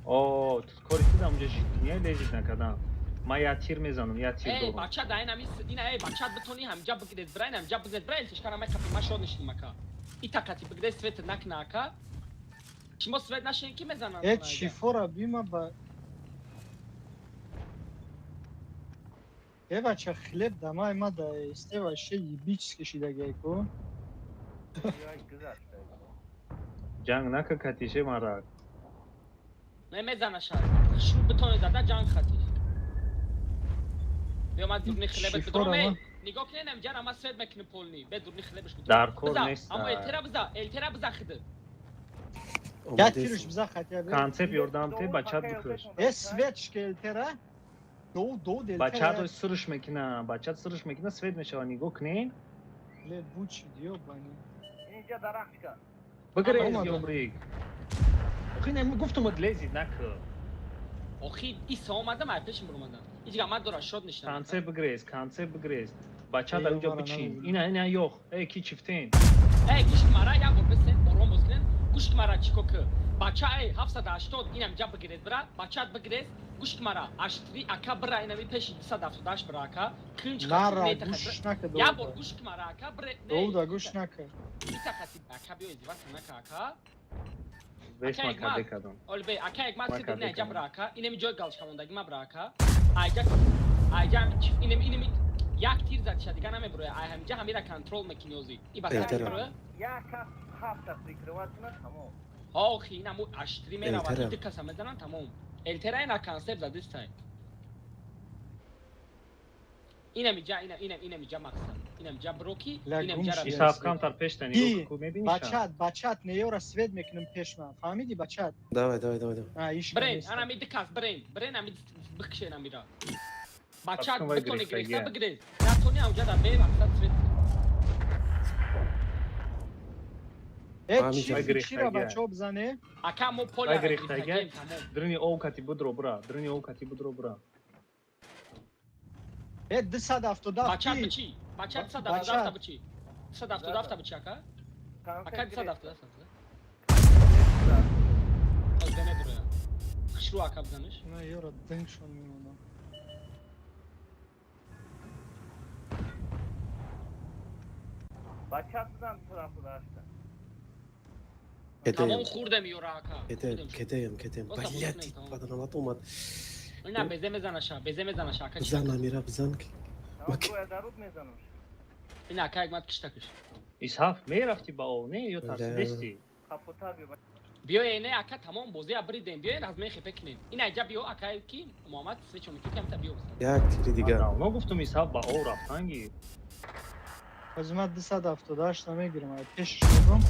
О, ту кори ту дамҷа житния лежит накардам. Ман я тир мезанам, я тир Эй, дорам. бача да инами ина эй бача битони ҳамҷа бигиред бира, ин ҳамҷа бигиред бира, элтишкара мекапи ма шод нишинам ака. И тақати бигиред свет накна ака. Шумо свет нашин ки мезананд? Э, чифора бима ба Э, бача хлеб дамай ма да истева ше ебически шидагай ку. Ҷанг нака катише марак. Не мезана шар. Шу битони зада ҷанг хатиш. Биё, ман дурни хлебет Шифора бидурам. Эй, ман. нигоҳ кунед, амҷара ман свет мекунем полни. Бе дурни хлебеш бидурам. Дар кор Биза, нест. аммо элтера биза, элтера биза хиди. Як тирш биза хотя бы. Концепт ёрдам те, бачат бикуш. Э, свет шке элтера. Ду ду делтера. Бачат сирш мекуна, бачат сирш мекуна, свет мешава, нигоҳ кунед. Ле бучи диёбани. Инҷа дарахчка. Бигирез Омада. ёбрик. Охи не гуфтум лезид наку. Охи иса омадам, ай пешим буромадам. Иҷга ман дора шод нишинам. Концепт бигирез, концепт бигирез. Бачат дар Эй, инҷо мара бичин. намебинам. Ина ина ёх. Эй ки чифтен. Эй, гӯш мара, як бор бисен, ором боз кунен. Гӯш мара чико ки. Бача эй 780 инам ҷа бигирез бира, бачат бигирез, гӯш мара, аштри ака бира инами пеши 278 бира ака. Кунч Нара хати, гӯш нака як бор Довуда. гӯш мара ака бире. Довуда гӯш нака. Ита хати ака биё издиваться нака ака. Веш Ака, ма Эгмат. каде кадам. Оли бе, ака як Ма ман сидр каде не ҷа кадам. бира ака. Инами ҷой галчка мондаги ма бира ака. Айҷа айҷа инами инами як тир зад ша дига намебуроя. Ай ҳамҷа ҳамира контрол мекини ози. И ба сар Элтера. мебуроя. Як кас ҳафта прикрывать кунад, тамом. Охи, инаму аштри меравад, Элтера. ду каса мезананд, тамом. Элтера ина концепт задистай. Инамиҷа, ина ина инамиҷа мақсад. Инамиҷа броки, Ля инамиҷа гум ши. ра. Исаф камтар пешта нигоҳ Ки? ку мебиниш. Бачат, бачат неёра свет мекунем пеш ман. Фаҳмиди бачат? Давай, давай, давай, давай. А, ишка Брен, нест. ана ми ду кас, брен, брен ами бикшен амира. Бачат Паскан вай битони гирифтагия. гирифта бигирез. Натони амҷа да бе мақсад свет. Э, Ами чи вай чира гирифтагия. бачаҳо бизане? Ака мо поля Вай ра гирифтагия. гирифтагием, тамом. Дрини ов кати будро бра, дрини ов кати будро бра. Э, 277 Бачат ки? бичи. Бачат Бачат. 177 бичи. 177 бичи ака. Ака 177. Оз бе мебуроя. Хушру ака бизаниш. На ёра дыңшон мемонам. Бачат бизан 278. Тамом Кетем, хурдем ёра ака. кетем, Хурдем. кетем, кетем. Боса, боса, Блядь, тамом. баданамат омад. Ина безе мезанаша, безе мезанаша ака. Бизан, Амира, бизан. Тамом, Окей. бояд даруд мезанам. Ина ака як мат киштакиш. Исаф мерафти ба ов, не ё тарсидести? Капота биё. Биёе не ака тамом бозия бридем. Биёе размен хепе кунем. Ина иҷа биё ака ки Муҳаммад свечо мекунем камта биё бизан. Як тири дигар. Давно гуфтум Исаф ба ов рафтанги. Ҳозир ман 278 намегирам, ай пешш мебрам.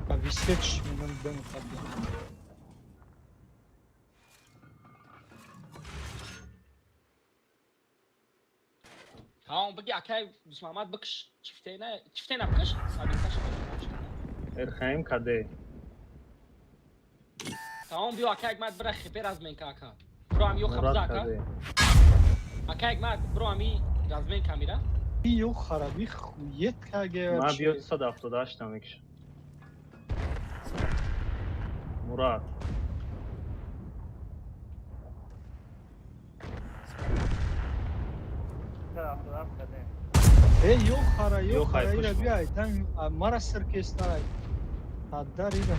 Ба висветш мегам бемухабби. Тамом биги ака Муҳаммад бикш чифтена, чифтена бикш. Абикаш. Эрхаим каде. Тамом биё ака як мат бира хепе размен ка ака. Бро ами ё Мурад хабза ака. каде. Ака як мат бро ами размен камера. Ё хараби хует каге Ма биё вообще. 278 мекушам. Мурад. 277 кадем. Э, ё хара, ё Ё хай, хара, ира пушмо. биай, дан мара сир кестай. Ҳаддар ира.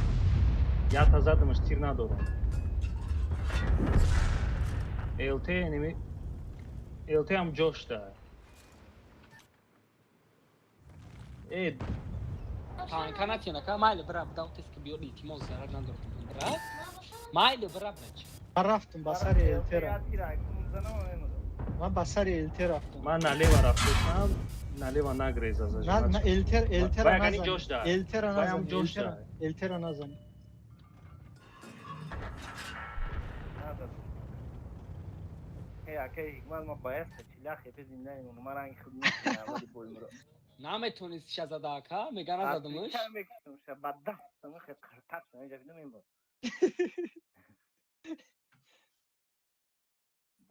Я та задамаш тир надорам. ЛТ неми ЛТ ҳам ҷошта. Э, Танка натиен ака майли бира бидав тест ки биё илтимос зарар надорам. Бира. Майли бира брач. Ман рафтам ба сари элтера. Як тир айкун мезанам, мемурам. Ман ба сари ЛТ рафтам. Ман налево рафтам, налево нагреза На, на зажимать. ЛТ, ЛТ Вай агани назани. ҷош да. ЛТ Вай ҳам назани. ҷош ЛТ да. ЛТ назани. Надо. Эй, акай Ҳикмат, ма бояд чилях хепе зинда мемонам. Ман ранги худ мекунам, вали бой муро. Наметонист ша зада ака, мега назадамш. Ча мекушам, ша ба дастам хе қартак шам, инҷа бидум мемурам.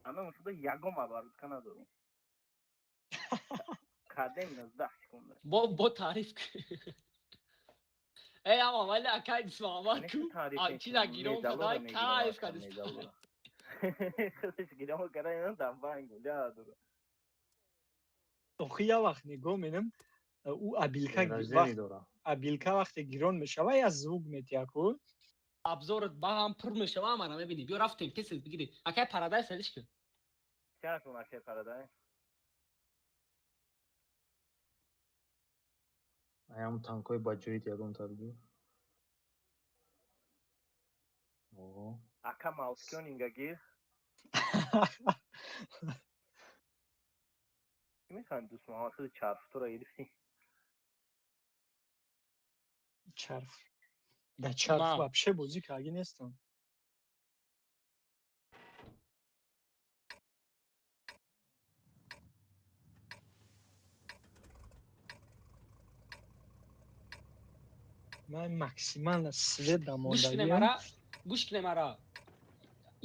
Ана шуда ягон оборудка надорам. Кадем 19 секунда. Бо таъриф Эй, ама вали акай Муҳаммад ку. Таъриф Чи да гирон кадай кайф кадист. Худаш гирон када ина дар банг ля дора. Охи я вақт нигоҳ менам, ӯ абилка Рождение дора. Абилка вақте гирон мешава, я звук метия ку. Абзорат ба ҳам пур мешава, мана мебини. Биё рафтем, тез тез бигири. Акай парадай садиш кун. Чашм акай парадай. Аям танкои баҷоит ягон табги. О, Ака Маускион инга гир. Мехоҳем дӯст Муҳаммад худи чарфтура гирифтӣ. Чарф. Да чарф Ма. вообще бозӣ карги нестам. Ман максимально свет Гӯш кунем дамондагиам. ара, гӯш кунем ара.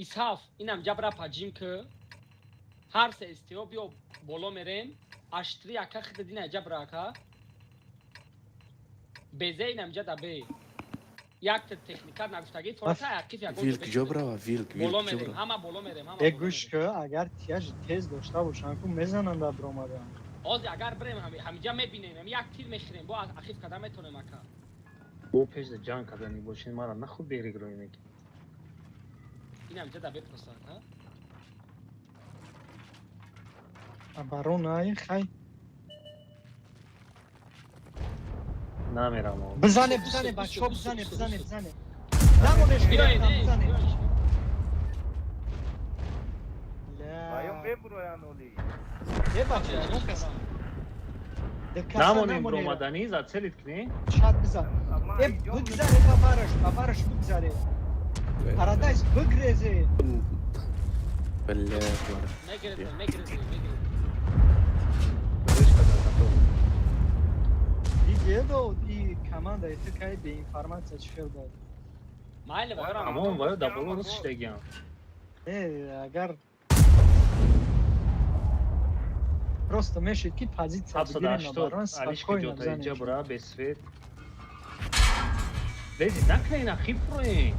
Исҳаф, инам ҷабра паҷим ки ҳар се СТО биё боло мерем, аштри ака хида дина ҷабра ака. Безе инам ҷа да бе. Як техника нагуфтагӣ, форта ақиф ягон Вилк ҷо брава, вилк, боло вилк ҷо мерем, брава. ҳама боло мерем, ҳама Э боло гӯш мерем. ки агар тияж тез дошта бошанд ку мезананд дар омадан. Ҳозир агар бирем ҳамиҷа мебинем, ҳами як тир мехӯрем, бо ақиф карда метонем ака. Бо пеш да ҷанг кардани бошин, мара нахуд берег рӯй меки. Инам ҷа да бе просто ака. Оборона ай хай. Намерам. Бизане, Усу, бизане усу, бачаҳо, усу, бизане, усу, бизане, усу. бизане. Намонеш Биёед, гирифтам, э, бизане. биёед. Ва ё Ля. мебуроянд оли. Э бача, ягон кас. Декаса Намонем намонера. бромаданӣ, зацелит кунӣ. Чат бизан. Ама Э иҷо бигзаре ба бараш, ба бараш бигзаре. Парадайз бигрезе. Бля, мара. Мегирем, мегирем, мегирем. Рӯш кадар готов. Дидедо и команда ту кай бе информация чӣ хел дод. Майли, барам. Амон ваё да боло рӯз шидагиам. Э агар просто мешид ки позиция бигирем 780 оборона алишки спокойно ҷота бизанем. иҷа бура без свет. Лези накунен, ақиб фуроен.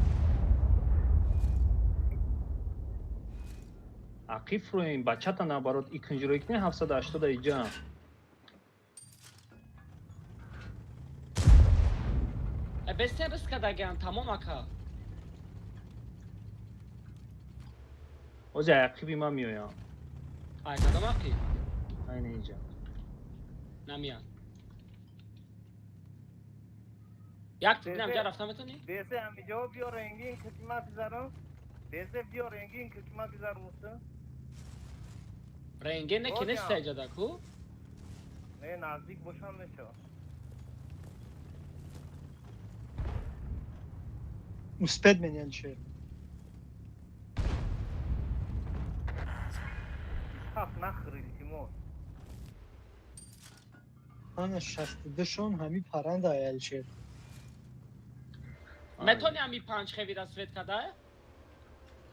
Ақиб фуроен, бачата наоборот икунҷирои кунен 780 иҷа. Э, бестен риск кардагиам, тамом ака. Ози ақиби ман меоям. Ай, кадом ақи? Айна иҷа. Намиян. Як тир инам ҷа рафта метонӣ? Безе ҳамиҷо биё рангин китма бизарам. Безе биё рангин китма бизар муса. Рентген не ки Боз нест ям. иҷада ку? Не наздик бошам мешава. Успеть меня Алишер. Исҳаф нахӯр илтимос. Ана 62 шон ҳами паранда ай Алишер. Метони ҳами панҷ хевира свет када?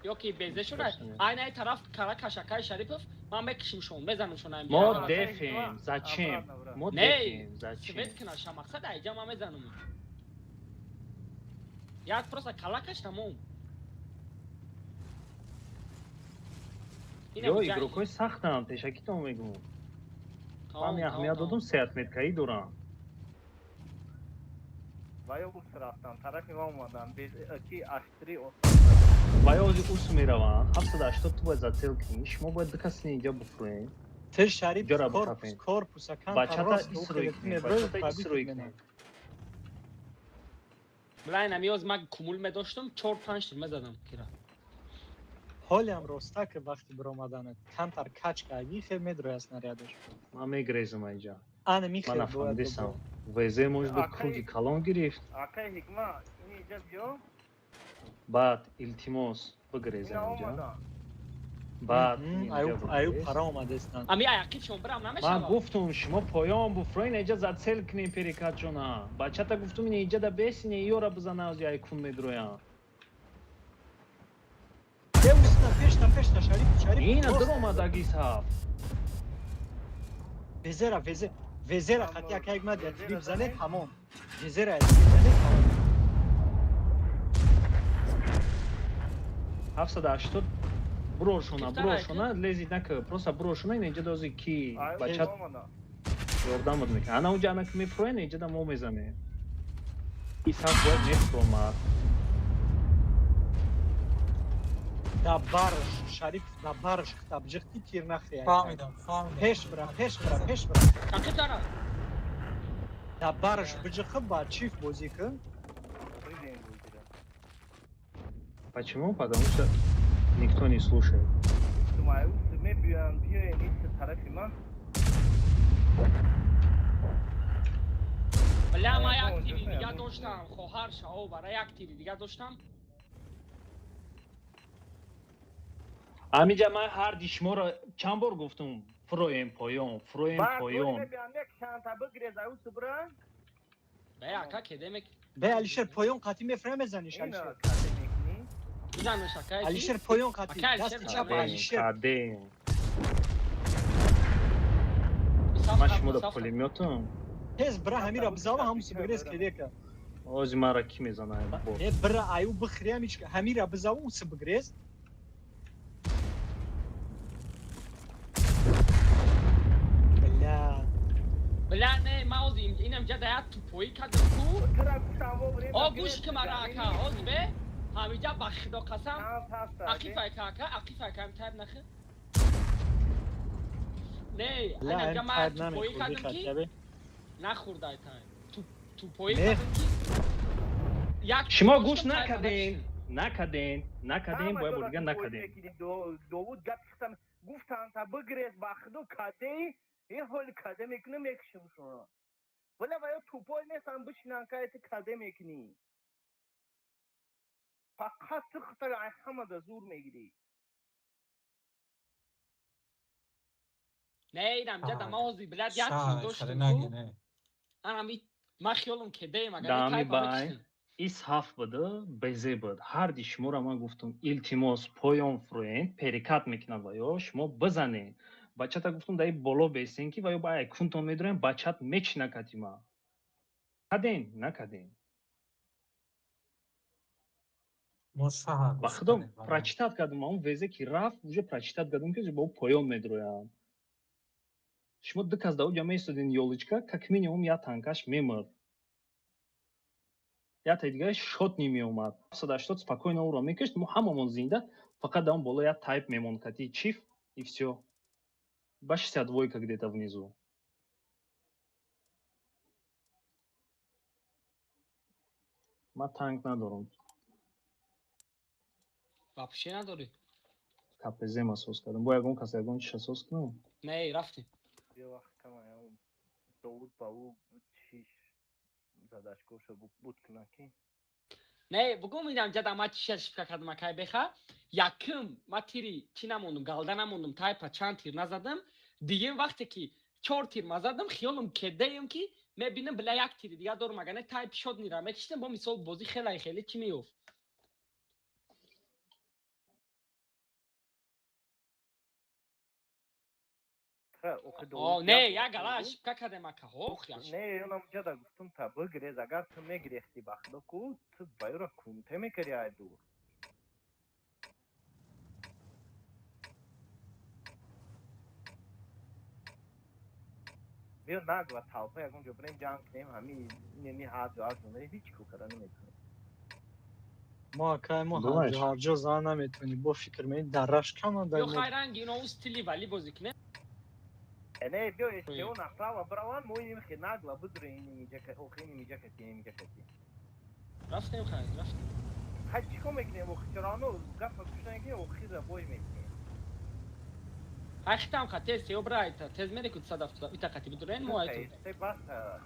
Ё ки безе шуда? Айна ай тараф кара кашакаи Шарипов, ман мекишимшон, мезанамшон ай. Мо Брат, дефем, зачем? Обратно, брат. Мо Не, дефем, зачем? свет кина ша мақсад айҷа ман мезанам. Як просто калакаш тамом. Инам Ё ҷа- игрокҳои сахтам, пешакитон мегӯм. Тамом, Ман аҳамият тамом, додум, се отметкаӣ дорам. Ва ё ус рафтам, тарафи ма омадам. Безе ки аштри Ва ё ози ус мераванд, 780 ту бояд зацел кунӣ, шумо бояд ду кас инҷа буфурен. Ты Шарипов Ҷора корпус, бухафен. корпуса кан Бачата рост исрӯй ухеле кунед, меброи бачата пробит исрӯй менад. кунед. Бла инам ёз ман кумул медоштум, чор панҷ тир мезадам кира. Ҳолиам роста ки вақти биромаданат камтар кач карди хел медрояд снарядаш. Ман мегрезам инҷа. Ана Ман михел бояд нафаҳмидисам. бибро. ВЗ может быть Акай- круги калон гирифт, Акай Ҳикма, ин иҷа биё. баъд илтимос бигрезам Ина инҷа. омадам. Баъд Аю инҷа аю бигрез. пара омадестан. Ами ай ақибшон бирам Ман намешава. гуфтум шумо поён буфроин инҷа зацел кунем перекатшона. Бачата гуфтум ин инҷа да бесине ёра бизана ози айкун медроям. Е усна пешта пешта Шарипов Шарипов. Ина рост. дуромадаги саф. Везера везе везера Аммо хати акай мад Везера ятиби бизане зане? тамом. Везера ятиби бизане тамом. 780 бурошона, Кифтара бурошона, лезид нака, просто бурошона ин инҷа дози ки Ай бачат омадам. ёрдамат мекунад. Ана унҷа ана ки мефуроен инҷа да мо мезанем. И саф бояд мефуромад. Да барш Шарипов да барш хитаб ҷихти тир нахри. Фаҳмидам, фаҳмидам. Пеш бира, пеш бира, пеш бира. Ақиб дара. Да барш биҷихи ба чиф бозӣ кун. Ридем бигирам. Почему? Потому что Никто не слушает. Мебиёянд, биёен ин тарафи ман. Бля, ма як тири дига доштам, хоҳар шао, бара як тири дига доштам. Амиҷа ман ҳарди шуморо чанд бор гуфтум: фуроем поён, фуроем поён. Бе, ака, кедемек. Бе, Алишер, поён қатӣ мефра мезаниш, Алишер. Бизанеш, ака. Алишер, поён қатӣ. Дасти чап, Алишер. Кадем. Ман шуморо пулемётам. Тез бира, ҳамира бизава, ҳамуси бигрез кедека. Ози мара ки мезана? Э, бира, аю бихри, ҳамичка. Ҳамира бизава, уси бигрез. Бля. Бля, не, ма ози инам ҷа да як тупоӣ кардам ку. О, гӯш ки мара, ака, ози бе. Ҳамиҷа ба худо қасам. Ақифай ка, ака, ақифай ка, тайб нахи. Не, инам ҷа ма тупоӣ кардам ки нахӯрдай тайб. Тупоӣ кардам ки як Шумо гӯш накарден, накарден, накарден, бояд бор дига накарден. Довуд гап чиқтам, гуфтам та бигрез, ба худо кадеи, е ҳоли каде мекунам, мекушим шумо. Вале ва ё тупой нестам бишинан, ка ти каде мекунӣ. Фақат ту хитар ай ҳамада зур мегирӣ. Не, инам ҷа да ма ҳози, блядь, як тир доштам ку. Анами ма хиёлам кедеем, агар Дами бай ис ҳафт буда, безе буд. Ҳарди шуморо ман гуфтум: илтимос, поён фуроен, перекат мекунад ва ё шумо бизанед. Бачата гуфтум, даи боло бесен, ки ва ё ба кунтон медурем, бачат мечина катима. Каден, накаден. Ба худо, прочитать кардум, он везе ки рафт, уже прочитать кардум, ки бо поён медуроям. Шумо ду кас да уҷа меистодин, ёлочка, как минимум як танкаш мемурд, як дигааш шот немеомад. 80 спокойно ӯро мекушт, мо ҳамамон зинда, фақат дар он боло як тайп мемонд кати чиф, и всё. Ба 62 где-то внизу. Ман танк надорам. Вообще надорӣ? КПЗ ма соз кардам. Бо ягон кас ягон чиша соз кунам? Не, рафтем. Довуд ба ӯ чиш задачкоша буд кунад ки. Не, бугум, инам ҷада ма чиша шифка кардам, акай беха. Якум ма тири чӣ намондум, галда намондум, тайпа чанд тир назадам. Дигим вақте ки чор тир ма задам, хиёлам кедаем, ки мебинам, бля, як тири дига дорум, агар не тайп шод нира мекиштам, бо мисол бозӣ хелай хеле чӣ меёфт. Не, як гала ошибка кардем, ака. Ох. Не, ёнам ҷада гуфтум та бигрез, агар ту мегирехти, ба худо ку ту ба ёра кунте мекари ай дур. Биё, нагла талпа ягон ҷо бирем, ҷанг кунем, ҳами неми ҳарҷо ҳарҷо ҳеҷ ку кара наметонем. Мо, акай, мо ҳарҷо ҳарҷо зан наметонӣ, бо фикр меи дараш кама. Ё хайранг ино стили вали бозӣ кунем. Не, биё, СТО направо браван, мо иним хе нагла бидурем, иним иҷа, охи иним иҷа кати, иним иҷа кати. Рафтем, хай, рафтем. Хай, чӣ кор мекунем охи? Чаро гапа гӯш накунем, охира бой мекунем. Хай, хитам ха, тез сео брайта, тез мере ку 170 ита қати бидурен мо айту. Баста.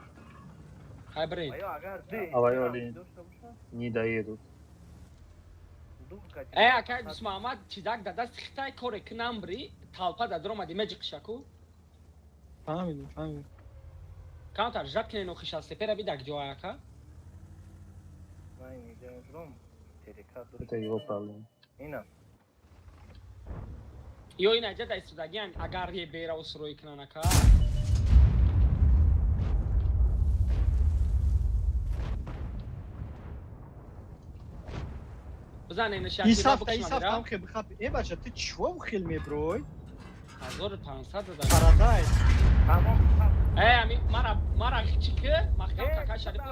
Хай, брейд. Авайоли не доедут. Э, акай Дусмаҳамад, чизак да дасти хитай коре кунам, бри, талпа да дромади меҷиқишаку. Фаҳмидем, фаҳмидем. Камтар жат кинен, охиша сепера бидак ҷоя, ака. Это его проблема. Ина. Ё ина ҷа да истодагиан, агар е бера усрӯй кунан, ака. Бизанен. Исафта, исафта, ам хе бихап. Э, бача, ту чё хел меброй? 1500 дада. Парадайз. Тамом. Э, ами мара мара чӣ ки? Маҳкам кака шариф.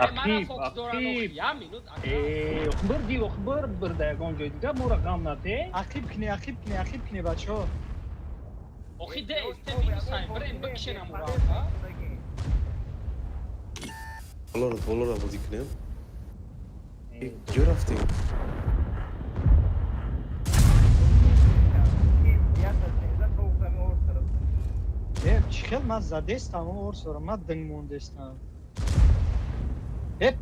Ақиб, ақиб. Э, бирди, бир бирда ягон ҷои дига моро ғам нате. Ақиб кне, ақиб кне, ақиб кне, бачаҳо. Охи де сте минусай, брен бикшена мура. Болоро, болоро бозӣ кунем. Ҷо рафтем? Чӣ хел ман задестам, орсора, ман динг мондестам.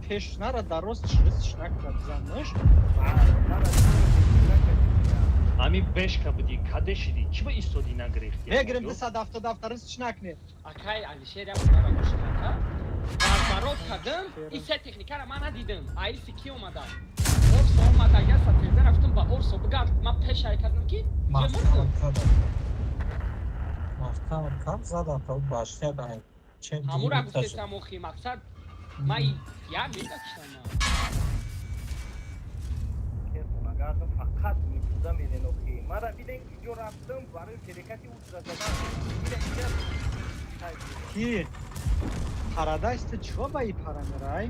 Пешнара дароз чрисш накард занаш. Ами бешка будӣ, каде шидӣ? Чӣ ба истодӣ нагирифтӣ? Мегирем 277 рисш накунед. Акай Алишер, я бунара гӯш карда. Разворот кардам, и се техникара ман надидам. Аиси ки омада? Орсо омада, я сатеза рафтам ба Орсо бигард. Ман пеш ай кардам ки Маҳкам задам. Маҳкам кам задам то башня дай. Чен ҳамура гуфтестам охи мақсад ман я мегакиштам. Нагардам фақат митуда мерен охи. Мара биден ки ҷо рафтам барои перекати утра задан. Биден ки Ки Парадайз ту чико ба и пара мерай?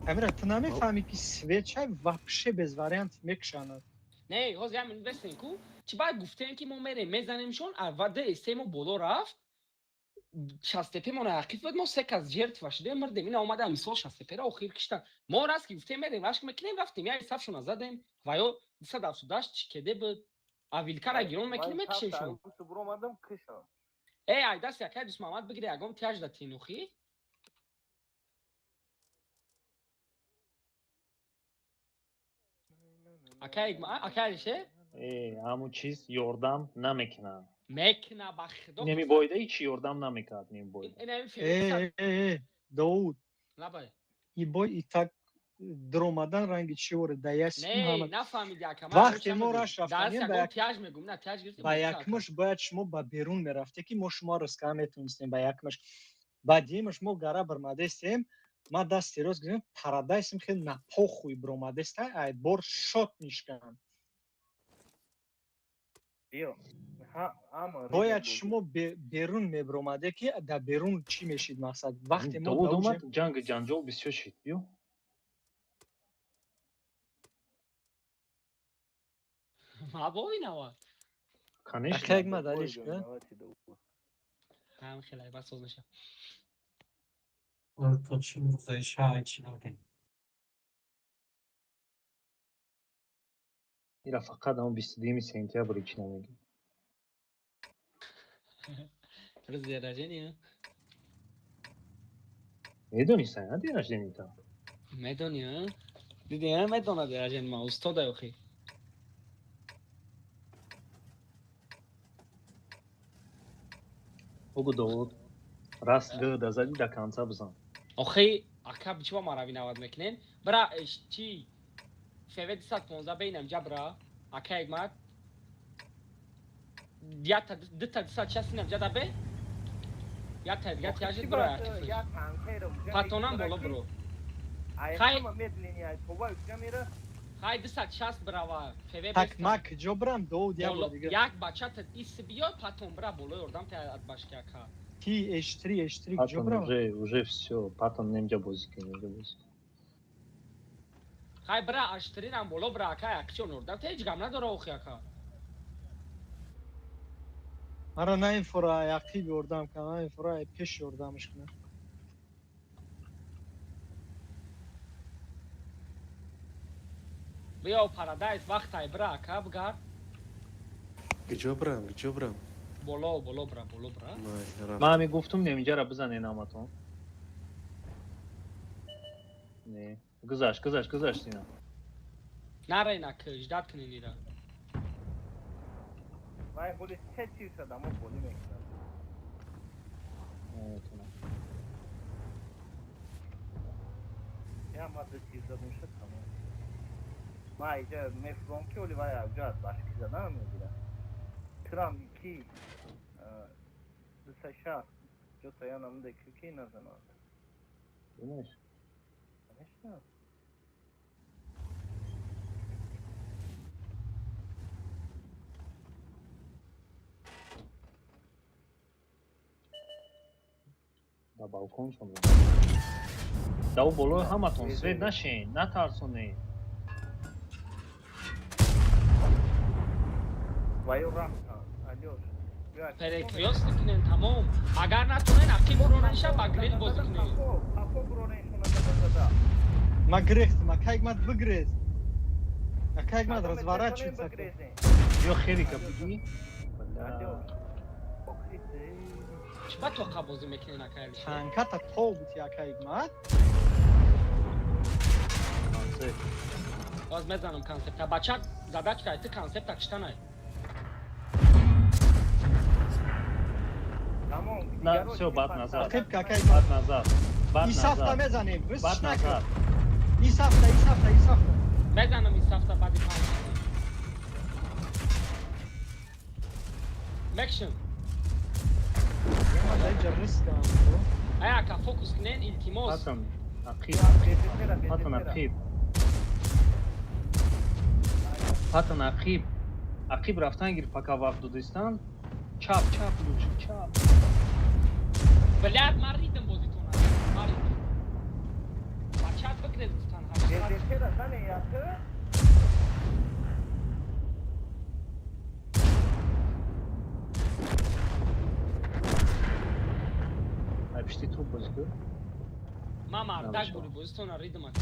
Амира, ту намефаҳмӣ ки свечай вообще без вариант мекушанад. Не, ҳозир ҳамин бесен ку. Чӣ баъд гуфтем ки мо мерем мезанемшон, аввал се мо боло рафт. Шастепемон ақиф буд, мо се кас жертва шудем, мирдем. Ина омада мисол шастепера охир киштан. Мо раст ки гуфтем мерем, рашк мекунем, рафтем, як сафшона задем. Ва ё 278 чӣ кеде буд. А вилкара гирон мекунем, мекушемшон. Омадам кишам. Э, ай даст якай Дусмамад бигире, ягон тяж да тинухи. Акай, акай Алишер? Э, ҳамун чиз ёрдам намекунад. Мекуна, ба худо. Немибоида ҳичи ёрдам намекард, немибоида. Э, э, э, Довуд. Лабай. И бой и так даромадан ранги чӣ воре да яси. Не, нафаҳмиди ака. Вақте мо раш рафтанем ба тяж мегум, на тяж гирифтем. Ба якмаш бояд шумо ба берун мерафте, ки мо шумо рискаа метонистем ба якмаш. Ба дуюмаш мо гара бармадестем, ма дасти рост гирем, Парадайсим хел на похуй биромадеста, ай бор шот нишкан. Бояд шумо берун мебиромаде, ки дар берун чӣ мешид мақсад. Вақте мо Довуд омад, ҷанги ҷанҷол бисёр шид. Биё. Ма бовинава. Конечно. Акай ма далиш ка? Ҳам хеле бас соз меша. То чӣ рӯзаи шай чӣ накунӣ? Ира фақат ҳамон 22 сентябр чӣ намегӣ. Рӯзи день рождения. Медонистай, на день рождения та? Медони, а? Диди, а? Медона день рождения ма, устода охи. Бугу Довуд. Раст г да зади, до конца бизан. Охи, ака чӣ ба марави навад мекунен? Бра, чӣ? ФВ 215 бейнам ҷа бра. Ака Егмат. Якта дута 260 инам ҷа да бе. Якта дига тяжи бра. Патонам боло бро. Хай Хай 260 брава. ФВ Так ма куҷо брам, Довуд, як бор дига? Як бача ис биё, патон бра боло ёрдам та адбашки ака. Ки H3 H3 куҷо Патон брам? уже всё, патон немҷа бозӣ кун, немҷа бозӣ кун. Хай бра H3 рам боло бра ака, якчон ёрдам та ҳеҷ гам надора охи ака. Мара на ин фора яқиб ёрдам кунам, на ин фора пеш ёрдамаш кунам. Биё Парадайз вақтай бра ака бигард. Куҷо брам, куҷо брам? Боло, боло бра, боло бра. Ман ҳамин гуфтум, немиҷара бизанен ҳаматон. Не, гузашт, гузашт, гузашт ина. Нарен ака, ждать кунен ира. Вай худи се чиз шада, мо болӣ мекунам. Наметонам. Я ма ду чиз задум шуд, тамом. Ма иҷа мефуром ки оли вай авҷа аз башки задан мегирам. Турам ки 260 ҷота я намуде ки ки назанад. Думаешь? Конечно. Да балконшон. Да у болои ҳаматон свет нашен, натарсонед. Ва ё рафтан. Алёш. Перекрёст кунен тамом. Агар натонен ақиб буронеша ба грил бозӣ кунен. Қафо буронешона зада. Ма грехтам, ака Егмат бигрез. Ака Егмат разворачивается. Ё херика бигӣ. Алёш. Чӣ ба тоқа бозӣ мекунен, ака Алишер? Танката тов бути, ака Ҳикмат. Концепт. Боз мезанам концепта. Бача, задачка ти концепта киштанай. Тамом. На, Дигаро всё, чӣ баъд пас- назад. Ақиб ка, ака Ҳикмат. Баъд назад. Баъд И сафта назад. мезанем. Баъд Риск накун. назад. И сафта, и сафта, и сафта. Мезанам ин сафта баъди 5. Мекшн. Ма дар ҷа риск кам. Ай, ака, фокус кунен, илтимос. Патон. Ақиб. БТТ-ра, Патон БТТ-ра. ақиб. Патон ақиб. Ақиб рафтан гир, пока вақт додистан. Чап, чап, лучше, чап. Блядь, ман ридам бозитона. Ман ридам. Бача, бигрез гуфтан. БТТ-ра зане яты. Ай, пишти топ бозӣ кун. Ман мардак Намешавад. бури бозитона ридам, ака.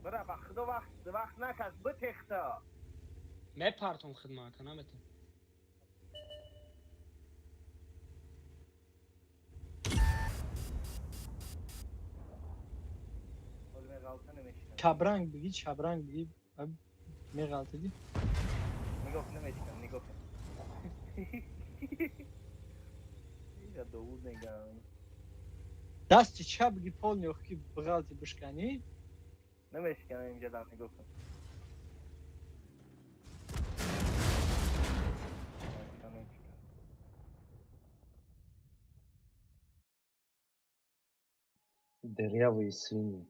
Бира, ба худо, вақт накаш, битехта. Мепартом хидма, ака, наметам. Ҳоли меғалта намешинам. Чабранг биги, чабранг биги. Меғалтиди. Нигоҳ кун, намешинам, нигоҳ кун. Ира Довуд мегам. Дасти чап биги, полный ки биғалти бишканӣ. Намешиканам инҷа дар, нигоҳ кун. Намешиканам. Дырявые свиньи.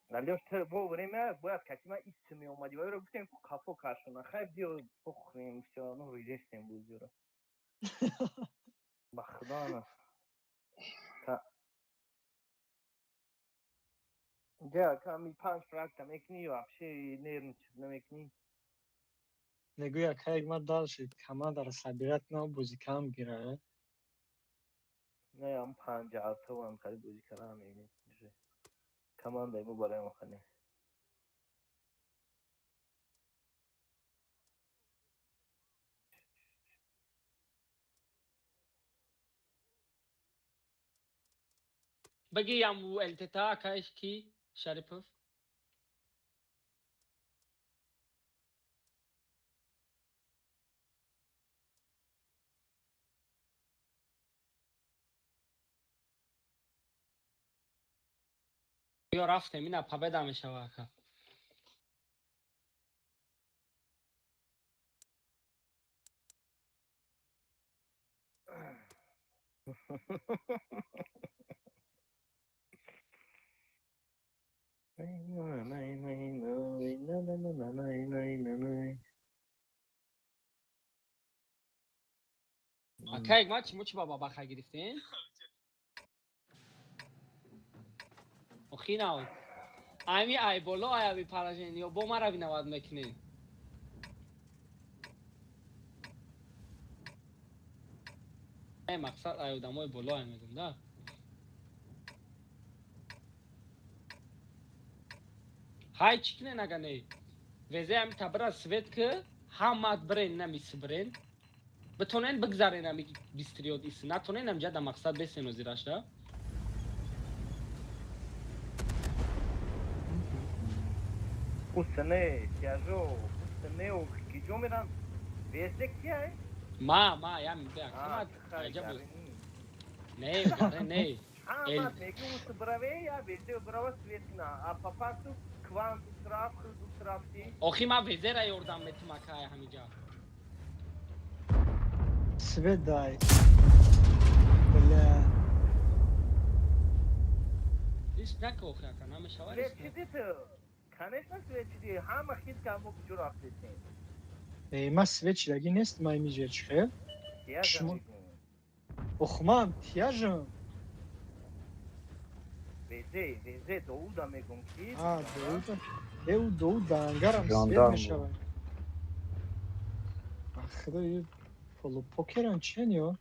Алёш, ту во время бояд кати ман исти меомадӣ. Вайро гуфтем, ку қафо кашона. Хайр, биё бихӯрем, всё равно ридестем бозиро. Ба худо ана. Та. Ҷа, ками панҷ фракта мекунӣ, вообще нервничать намекунӣ. Мегӯй, ака Ҳикмат, дальше командаро собирать кунам, бозӣ кам гира. Не, ам панҷ алтовам хари бозӣ кардан мегӯем. Командаи мо барои мо хане. Баги ям ЛТТ, ака, ки Шарипов. Биё, рафтем, ина победа мешава, ака. Ака Ҳикмат, чимо чи ба бабаха гирифтем? Охи нав. Ами ай боло ай аби поражение ё бо мара виноват мекунем. Ай, мақсад ай одамои боло ай мегум да. Ҳай, чӣ кунен, ага не? Везе ами табра свет ки ҳамат бирен намиси бирен. Битонен бигзарен ами бистриёд иси. Натонен амҷа да мақсад бесен озирашда. Усне, тяжо, усне, киҷо меран? Везде кияй? Ма ям бе ака. Аҷа буд. Не, гаре не. Ҳамат меги ус браве, я везде брава свет кна. А по факту квант рафт, худ рафти. Охи ма везера ёрдам метум, ака, ҳамиҷа. Свет дай. Бля. Риск нака, охи, ака, намешава Свет риск. чӣ диту? Конечно, свет чӣ ди. Ҳама хит ка мо куҷо рафтесем? Э, ма свет чидаги нест, ма имиҷа чихел. Тияжа мегӯм. Ох, ман тияжам. Везе, везе, Доуда мегӯм ки. А, Доуда. Э, у Доуд дангарам свет Жандарм. мешавад. Ба худо, ё полупокеран чен ё?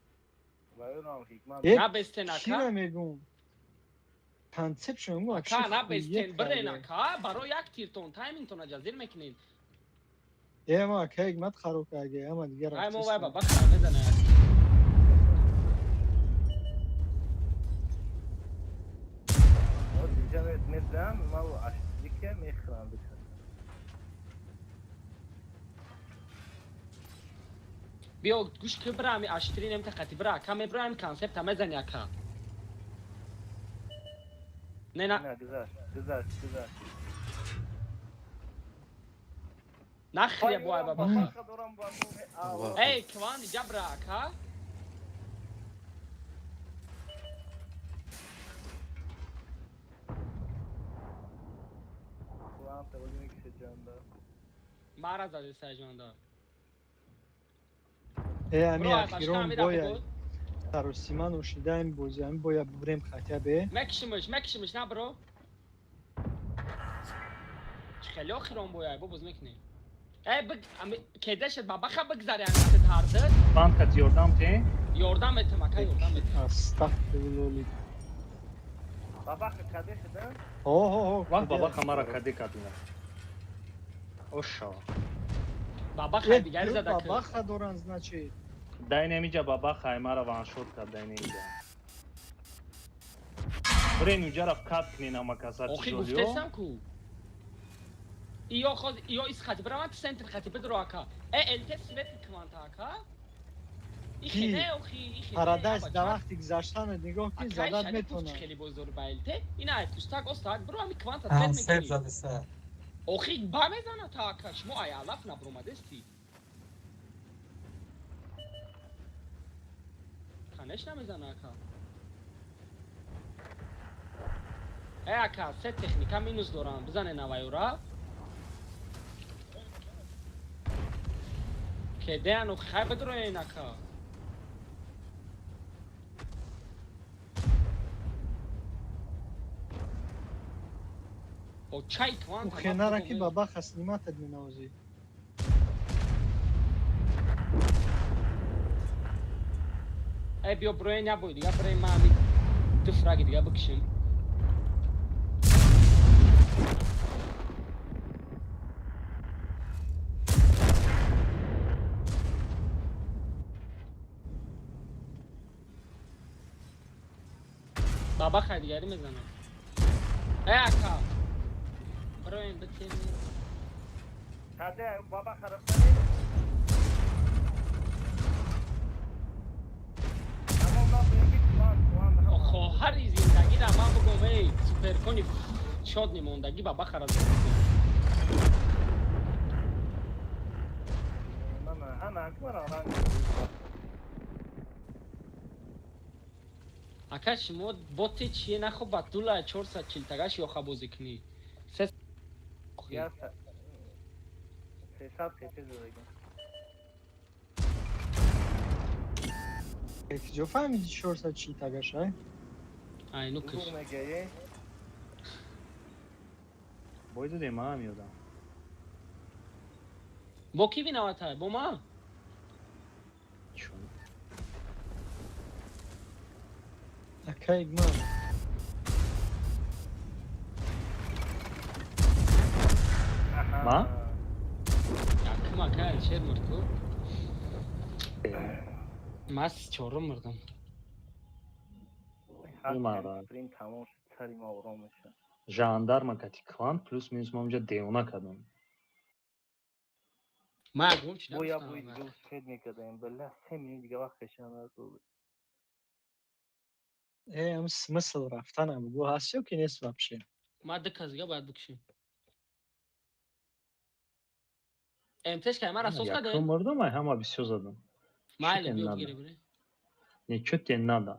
Набестен ака. Чира мегум? Концепшн мегум. Ака набестен бирен ака, барои як тиртон таймингтон ҷазир мекунед. Э ма ака ҳикмат хароб карда, ама дигар Ай мо вай баба хара мезана. Медам, мал ашдике мехрам бикар. Биё гӯш ки бира ами аштри нем тақати бира, ака мебира ами концепта мезани ака. Не на. Не, гузашт, гузашт, гузашт. Нахрия бо ай баба. Эй, кван иҷа бира ака. Мара зади саҷонда. Э, ами ахирон бояд саросима ношидаем бози, ами бояд бубрем хотя бы. Мекшимиш, мекшимиш, на бро. Хеле охирон бояд, бо боз мекунем. Э, биг, ами кедашет бабаха бигзари ами сет ҳардид. Банд кат ёрдам те? Ёрдам метам, ака, ёрдам метам. Астағфируллоҳ. Бабаха каде шуда? Ҳо, ҳо, ҳо. Вақт бабаха мара каде кадина. Ошо. Бабаха дигари зада ки. Бабаха доран, значит. Дай немиҷа бабаха ай мара ваншот кард дай немиҷа. Бирен уҷа рафт кат кунен ама каса Охи гуфтесам ку. Иё хоз иё ис хати бира ман центр хати бидро ака. Э ЛТ свет кванта ака. Ихи не охи ихи. Парадайз да вақти гузаштанат нигоҳ ки задат метавонад. Хеле боздори ба ЛТ. Ина ай пустак остак бро ами кванта свет мекунӣ. Зада. Охи ба мезана та ака шумо ай алаф набромадести. Конечно мезана ака. Э ака се техника минус дорам бизане навайора. Кедеану хай бидроен ака. О чай кванта. Хенара ки бабаха сниматад менавози. Э биё броен набой дига броен ма ами ду фраги дига бикшим. Бабаха дигари мезанам. Э ака. Броен битен. Каде бабаха рафтани? Хоҳари зиндагиро ман бигӯм эй суперкони шод немондагӣ бабаха ра ака шумо боти чие нахо ба дула 440 тагаш ёха бозӣ кунӣ. Се Куҷо фаҳмиди 440 тагаш, ай? Ай, ну киш. Бой додем, ман ёдам. Бо ки виновата? Бо ман? Чун? Ака игман. Ма? Якум ака Алишер мурд ку. Ман чорум мурдам. Жандарма кати квант плюс минус ма унҷа девона кардам. Ман ягон чи Боя бой дига успед мекардем. Билла 3 минут дига вақт кашам. Э, ам смысл рафтанам бугу ҳаст ё ки нест вообще? Ман ду кас дига бояд бикшим. МТш кай мара сос кардем? Якум мурдам, ай ҳама бисёр задам. Майли биё бигире бире. Не, чё тебе надо?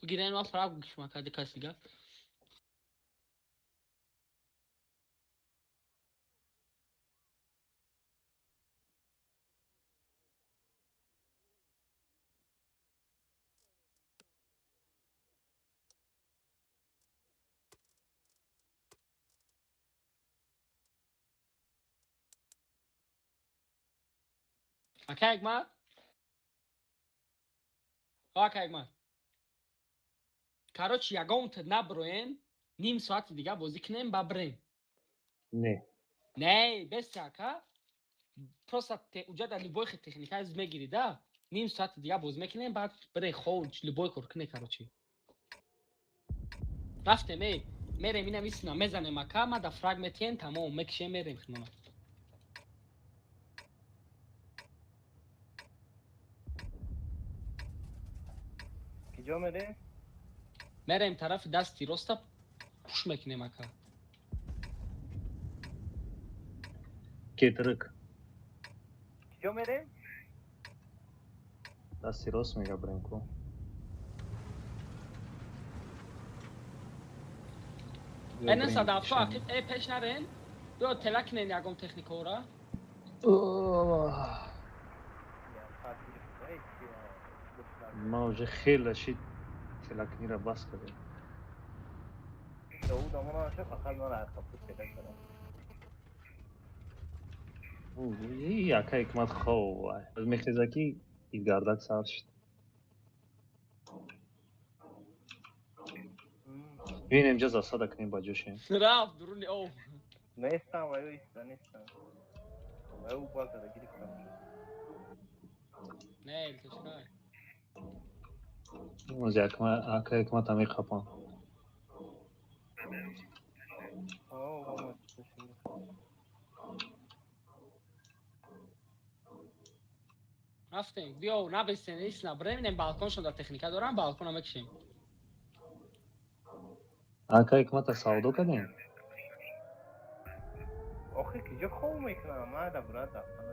Бигирен ма фраг бикшим ака ду кас дига. Ака Ҳикмат, ака Ҳикмат, короче, ягонта наброен, ним соати дига бозӣ кунем, ба брем. Не. Не, беста, ака. Просто уҷа дар любой техника мегирӣ да. Ним соати дига бозӣ мекунем, баъд бирен хов, любой кор куне, короче. Рафтем, эй, мерем, инам исна мезанем, ака, ма да фраг метиҳем, тамом, мекишем, мерем хинона. Киҷо мерем? Мерем тарафи дасти роста, пуш мекунем, ака. Кетрик. Киҷо мерем? Дасти рост мега брем ку. Э, 970 ақиб, э, пеш нарен. Биё тела кунен ягон техникаора. Ман уже хеле шид, телакнира бас кардем. Довуд амона фақат ман арқапут педа кардам. Ака Ҳикмат хов мехеза ки идгардак сар шуд. Бинем, ҷа засада кунем, ба ҷошем. Рафт дуруни об. Нестам, ваю иста, нестам. Ваю базара гирифтам. Не, илтишкай. Ози ака Ҳикмата меқапам. Рафтем, биё, набестен, исна, бирем, балконшон дар техника дорам, балкона мекишем. Ака Ҳикмата савдо кардем? Охи киҷо хов мекунам? Ман да брат дафтана.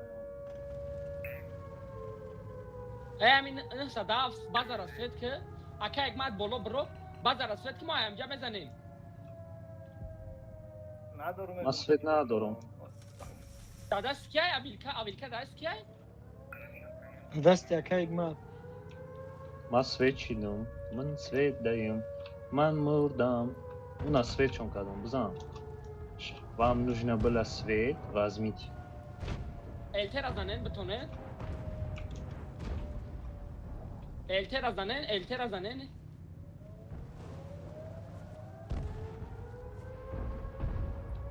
Э, ҳамин 907 базара свет ки, ака Ҳикмат, боло биро, базара свет ки, мо ҳамҷа мезанем. Надорум. Ман свет надорам. Дар даст кияй абилка, абилка дар даст кияй? Дасти ака Ҳикмат. Ман свет чидам, ман свет даем, ман мурдам. Уна свет чон кардам, бизан. Вам нужно было свет, возьмите. Элтера занен битонед. Элтера занен, элтера занен.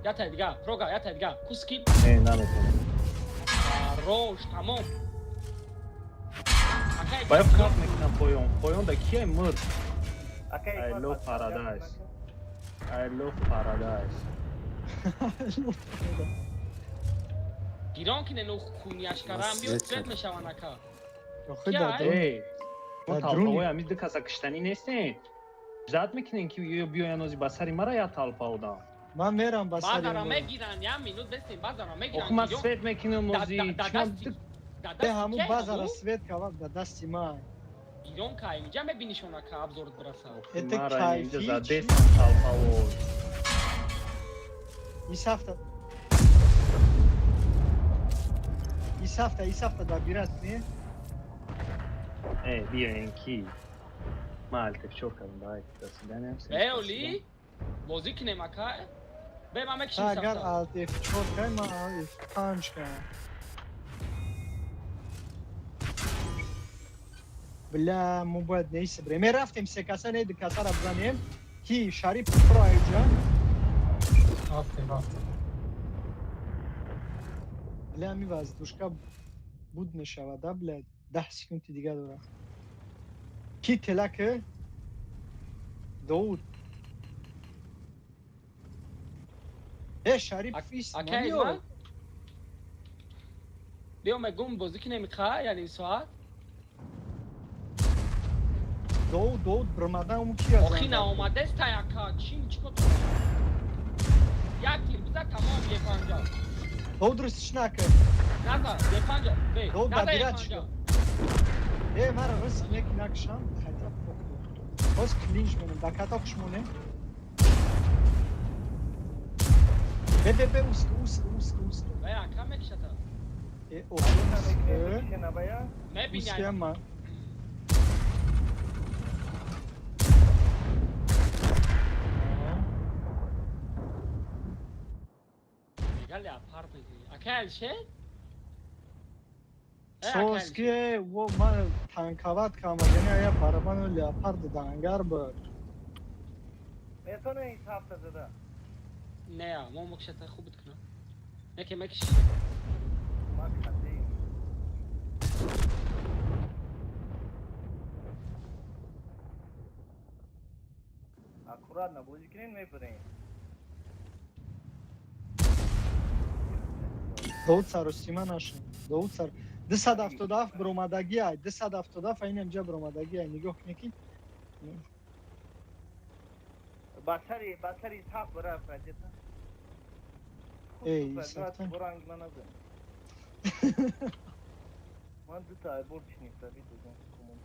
Ята дига, прога, ята дига. Куски. Не, наметонам. Рош, тамом. Баё кап мекунам поён. Поён да кияй мурд? I love paradise. I love paradise. Гирон кине, ну хуняшкарам биё, свет мешаван, ака. Охи да. Эй, мо талпаҳои ҳамин ду каса киштанӣ нестем. Ждать мекунем ки ё биёян ози ба сари мара я толпа одам. Ман мерам ба сари. Базара мегиран, я минут бестем, базара мегиран. Охи ман свет мекунам ози. Э, ҳамун базара свет кавад, да дасти ман. Гирон кай, инҷа мебинишон, ака, обзорт бираса. Это Мара инҷа кайфи. задестам толпаҳо. Исафта. Исафта, исафта да бират, не? Э, биёен ки. Ман алтефчор кардам, давайте, до свидания. Э, оли, бозӣ кунем, ака. Бе, ман мекишим. Агар сафта. Alt F4 кай, ман Alt F5 кай. Бля, мо бояд неиса бирем. Мерафтем се каса, не ду касара бизанем. Ки Шарипов про айҷа. Рафтем, рафтем. Бля, ми воздушка буд мешавад, да, бля. 10 секунди дига дорам. Ки телаке? Довуд. Э, Шарипов ист. Ака Ҳикмат. Биё, мегум, бозӣ кунем қа, я ним соат. Довуд, Довуд бирмадан ум кия? Охи наомадест, ака, чи чико? Як тир биза, тамом, Е50. Довуд рустиш нака. Наза, Е50, бе. Довуд Наза. да бират Е50. шуд. Э, мара риск неки накшам, хотя похуй. Боз клинч менем, да каток шмоне. Бе, бе, бе, уска, уска, уска, уска. Бе, ака мекишата. Э, охи, уска. Набая? Мебиняй. Уска ма. Мега леопард мезани. Ака Алишер? Соз ки во ман танковать кам, яъне я барабану леопард дангар буд. Метоне ин ҳафта зада. Не, мо мокшата хуб кунам. Неке мекши. Ма кадем. Аккуратно бозӣ кунем, мебарем. Довуд саросима нашуд. Довуд сар 277 биромадагӣ ай, 277 айн инҷа биромадагӣ ай, нигоҳ кунед ки ба сари саф бара фаҷета. Эй, сафта. Буранг ман назан. Ман дута айбор чинифта бидодам кумон.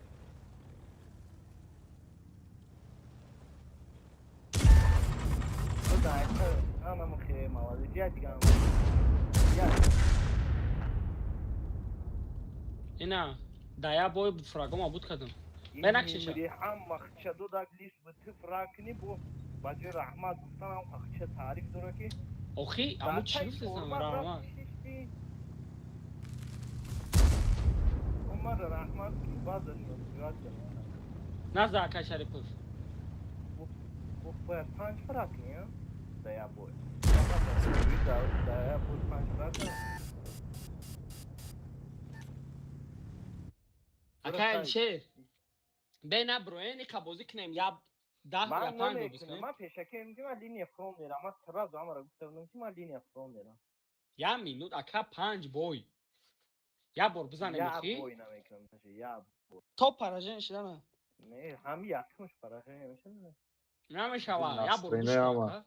Да, это ана мухе молодец. Я дигам. Я Ина, да я бой фрагома буд кардам. Бе накшиша. Ҳама хча додак лиш бу ту фраг кунӣ, бо ба ҷои раҳмат гуфтанам хча таъриф дора ки. Охи, аму чӣ гуфтесам, раҳмат? Умар раҳмат ки баъза шуд. Назда, акай Шарипов. Бояд панҷ фраг кунӣ, да я бой. Да я бой панҷ фраг. Акай Алишер. Бе наброен, ика бозӣ кунем, я 10 я Ман панҷ бозӣ намекунам. кунем. Ман пешакӣ ки ман линия фронт мерам. Ман сразу ҳамаро гуфта будам, ки ман линия фронт мерам. Я минут, ака, панҷ бой. Я бор бизанем Я охи. бой намекунам. Даже я бой. То поражение шидана. Не, ҳами якумш поражение мешавад. Намешава, я бор Настроение гӯш кун, ама. ака.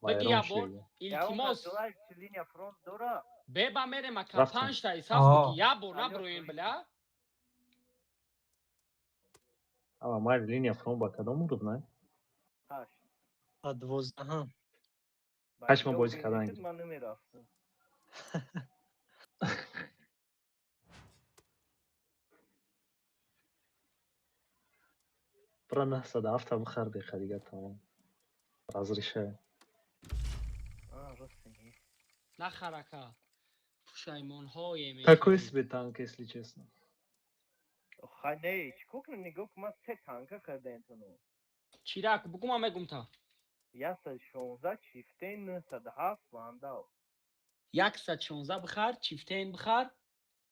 Беги я бор, илтимос. Линия фронт дора. Беба мерем, ака, Рафтем. панҷ та исаф Аа. буги. Я бор Алло, наброем, слушай. бля. Ама майли, линия фронт ба кадом уруд, не? 8. А 12-ҳам. 8 мо бозӣ кардан. Ман намерафтам. Бра 907 бихар, беха дига тамом. Разрешаю. А, рост мегӣ. Нахар, ака. Пушаймонҳое Такой мешавӣ. себе танк, если честно. Хай, не, чӣ кор кунем? Нигоҳ кун, ман се танка харидам тону. Чирак, бугу, ман мегум та. 116 Чифтейн, 907 Вандал. 116 бихар, Чифтейн бихар,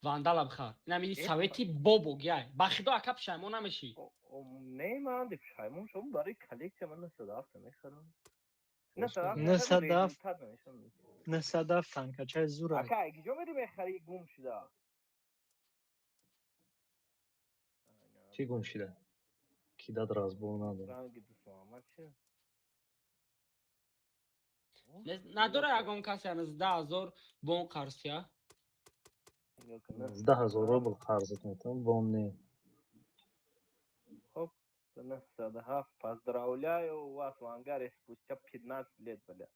Вандала бихар. Инам или совети бобо гяй. Ба худо, ака, пушаймон намешӣ. Не, ман ди пушаймон шудам, барои коллексия ман 907 мехарам. 907. 907 танкачаи зур ай. Ака, киҷо мери мехарӣ гум шуда? Чӣ гум шида? Ки дад разбор надорад. Ранги Дӯстмуҳаммад чи? Надора ягон касе 10 000 бон қарзия? 10 000 рубл қарзат метавон, бон не. Хоп, 907. Поздравляю вас в ангаре спустя 15 лет, бля.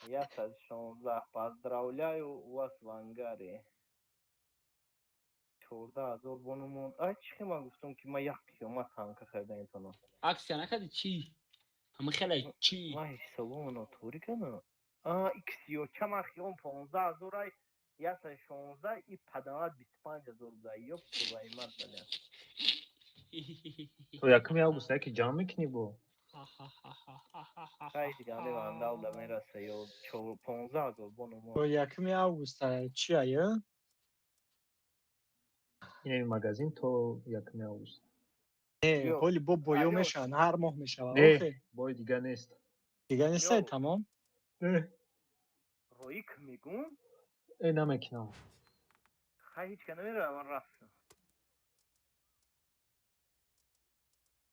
116. Поздравляю вас в ангаре. 14 000 бонумон. Ай, чӣ ман гуфтам, ки ман як қиёмат танка харида метавонам. Аксия накарди чӣ? Ҳама хеле чӣ? Ман ҳисобомо нотуғрӣ кардам. А, иксиёча ман хиём 15 000 ай, 116 и падават 25 000 буда. Ёб твою мать, бля. То якуми август яке ҷамъ мекунӣ бо? Хай, дига али вандал да мераса ё 15 000 бонумон. То якуми август ай, чи ай? Инами магазин то якуми август. Не, Ё. ҳоли бо боё Алё. мешаванд, ҳар моҳ мешавад. Не, Охе. бой дига нест. Дига нестай, Ё. тамом. Э, Роик мегум? э, намекунам. Хай, ҳеч ка намерава, ман рафтам.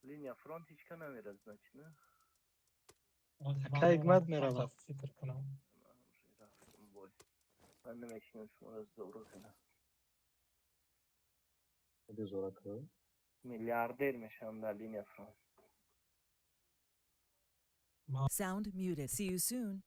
Линия фронт ҳеч ка намера, значит, не? Ака Ҳикмат меравад. Фикр кунам. Ман уже рафтам бой. Ман намешинам шуморо зоро кунам. Безора кар. Миллиардер мешавам дар линия фронт. Sound muted. See you soon.